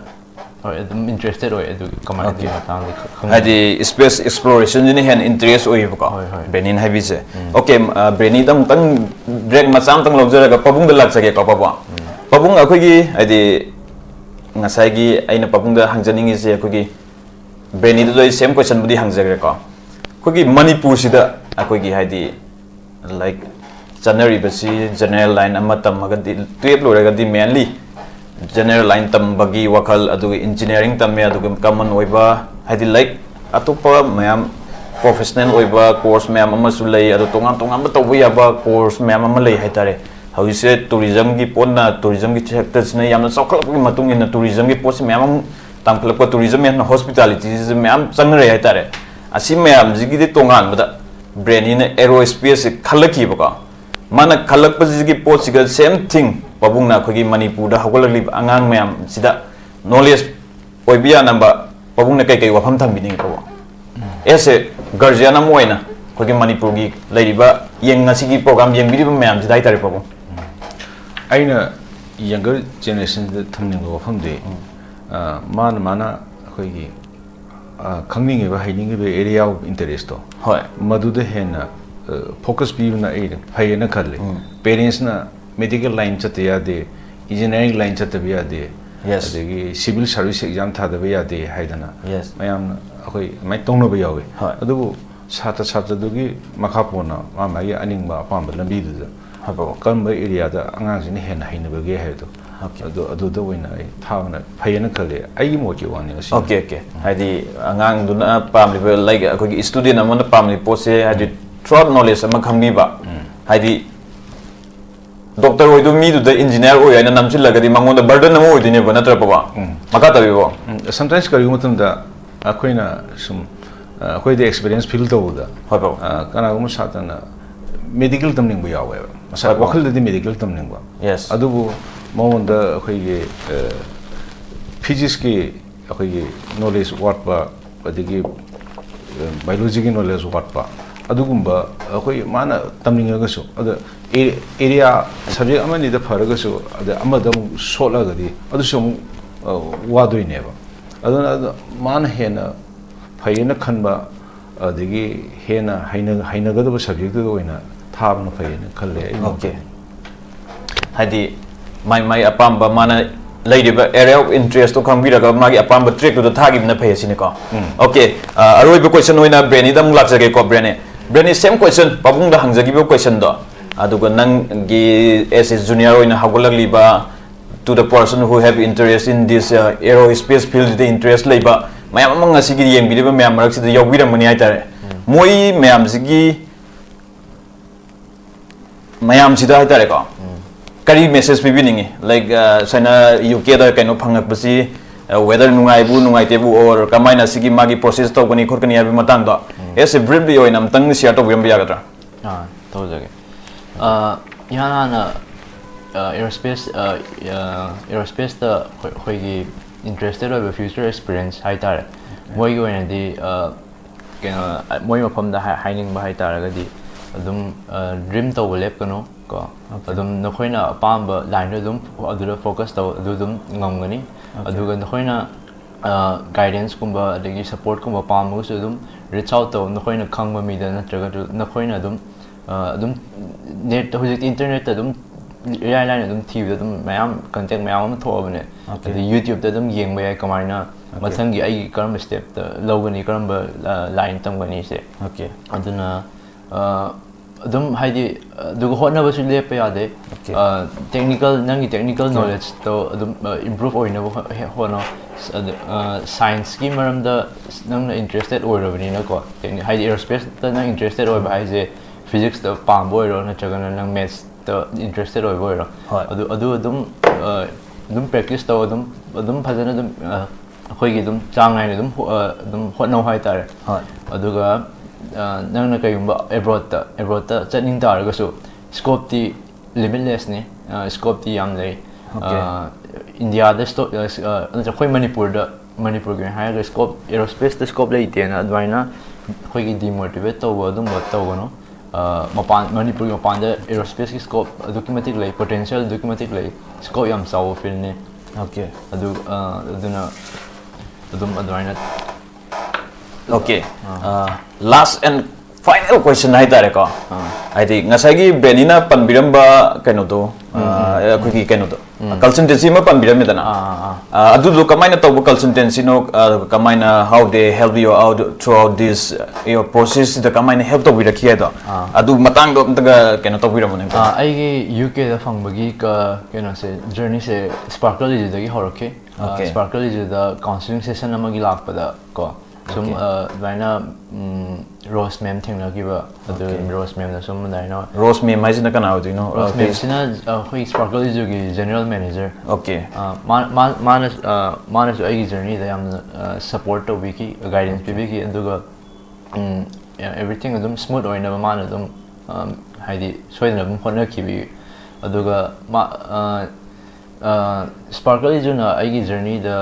ꯍꯣꯏ, ꯑꯗꯨꯝ interested ꯑꯣꯏ꯫ ꯑꯗꯨꯒꯤ ꯀꯃꯥꯏꯅ, ꯑꯗꯨꯒꯤ ꯃꯇꯥꯡꯗ ꯈ-, ꯈꯪꯅꯤꯡꯉꯤ꯫ ꯍꯥꯏꯗꯤ space exploration ꯁꯤꯅ ꯍꯦꯟꯅ interest ꯑꯣꯏꯌꯦꯕꯀꯣ, ꯍꯣꯏ, ꯍꯣꯏ꯫ ꯕ꯭ꯔꯦꯅꯤꯅ ꯍꯥꯏꯕꯤꯁꯦ꯫ ꯎꯝ꯫ Okay, ꯑ, ꯕ꯭ꯔꯦꯅꯤꯗ ꯑꯃꯨꯛꯇꯪ break ꯃꯆꯥ ꯑꯃꯇꯪ ꯂꯧꯖꯔꯒ ꯄꯥꯕꯨꯡꯗ ꯂꯥꯛꯆꯒꯦꯀꯣ, ꯄꯥꯕꯨꯡ꯫ ꯎꯝ꯫ ꯄꯥꯕꯨꯡ, ꯑꯩꯈꯣꯏꯒꯤ ꯍꯥꯏꯗꯤ ꯉꯁꯥꯏꯒꯤ ꯑꯩꯅ ꯄꯥꯕꯨꯡꯗ ꯍꯪꯖꯅꯤꯡꯉꯤꯁꯦ, ꯑꯩꯈꯣꯏꯒꯤ ꯕ꯭ꯔꯦꯅꯤꯗꯨꯗ ꯑꯩ same question ꯕꯨꯗꯤ ꯍꯪꯖꯈ꯭ꯔꯦꯀꯣ꯫ ꯑꯩꯈꯣꯏꯒꯤ ꯃꯅꯤꯄꯨꯔꯁꯤꯗ ꯑꯩꯈꯣꯏꯒꯤ ꯍꯥꯏꯗꯤ, like, ꯆꯠꯅꯔꯤꯕꯁꯤ general line ꯑꯃ ꯇꯝꯃꯒꯗꯤ, twelve ꯂꯣꯏꯔꯒꯗꯤ mainly general line ꯇꯝꯕꯒꯤ ꯋꯥꯈꯜ, ꯑꯗꯨꯒ engineering ꯇꯝꯃꯦ, ꯑꯗꯨꯒ common ꯑꯣꯏꯕ ꯍꯥꯏꯗꯤ, like, ꯑꯇꯣꯞꯄ ꯃꯌꯥꯝ professional ꯑꯣꯏꯕ course ꯃꯌꯥꯝ ꯑꯃꯁꯨ ꯂꯩ, ꯑꯗꯣ ꯇꯣꯉꯥꯟ ꯇꯣꯉꯥꯟꯕ ꯇꯧꯕ ꯌꯥꯕ course ꯃꯌꯥꯝ ꯑꯃ ꯂꯩ ꯍꯥꯏꯇꯥꯔꯦ꯫ ꯍꯧꯖꯤꯛꯁꯦ tourism ꯒꯤ ꯄꯣꯠꯅ, tourism ꯒꯤ sector ꯁꯤꯅ ꯌꯥꯝꯅ ꯆꯥꯎꯈꯠꯂꯛꯄꯒꯤ ꯃꯇꯨꯡ ꯏꯟꯅ tourism ꯒꯤ ꯄꯣꯠꯁꯤ ꯃꯌꯥꯝ ꯑꯃ ꯇꯥꯡꯈꯠꯂꯛꯄ, tourism ꯍꯦꯟꯅ hospitality ꯁꯤꯁꯨ ꯃꯌꯥꯝ ꯆꯪꯅꯔꯦ ꯍꯥꯏꯇꯥꯔꯦ꯫ ꯑꯁꯤ ꯃꯌꯥꯝꯁꯤꯒꯤꯗꯤ ꯇꯣꯉꯥꯟꯕꯗ ꯕ꯭ꯔꯦꯅꯤꯅ aerospace ꯁꯦ ꯈꯜꯂꯛꯈꯤꯕꯀꯣ꯫ ꯃꯥꯅ ꯈꯜꯂꯛꯄꯁꯤꯒꯤ ꯄꯣꯠꯁꯤꯒ same thing ꯄꯥꯕꯨꯡꯅ ꯑꯩꯈꯣꯏꯒꯤ ꯃꯅꯤꯄꯨꯔꯗ ꯍꯧꯒꯠꯂꯛꯂꯤꯕ ꯑꯉꯥꯡ ꯃꯌꯥꯝꯁꯤꯗ knowledge ꯑꯣꯏꯕ ꯌꯥꯅꯕ ꯄꯥꯕꯨꯡꯅ ꯀꯩꯀꯩ ꯋꯥꯐꯝ ꯊꯝꯕꯤꯅꯤꯡꯉꯤ, ꯄꯥꯕꯨꯡ? As a guardian ꯑꯃ ꯑꯣꯏꯅ ꯑꯩꯈꯣꯏꯒꯤ ꯃꯅꯤꯄꯨꯔꯒꯤ ꯂꯩꯔꯤꯕ, ꯌꯦꯡ-, ꯉꯁꯤꯒꯤ program ꯌꯦꯡꯕꯤꯔꯤꯕ ꯃꯌꯥꯝꯁꯤꯗ ꯍꯥꯏꯇꯥꯔꯦ, ꯄꯥꯕꯨꯡ꯫ ꯑꯩꯅ younger generation ꯗ ꯊꯝꯅꯤꯡꯕ ꯋꯥꯐꯝꯗꯤ, ꯎꯝ꯫ ꯑ, ꯃꯥꯅ, ꯃꯥꯅ ꯑꯩꯈꯣꯏꯒꯤ, ꯑ, ꯈꯪꯅꯤꯡꯉꯤꯕ, ꯍꯩꯅꯤꯡꯉꯤꯕ area of interest ꯇꯣ, ꯍꯣꯏ꯫ ꯃꯗꯨꯗ ꯍꯦꯟꯅ, ꯑ, focus ꯄꯤꯕꯅ ꯑꯩ ꯐꯩꯌꯦꯅ ꯈꯜꯂꯤ꯫ ꯎꯝ꯫ Parents ꯅ medical line ꯆꯠꯇ ꯌꯥꯗꯦ, engineering line ꯆꯠꯇꯕ ꯌꯥꯗꯦ, Yes꯫ ꯑꯗꯒꯤ civil service exam ꯊꯥꯗꯕ ꯌꯥꯗꯦ ꯍꯥꯏꯗꯅ Yes꯫ ꯃꯌꯥꯝꯅ ꯑꯩꯈꯣꯏ ꯑꯗꯨꯃꯥꯏꯅ ꯇꯧꯅꯕ ꯌꯥꯎꯋꯤ꯫ ꯍꯣꯏ꯫ ꯑꯗꯨꯕꯨ ꯁꯥꯇ꯭ꯔ ꯁꯥꯇ꯭ꯔꯗꯨꯒꯤ ꯃꯈꯥ ꯄꯣꯟꯅ ꯃꯥ ꯃꯥꯒꯤ ꯑꯅꯤꯡꯕ ꯑꯄꯥꯝꯕ ꯂꯝꯕꯤꯗꯨꯗ ꯍꯣꯏ, ꯄꯥꯕꯨꯡ꯫ ꯀꯔꯝꯕ area ꯗ ꯑꯉꯥꯡꯁꯤꯅ ꯍꯦꯟꯅ ꯍꯩꯅꯕꯒꯦ ꯍꯥꯏꯕꯗꯣ, Okay꯫ ꯑꯗꯨ, ꯑꯗꯨꯗ ꯑꯣꯏꯅ ꯑꯩ ꯊꯥꯕꯅ ꯐꯩꯌꯦꯅ ꯈꯜꯂꯤ꯫ ꯑꯩꯒꯤ ꯃꯣꯠꯀꯤ ꯋꯥꯅꯤ ꯃꯁꯤ꯫ Okay, okay꯫ ꯍꯥꯏꯗꯤ ꯑꯉꯥꯡꯗꯨꯅ ꯄꯥꯝꯂꯤꯕ, like, ꯑꯩꯈꯣꯏꯒꯤ student ꯑꯃꯅ ꯄꯥꯝꯂꯤꯕ ꯄꯣꯠꯁꯦ, ꯍꯥꯏꯗꯤ ꯎꯝ꯫ Throughout knowledge ꯑꯃ ꯈꯪꯕꯤꯕ, ꯎꯝ꯫ ꯍꯥꯏꯗꯤ doctor ꯑꯣꯏꯗꯣ ꯃꯤꯗꯨꯗ engineer ꯑꯣꯏ ꯍꯥꯏꯅ ꯅꯝꯁꯤꯜꯂꯒꯗꯤ ꯃꯉꯣꯟꯗ burden ꯑꯃ ꯑꯣꯏꯗꯣꯏꯅꯦꯕ, ꯅꯠꯇ꯭ꯔ, ꯄꯥꯕꯨꯡ? ꯎꯝ꯫ ꯃꯈꯥ ꯇꯥꯕꯤꯌꯨ꯫ ꯎꯝ, sometimes ꯀꯔꯤꯒꯨꯝꯕ ꯃꯇꯝꯗ ꯑꯩꯈꯣꯏꯅ ꯁꯨꯝ, ꯑ, ꯑꯩꯈꯣꯏꯗ experience feel ꯇꯧꯕꯗ, ꯍꯣꯏ, ꯄꯥꯕꯨꯡ꯫ ꯑ, ꯀꯅꯥꯒꯨꯝꯕ ꯁꯥꯇ꯭ꯔꯅ medical ꯇꯝꯅꯤꯡꯕ ꯌꯥꯎꯋꯦꯕ, ꯃꯁꯥ ꯍꯣꯏ, ꯄꯥꯕꯨꯡ꯫ ꯋꯥꯈꯜꯗꯗꯤ medical ꯇꯝꯅꯤꯡꯕ꯫ Yes꯫ ꯑꯗꯨꯕꯨ ꯃꯉꯣꯟꯗ ꯑꯩꯈꯣꯏꯒꯤ, ꯑ, physics ꯀꯤ ꯑꯩꯈꯣꯏꯒꯤ knowledge ꯋꯥꯠꯄ, ꯑꯗꯒꯤ, ꯑ, biology ꯒꯤ knowledge ꯋꯥꯠꯄ, ꯑꯗꯨꯒꯨꯝꯕ ꯑꯩꯈꯣꯏ ꯃꯥꯅ ꯇꯝꯅꯤꯡꯉꯒꯁꯨ, ꯑꯗ ꯑꯦꯔꯤꯌꯥ ꯁꯕꯖꯦꯛ ꯑꯃꯅꯤꯗ ꯐꯔꯒꯁꯨ, ꯑꯗ ꯑꯃꯗ ꯑꯃꯨꯛ ꯁꯣꯠꯂꯒꯗꯤ ꯑꯗꯨꯁꯨ ꯑꯃꯨꯛ ꯑ, ꯋꯥꯗꯣꯏꯅꯦꯕ꯫ ꯑꯗꯨꯅ ꯑꯗ ꯃꯥꯅ ꯍꯦꯟꯅ ꯐꯩꯌꯦꯅ ꯈꯟꯕ, ꯑꯗꯒꯤ ꯍꯦꯟꯅ ꯍꯩꯅ- ꯍꯩꯅꯒꯗꯕ ꯁꯕꯖꯦꯛꯇꯨꯗ ꯑꯣꯏꯅ ꯊꯥꯕꯅ ꯐꯩꯌꯦꯅ ꯈꯜꯂꯦ ꯑꯩꯒꯤ Okay. ꯃꯣꯠꯇꯗꯤ꯫ ꯍꯥꯏꯗꯤ ꯃꯥꯏ ꯃꯥꯏ ꯑꯄꯥꯝꯕ, ꯃꯥꯅ ꯂꯩꯔꯤꯕ area of interest ꯇꯣ ꯈꯪꯕꯤꯔꯒ ꯃꯥꯒꯤ ꯑꯄꯥꯝꯕ track ꯇꯨꯗ ꯊꯥꯈꯤꯕꯅ ꯐꯩ ꯁꯤꯅꯤꯀꯣ꯫ ꯎꯝ. Okay, ꯑ, ꯑꯔꯣꯏꯕ question ꯑꯣꯏꯅ ꯕ꯭ꯔꯦꯅꯤꯗ ꯑꯃꯨꯛ ꯂꯥꯛꯆꯒꯦꯀꯣ, ꯕ꯭ꯔꯦꯅꯤ꯫ ꯕ꯭ꯔꯦꯅꯤ, same question, ꯄꯥꯕꯨꯡꯗ ꯍꯪꯖꯈꯤꯕ question ꯗꯣ, ꯑꯗꯨꯒ ꯅꯪꯒꯤ as a junior ꯑꯣꯏꯅ ꯍꯧꯒꯠꯂꯛꯂꯤꯕ, to the person who have interest in this, uh, aerospace field the interest ꯂꯩꯕ ꯃꯌꯥꯝ ꯑꯃ ꯉꯁꯤꯒꯤ ꯌꯦꯡꯕꯤꯔꯤꯕ ꯃꯌꯥꯝ ꯃꯔꯛꯁꯤꯗ ꯌꯥꯎꯕꯤꯔꯝꯒꯅꯤ ꯍꯥꯏꯇꯥꯔꯦ꯫ ꯃꯣꯏ ꯃꯌꯥꯝꯁꯤꯒꯤ ꯃꯌꯥꯝꯁꯤꯗ ꯍꯥꯏꯇꯥꯔꯦꯀꯣ, ꯀꯔꯤ message ꯄꯤꯕꯤꯅꯤꯡꯉꯤ? Like, ꯑ, ꯁꯨꯃꯥꯏꯅ ꯌꯨ ꯀꯦꯗ ꯀꯩꯅꯣ ꯐꯪꯉꯛꯄꯁꯤ, ꯑ, weather ꯅꯨꯡꯉꯥꯏꯕꯨ ꯅꯨꯡꯉꯥꯏꯇꯦꯕꯨ, or ꯀꯃꯥꯏꯅ ꯁꯤꯒꯤ ꯃꯥꯒꯤ process ꯇꯧꯒꯅꯤ ꯈꯣꯠꯀꯅꯤ ꯍꯥꯏꯕꯒꯤ ꯃꯇꯥꯡꯗꯣ, as a briefly ꯑꯣꯏꯅ ꯑꯝꯇꯪ share ꯇꯧꯕꯤꯔꯝꯕ ꯌꯥꯒꯗ꯭ꯔꯥ? ꯑꯥ, ꯇꯧꯖꯒꯦ꯫ ꯑꯥ, ꯏꯍꯥꯟ ꯍꯥꯟꯅ, ꯑꯥ, aerospace, ꯑꯥ, ꯑꯥ, aerospace ꯇ ꯑꯩꯈꯣꯏ, ꯑꯩꯈꯣꯏꯒꯤ interested ꯑꯣꯏꯕ future aspirants ꯍꯥꯏꯇꯥꯔꯦ, ꯃꯣꯏꯒꯤ ꯑꯣꯏꯅꯗꯤ, ꯑꯥ, ꯀꯩꯅꯣ, ꯑ, ꯃꯣꯏ ꯃꯐꯝꯗ ꯍꯥꯏ-, ꯍꯥꯏꯅꯤꯡꯕ ꯍꯥꯏꯇꯥꯔꯒꯗꯤ, ꯑꯗꯨꯝ, ꯑꯥ, dream ꯇꯧꯕ ꯂꯦꯞꯀꯅꯨ ꯀꯣ꯫ ꯑꯗꯨꯝ ꯅꯈꯣꯏꯅ ꯑꯄꯥꯝꯕ line ꯗ ꯑꯗꯨꯝ ꯑꯗꯨꯗ focus ꯇꯧ, ꯑꯗꯨ ꯑꯗꯨꯝ ꯉꯝꯒꯅꯤ꯫ ꯑꯗꯨꯒ ꯅꯈꯣꯏꯅ, ꯑꯥ, guidance ꯀꯨꯝꯕ ꯑꯗꯒꯤ support ꯀꯨꯝꯕ ꯄꯥꯝꯃꯒꯁꯨ ꯑꯗꯨꯝ reach out ꯇꯧ, ꯅꯈꯣꯏꯅ ꯈꯪꯕ ꯃꯤꯗ ꯅꯠꯇ꯭ꯔꯒꯁꯨ ꯅꯈꯣꯏꯅ ꯑꯗꯨꯝ, ꯑꯥ, ꯑꯗꯨꯝ net ꯇ, ꯍꯧꯖꯤꯛꯇꯤ internet ꯇ ꯑꯗꯨꯝ ꯏꯔꯥꯏ ꯂꯥꯏꯅ ꯑꯗꯨꯝ ꯊꯤꯕꯗ ꯑꯗꯨꯝ ꯃꯌꯥꯝ contact ꯃꯌꯥꯝ ꯑꯃ ꯊꯣꯛꯑꯕꯅꯦ꯫ Okay. ꯑꯗꯩ YouTube ꯇ ꯑꯗꯨꯝ ꯌꯦꯡꯕ ꯌꯥꯏ ꯀꯃꯥꯏꯅ ꯃꯊꯪꯒꯤ ꯑꯩꯒꯤ ꯀꯔꯝꯕ step ꯇ ꯂꯧꯒꯅꯤ, ꯀꯔꯝꯕ, ꯑꯥ, line ꯇꯝꯒꯅꯤꯁꯦ꯫ Okay. ꯑꯗꯨꯅ, ꯑꯥ, ꯑꯗꯨꯝ ꯍꯥꯏꯗꯤ, ꯑꯗꯨꯒ ꯍꯣꯠꯅꯕꯁꯨ ꯂꯦꯞꯄ ꯌꯥꯗꯦ꯫ Okay. ꯑꯥ, technical, ꯅꯪꯒꯤ technical Okay. knowledge ꯇꯣ ꯑꯗꯨꯝ, ꯑꯥ, improve ꯑꯣꯏꯅꯕ ꯍꯣ-, ꯍꯦ-, ꯍꯣꯠꯅꯧ꯫ ꯑꯗ, ꯑꯥ, science ꯀꯤ ꯃꯔꯝꯗ ꯅꯪꯅ interested ꯑꯣꯏꯔꯕꯅꯤꯅꯀꯣ, techni-, ꯍꯥꯏꯗꯤ aerospace ꯇ ꯅꯪ interested ꯑꯣꯏꯕ ꯍꯥꯏꯁꯦ, physics ꯇ ꯄꯥꯝꯕ ꯑꯣꯏꯔꯣ, ꯅꯠꯇ꯭ꯔꯒꯅ ꯅꯪ maths ꯇ interested ꯑꯣꯏꯕ ꯑꯣꯏꯔꯣ, ꯍꯣꯏ. ꯑꯗꯨ, ꯑꯗꯨ ꯑꯗꯨꯝ, ꯑꯥ, ꯑꯗꯨꯝ practice ꯇꯧ, ꯑꯗꯨꯝ, ꯑꯗꯨꯝ ꯐꯖꯅ ꯑꯗꯨꯝ, ꯑꯥ, ꯑꯩꯈꯣꯏꯒꯤ ꯑꯗꯨꯝ ꯆꯥꯡ ꯅꯥꯏꯅ ꯑꯗꯨꯝ ꯍꯣ-, ꯑꯥ, ꯑꯗꯨꯝ ꯍꯣꯠꯅꯧ ꯍꯥꯏꯇꯥꯔꯦ꯫ ꯍꯣꯏ. ꯑꯗꯨꯒ, ꯑꯥ, ꯅꯪꯅ ꯀꯩꯒꯨꯝꯕ abroad ꯇ, abroad ꯇ ꯆꯠꯅꯤꯡ ꯇꯥꯔꯒꯁꯨ, scope ꯇꯤ limitless ꯅꯤ꯫ ꯑꯥ, scope ꯇꯤ ꯌꯥꯝ ꯂꯩ꯫ Okay. ꯑꯥ, ꯏꯟꯗꯤꯌꯥꯗ ꯁ꯭ꯇꯣ-, ꯑꯥ, ꯁ-, ꯑꯥ, ꯅꯠꯇ꯭ꯔ ꯑꯩꯈꯣꯏ ꯃꯅꯤꯄꯨꯔꯗ, ꯃꯅꯤꯄꯨꯔꯒꯤ ꯑꯣꯏꯅ ꯍꯥꯏꯔꯒ scope, aerospace ꯇ scope ꯂꯩꯇꯦꯅ ꯑꯗꯨꯃꯥꯏꯅ ꯑꯩꯈꯣꯏꯒꯤ ꯗꯤꯃꯣꯇꯤꯚꯦꯠ ꯇꯧꯕ ꯑꯗꯨꯝꯕ ꯇꯧꯒꯅꯨ꯫ ꯑ, ꯃꯄꯥꯟ, ꯃꯅꯤꯄꯨꯔꯒꯤ ꯃꯄꯥꯟꯗ aerospace ꯀꯤ scope ꯑꯗꯨꯛꯀꯤ ꯃꯇꯤꯛ ꯂꯩ, potential ꯑꯗꯨꯛꯀꯤ ꯃꯇꯤꯛ ꯂꯩ, scope ꯌꯥꯝ ꯆꯥꯎꯕ field ꯅꯤ꯫ Okay. ꯑꯗꯨ, ꯑ, ꯑꯗꯨꯅ ꯑꯗꯨꯝ ꯑꯗꯨꯃꯥꯏꯅ Okay. Last and final question ꯍꯥꯏꯇꯥꯔꯦꯀꯣ, ꯍꯥꯏꯗꯤ ꯉꯁꯥꯏꯒꯤ ꯕ꯭ꯔꯦꯅꯤꯅ ꯄꯟꯕꯤꯔꯝꯕ ꯀꯩꯅꯣꯗꯣ, ꯑ, ꯑꯩꯈꯣꯏꯒꯤ ꯀꯩꯅꯣꯗꯣ, consultancy ꯑꯃ ꯄꯟꯕꯤꯔꯝꯃꯤꯗꯅ, ꯑꯥ, ꯑꯥ, ꯑ, ꯑꯗꯨꯗꯣ ꯀꯃꯥꯏꯅ ꯇꯧꯕ consultancy ꯅꯣ? ꯑ, ꯀꯃꯥꯏꯅ, how they help you out throughout this, uh, your process ꯁꯤꯗ ꯀꯃꯥꯏꯅ help ꯇꯧꯕꯤꯔꯛꯈꯤ ꯍꯥꯏꯗꯣ, ꯑꯥ꯫ ꯑꯗꯨ ꯃꯇꯥꯡꯗꯣ ꯑꯝꯇꯒ ꯀꯩꯅꯣ ꯇꯧꯕꯤꯔꯝꯃꯣꯅꯦ꯫ ꯑ, ꯑꯩꯒꯤ ꯌꯨ ꯀꯦꯗ ꯐꯪꯕꯒꯤ ꯀ-, ꯀꯩꯅꯣꯁꯦ, journey ꯁꯦ Sparkle Edu ꯗꯒꯤ ꯍꯧꯔꯛꯈꯤ꯫ ꯑ, Okay. Sparkle Edu ꯗ counselling session ꯑꯃꯒꯤ ꯂꯥꯛꯄꯗ ꯀꯣ, ꯁꯨꯝ, Okay. ꯑ, ꯑꯗꯨꯃꯥꯏꯅ, ꯎꯝ, ꯔꯣꯁ ꯃꯦꯝ ꯊꯦꯡꯅꯈꯤꯕ, ꯑꯗꯨ Okay. ꯔꯣꯁ ꯃꯦꯝꯅ ꯁꯨꯝ ꯑꯗꯨꯃꯥꯏꯅ ꯔꯣꯁ ꯃꯦꯝ ꯍꯥꯏꯁꯤꯅ ꯀꯅꯥ ꯑꯣꯏꯗꯣꯏꯅꯣ? ꯔꯣꯁ ꯑ, ꯃꯦꯝꯁꯤꯅ, ꯑ, ꯑꯩꯈꯣꯏ Sparkle Edu ꯒꯤ general manager꯫ Okay. ꯑ, ꯃꯥ-, ꯃꯥ-, ꯃꯥꯅ, ꯑ, ꯃꯥꯅꯁꯨ ꯑꯩꯒꯤ journey ꯗ ꯌꯥꯝꯅ, ꯑ, support ꯇꯧꯕꯤꯈꯤ, guidance ꯄꯤꯕꯤꯈꯤ, ꯑꯗꯨꯒ, ꯎꯝ, everything ꯑꯗꯨꯝ smooth ꯑꯣꯏꯅꯕ ꯃꯥꯅ ꯑꯗꯨꯝ, ꯑ, ꯍꯥꯏꯗꯤ ꯁꯣꯏꯗꯅ ꯑꯗꯨꯝ ꯍꯣꯠꯅꯈꯤꯕꯤ꯫ ꯑꯗꯨꯒ ꯃꯥ, ꯑ, ꯑ, Sparkle Edu ꯅ ꯑꯩꯒꯤ journey ꯗ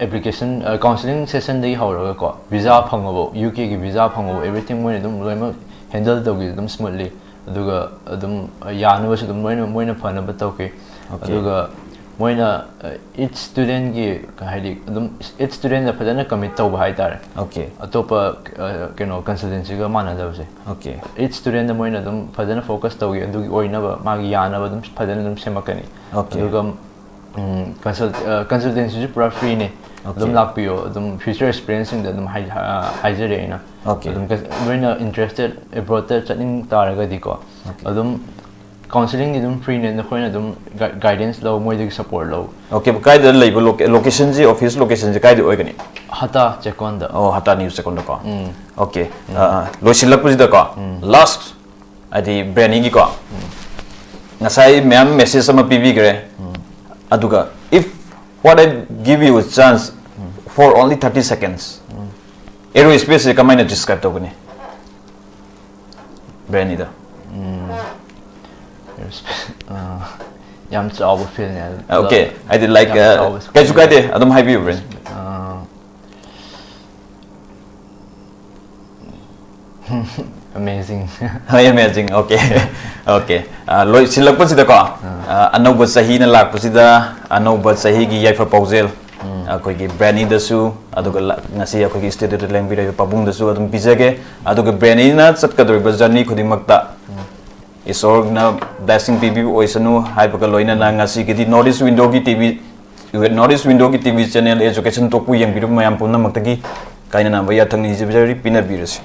application, ꯑ, counselling session ꯗꯒꯤ ꯍꯧꯔꯒꯀꯣ, visa ꯐꯪꯉꯕꯧ, ꯌꯨ ꯀꯦ ꯒꯤ visa ꯐꯪꯉꯕꯧ, everything ꯃꯣꯏꯅ ꯑꯗꯨꯝ ꯂꯣꯏꯅꯃꯛ handle ꯇꯧꯈꯤ ꯑꯗꯨꯝ smoothly꯫ ꯑꯗꯨꯒ ꯑꯗꯨꯝ ꯌꯥꯅꯕꯁꯨ ꯑꯗꯨꯝ ꯃꯣꯏꯅ, ꯃꯣꯏꯅ ꯐꯅꯕ ꯇꯧꯈꯤ꯫ Okay. ꯑꯗꯨꯒ ꯃꯣꯏꯅ, ꯑ, each student ꯀꯤ, ꯍꯥꯏꯗꯤ ꯑꯗꯨꯝ each student ꯗ ꯐꯖꯅ commit ꯇꯧꯕ ꯍꯥꯏꯇꯥꯔꯦ꯫ Okay. ꯑꯇꯣꯞꯄ, ꯑ, ꯀꯩꯅꯣ, consultancy ꯒ ꯃꯥꯟꯅꯗꯕꯁꯦ꯫ Okay. Each student ꯗ ꯃꯣꯏꯅ ꯑꯗꯨꯝ ꯐꯖꯅ focus ꯇꯧꯈꯤ, ꯑꯗꯨꯒꯤ ꯑꯣꯏꯅꯕ ꯃꯥꯒꯤ ꯌꯥꯅꯕ ꯑꯗꯨꯝ ꯐꯖꯅ ꯑꯗꯨꯝ ꯁꯦꯝꯃꯛꯀꯅꯤ꯫ Okay. ꯑꯗꯨꯒ, ꯎꯝ, consult-, ꯑ, consultancy ꯁꯨ ꯄꯨꯔꯥ free ꯅꯦ꯫ Okay. ꯑꯗꯨꯝ ꯂꯥꯛꯄꯤꯌꯣ, ꯑꯗꯨꯝ future experience ꯁꯤꯡꯗ ꯑꯗꯨꯝ ꯍꯥꯏ-, ꯑ, ꯍꯥꯏꯖꯔꯤ ꯑꯩꯅ꯫ Okay. ꯑꯗꯨꯝ ꯀ-, ꯅꯣꯏꯅ interested, abroad ꯇ ꯆꯠꯅꯤꯡ ꯇꯥꯔꯒꯗꯤꯀꯣ, Okay. ꯑꯗꯨꯝ counselling ꯗꯤ ꯑꯗꯨꯝ free ꯅꯦ, ꯅꯈꯣꯏꯅ ꯑꯗꯨꯝ gui-, guidance ꯂꯧ, ꯃꯣꯏꯗꯒꯤ support ꯂꯧ꯫ Okay, ꯀꯥꯏꯗ ꯂꯩꯕ loca-, location ꯁꯤ, office location ꯁꯤ ꯀꯥꯏꯗ ꯑꯣꯏꯒꯅꯤ? ꯍꯇꯥ ꯆꯦꯛꯀꯣꯟꯗ꯫ ꯑꯣ, ꯍꯇꯥ ꯅ꯭ꯌꯨ ꯆꯦꯛꯀꯣꯟꯗꯀꯣ꯫ ꯎꯝ꯫ Okay. ꯑ, ꯂꯣꯏꯁꯤꯜꯂꯛꯄꯁꯤꯗꯀꯣ, last, ꯍꯥꯏꯗꯤ ꯕ꯭ꯔꯦꯅꯤꯒꯤꯀꯣ, ꯉꯁꯥꯏ ꯃꯌꯥꯝ message ꯑꯃ ꯄꯤꯕꯤꯈ꯭ꯔꯦ, ꯑꯗꯨꯒ if what I give you a chance for only thirty seconds, aerospace ꯁꯦ ꯀꯃꯥꯏꯅ describe ꯇꯧꯒꯅꯤ ꯕ꯭ꯔꯦꯅꯤꯗ? ꯎꯝ, ꯑ, ꯌꯥꯝ ꯆꯥꯎꯕ field ꯅꯦ ꯑꯗꯨ꯫ Okay, ꯍꯥꯏꯗꯤ, like, ꯌꯥꯝ uh, ꯆꯥꯎꯕ ꯀꯩꯁꯨ field ꯀꯥꯏꯗꯦ, ꯅꯦ꯫ ꯑꯗꯨꯝ ꯍꯥꯏꯕꯤꯌꯨ, ꯕ꯭ꯔꯦꯟ꯫ ꯑ, Amazing. ꯍꯣꯏ, ꯑꯦꯃꯦꯖꯤꯡ꯫ ꯑꯣꯀꯦ꯫ ꯑꯣꯀꯦ꯫ ꯂꯣꯏꯁꯤꯜꯂꯛꯄꯁꯤꯗꯀꯣ, ꯑ, ꯑꯅꯧꯕ ꯆꯍꯤꯅ ꯂꯥꯛꯄꯁꯤꯗ ꯑꯅꯧꯕ ꯆꯍꯤꯒꯤ ꯌꯥꯏꯐ ꯄꯥꯎꯖꯦꯜ ꯑꯩꯈꯣꯏꯒꯤ ꯕ꯭ꯔꯦꯅꯤꯗꯁꯨ, ꯑꯗꯨꯒ ꯂ- ꯉꯁꯤ ꯑꯩꯈꯣꯏꯒꯤ ꯁ꯭ꯇꯨꯗꯤꯑꯣꯗ ꯂꯦꯡꯕꯤꯔꯤꯕ ꯄꯥꯕꯨꯡꯗꯁꯨ ꯑꯗꯨꯝ ꯄꯤꯖꯒꯦ꯫ ꯑꯗꯨꯒ ꯕ꯭ꯔꯦꯅꯤꯅ ꯆꯠꯀꯗꯧꯔꯤꯕ ꯖꯔꯅꯤ ꯈꯨꯗꯤꯡꯃꯛꯇ ꯏꯁꯣꯔꯅ ꯕ꯭ꯂꯦꯁꯤꯡ ꯄꯤꯕꯤꯕ ꯑꯣꯏꯁꯅꯨ ꯍꯥꯏꯕꯒ ꯂꯣꯏꯅꯅ ꯉꯁꯤꯒꯤꯗꯤ ꯅꯣꯔꯠ ꯏꯁ ꯋꯤꯟꯗꯣꯒꯤ ꯇꯤ ꯚꯤ, ꯅꯣꯔꯠ ꯏꯁ ꯋꯤꯟꯗꯣꯒꯤ ꯇꯤ ꯚꯤ ꯆꯦꯅꯦꯜ ꯑꯦꯖꯨꯀꯦꯁꯟ ꯇꯣꯛꯄꯨ ꯌꯦꯡꯕꯤꯔꯤꯕ ꯃꯌꯥꯝ ꯄꯨꯝꯅꯃꯛꯇꯒꯤ ꯀꯥꯏꯅꯅꯕ ꯌꯥꯊꯪ ꯅꯤꯖꯕꯤꯔꯤ, ꯄꯤꯅꯕꯤꯔꯁꯤ꯫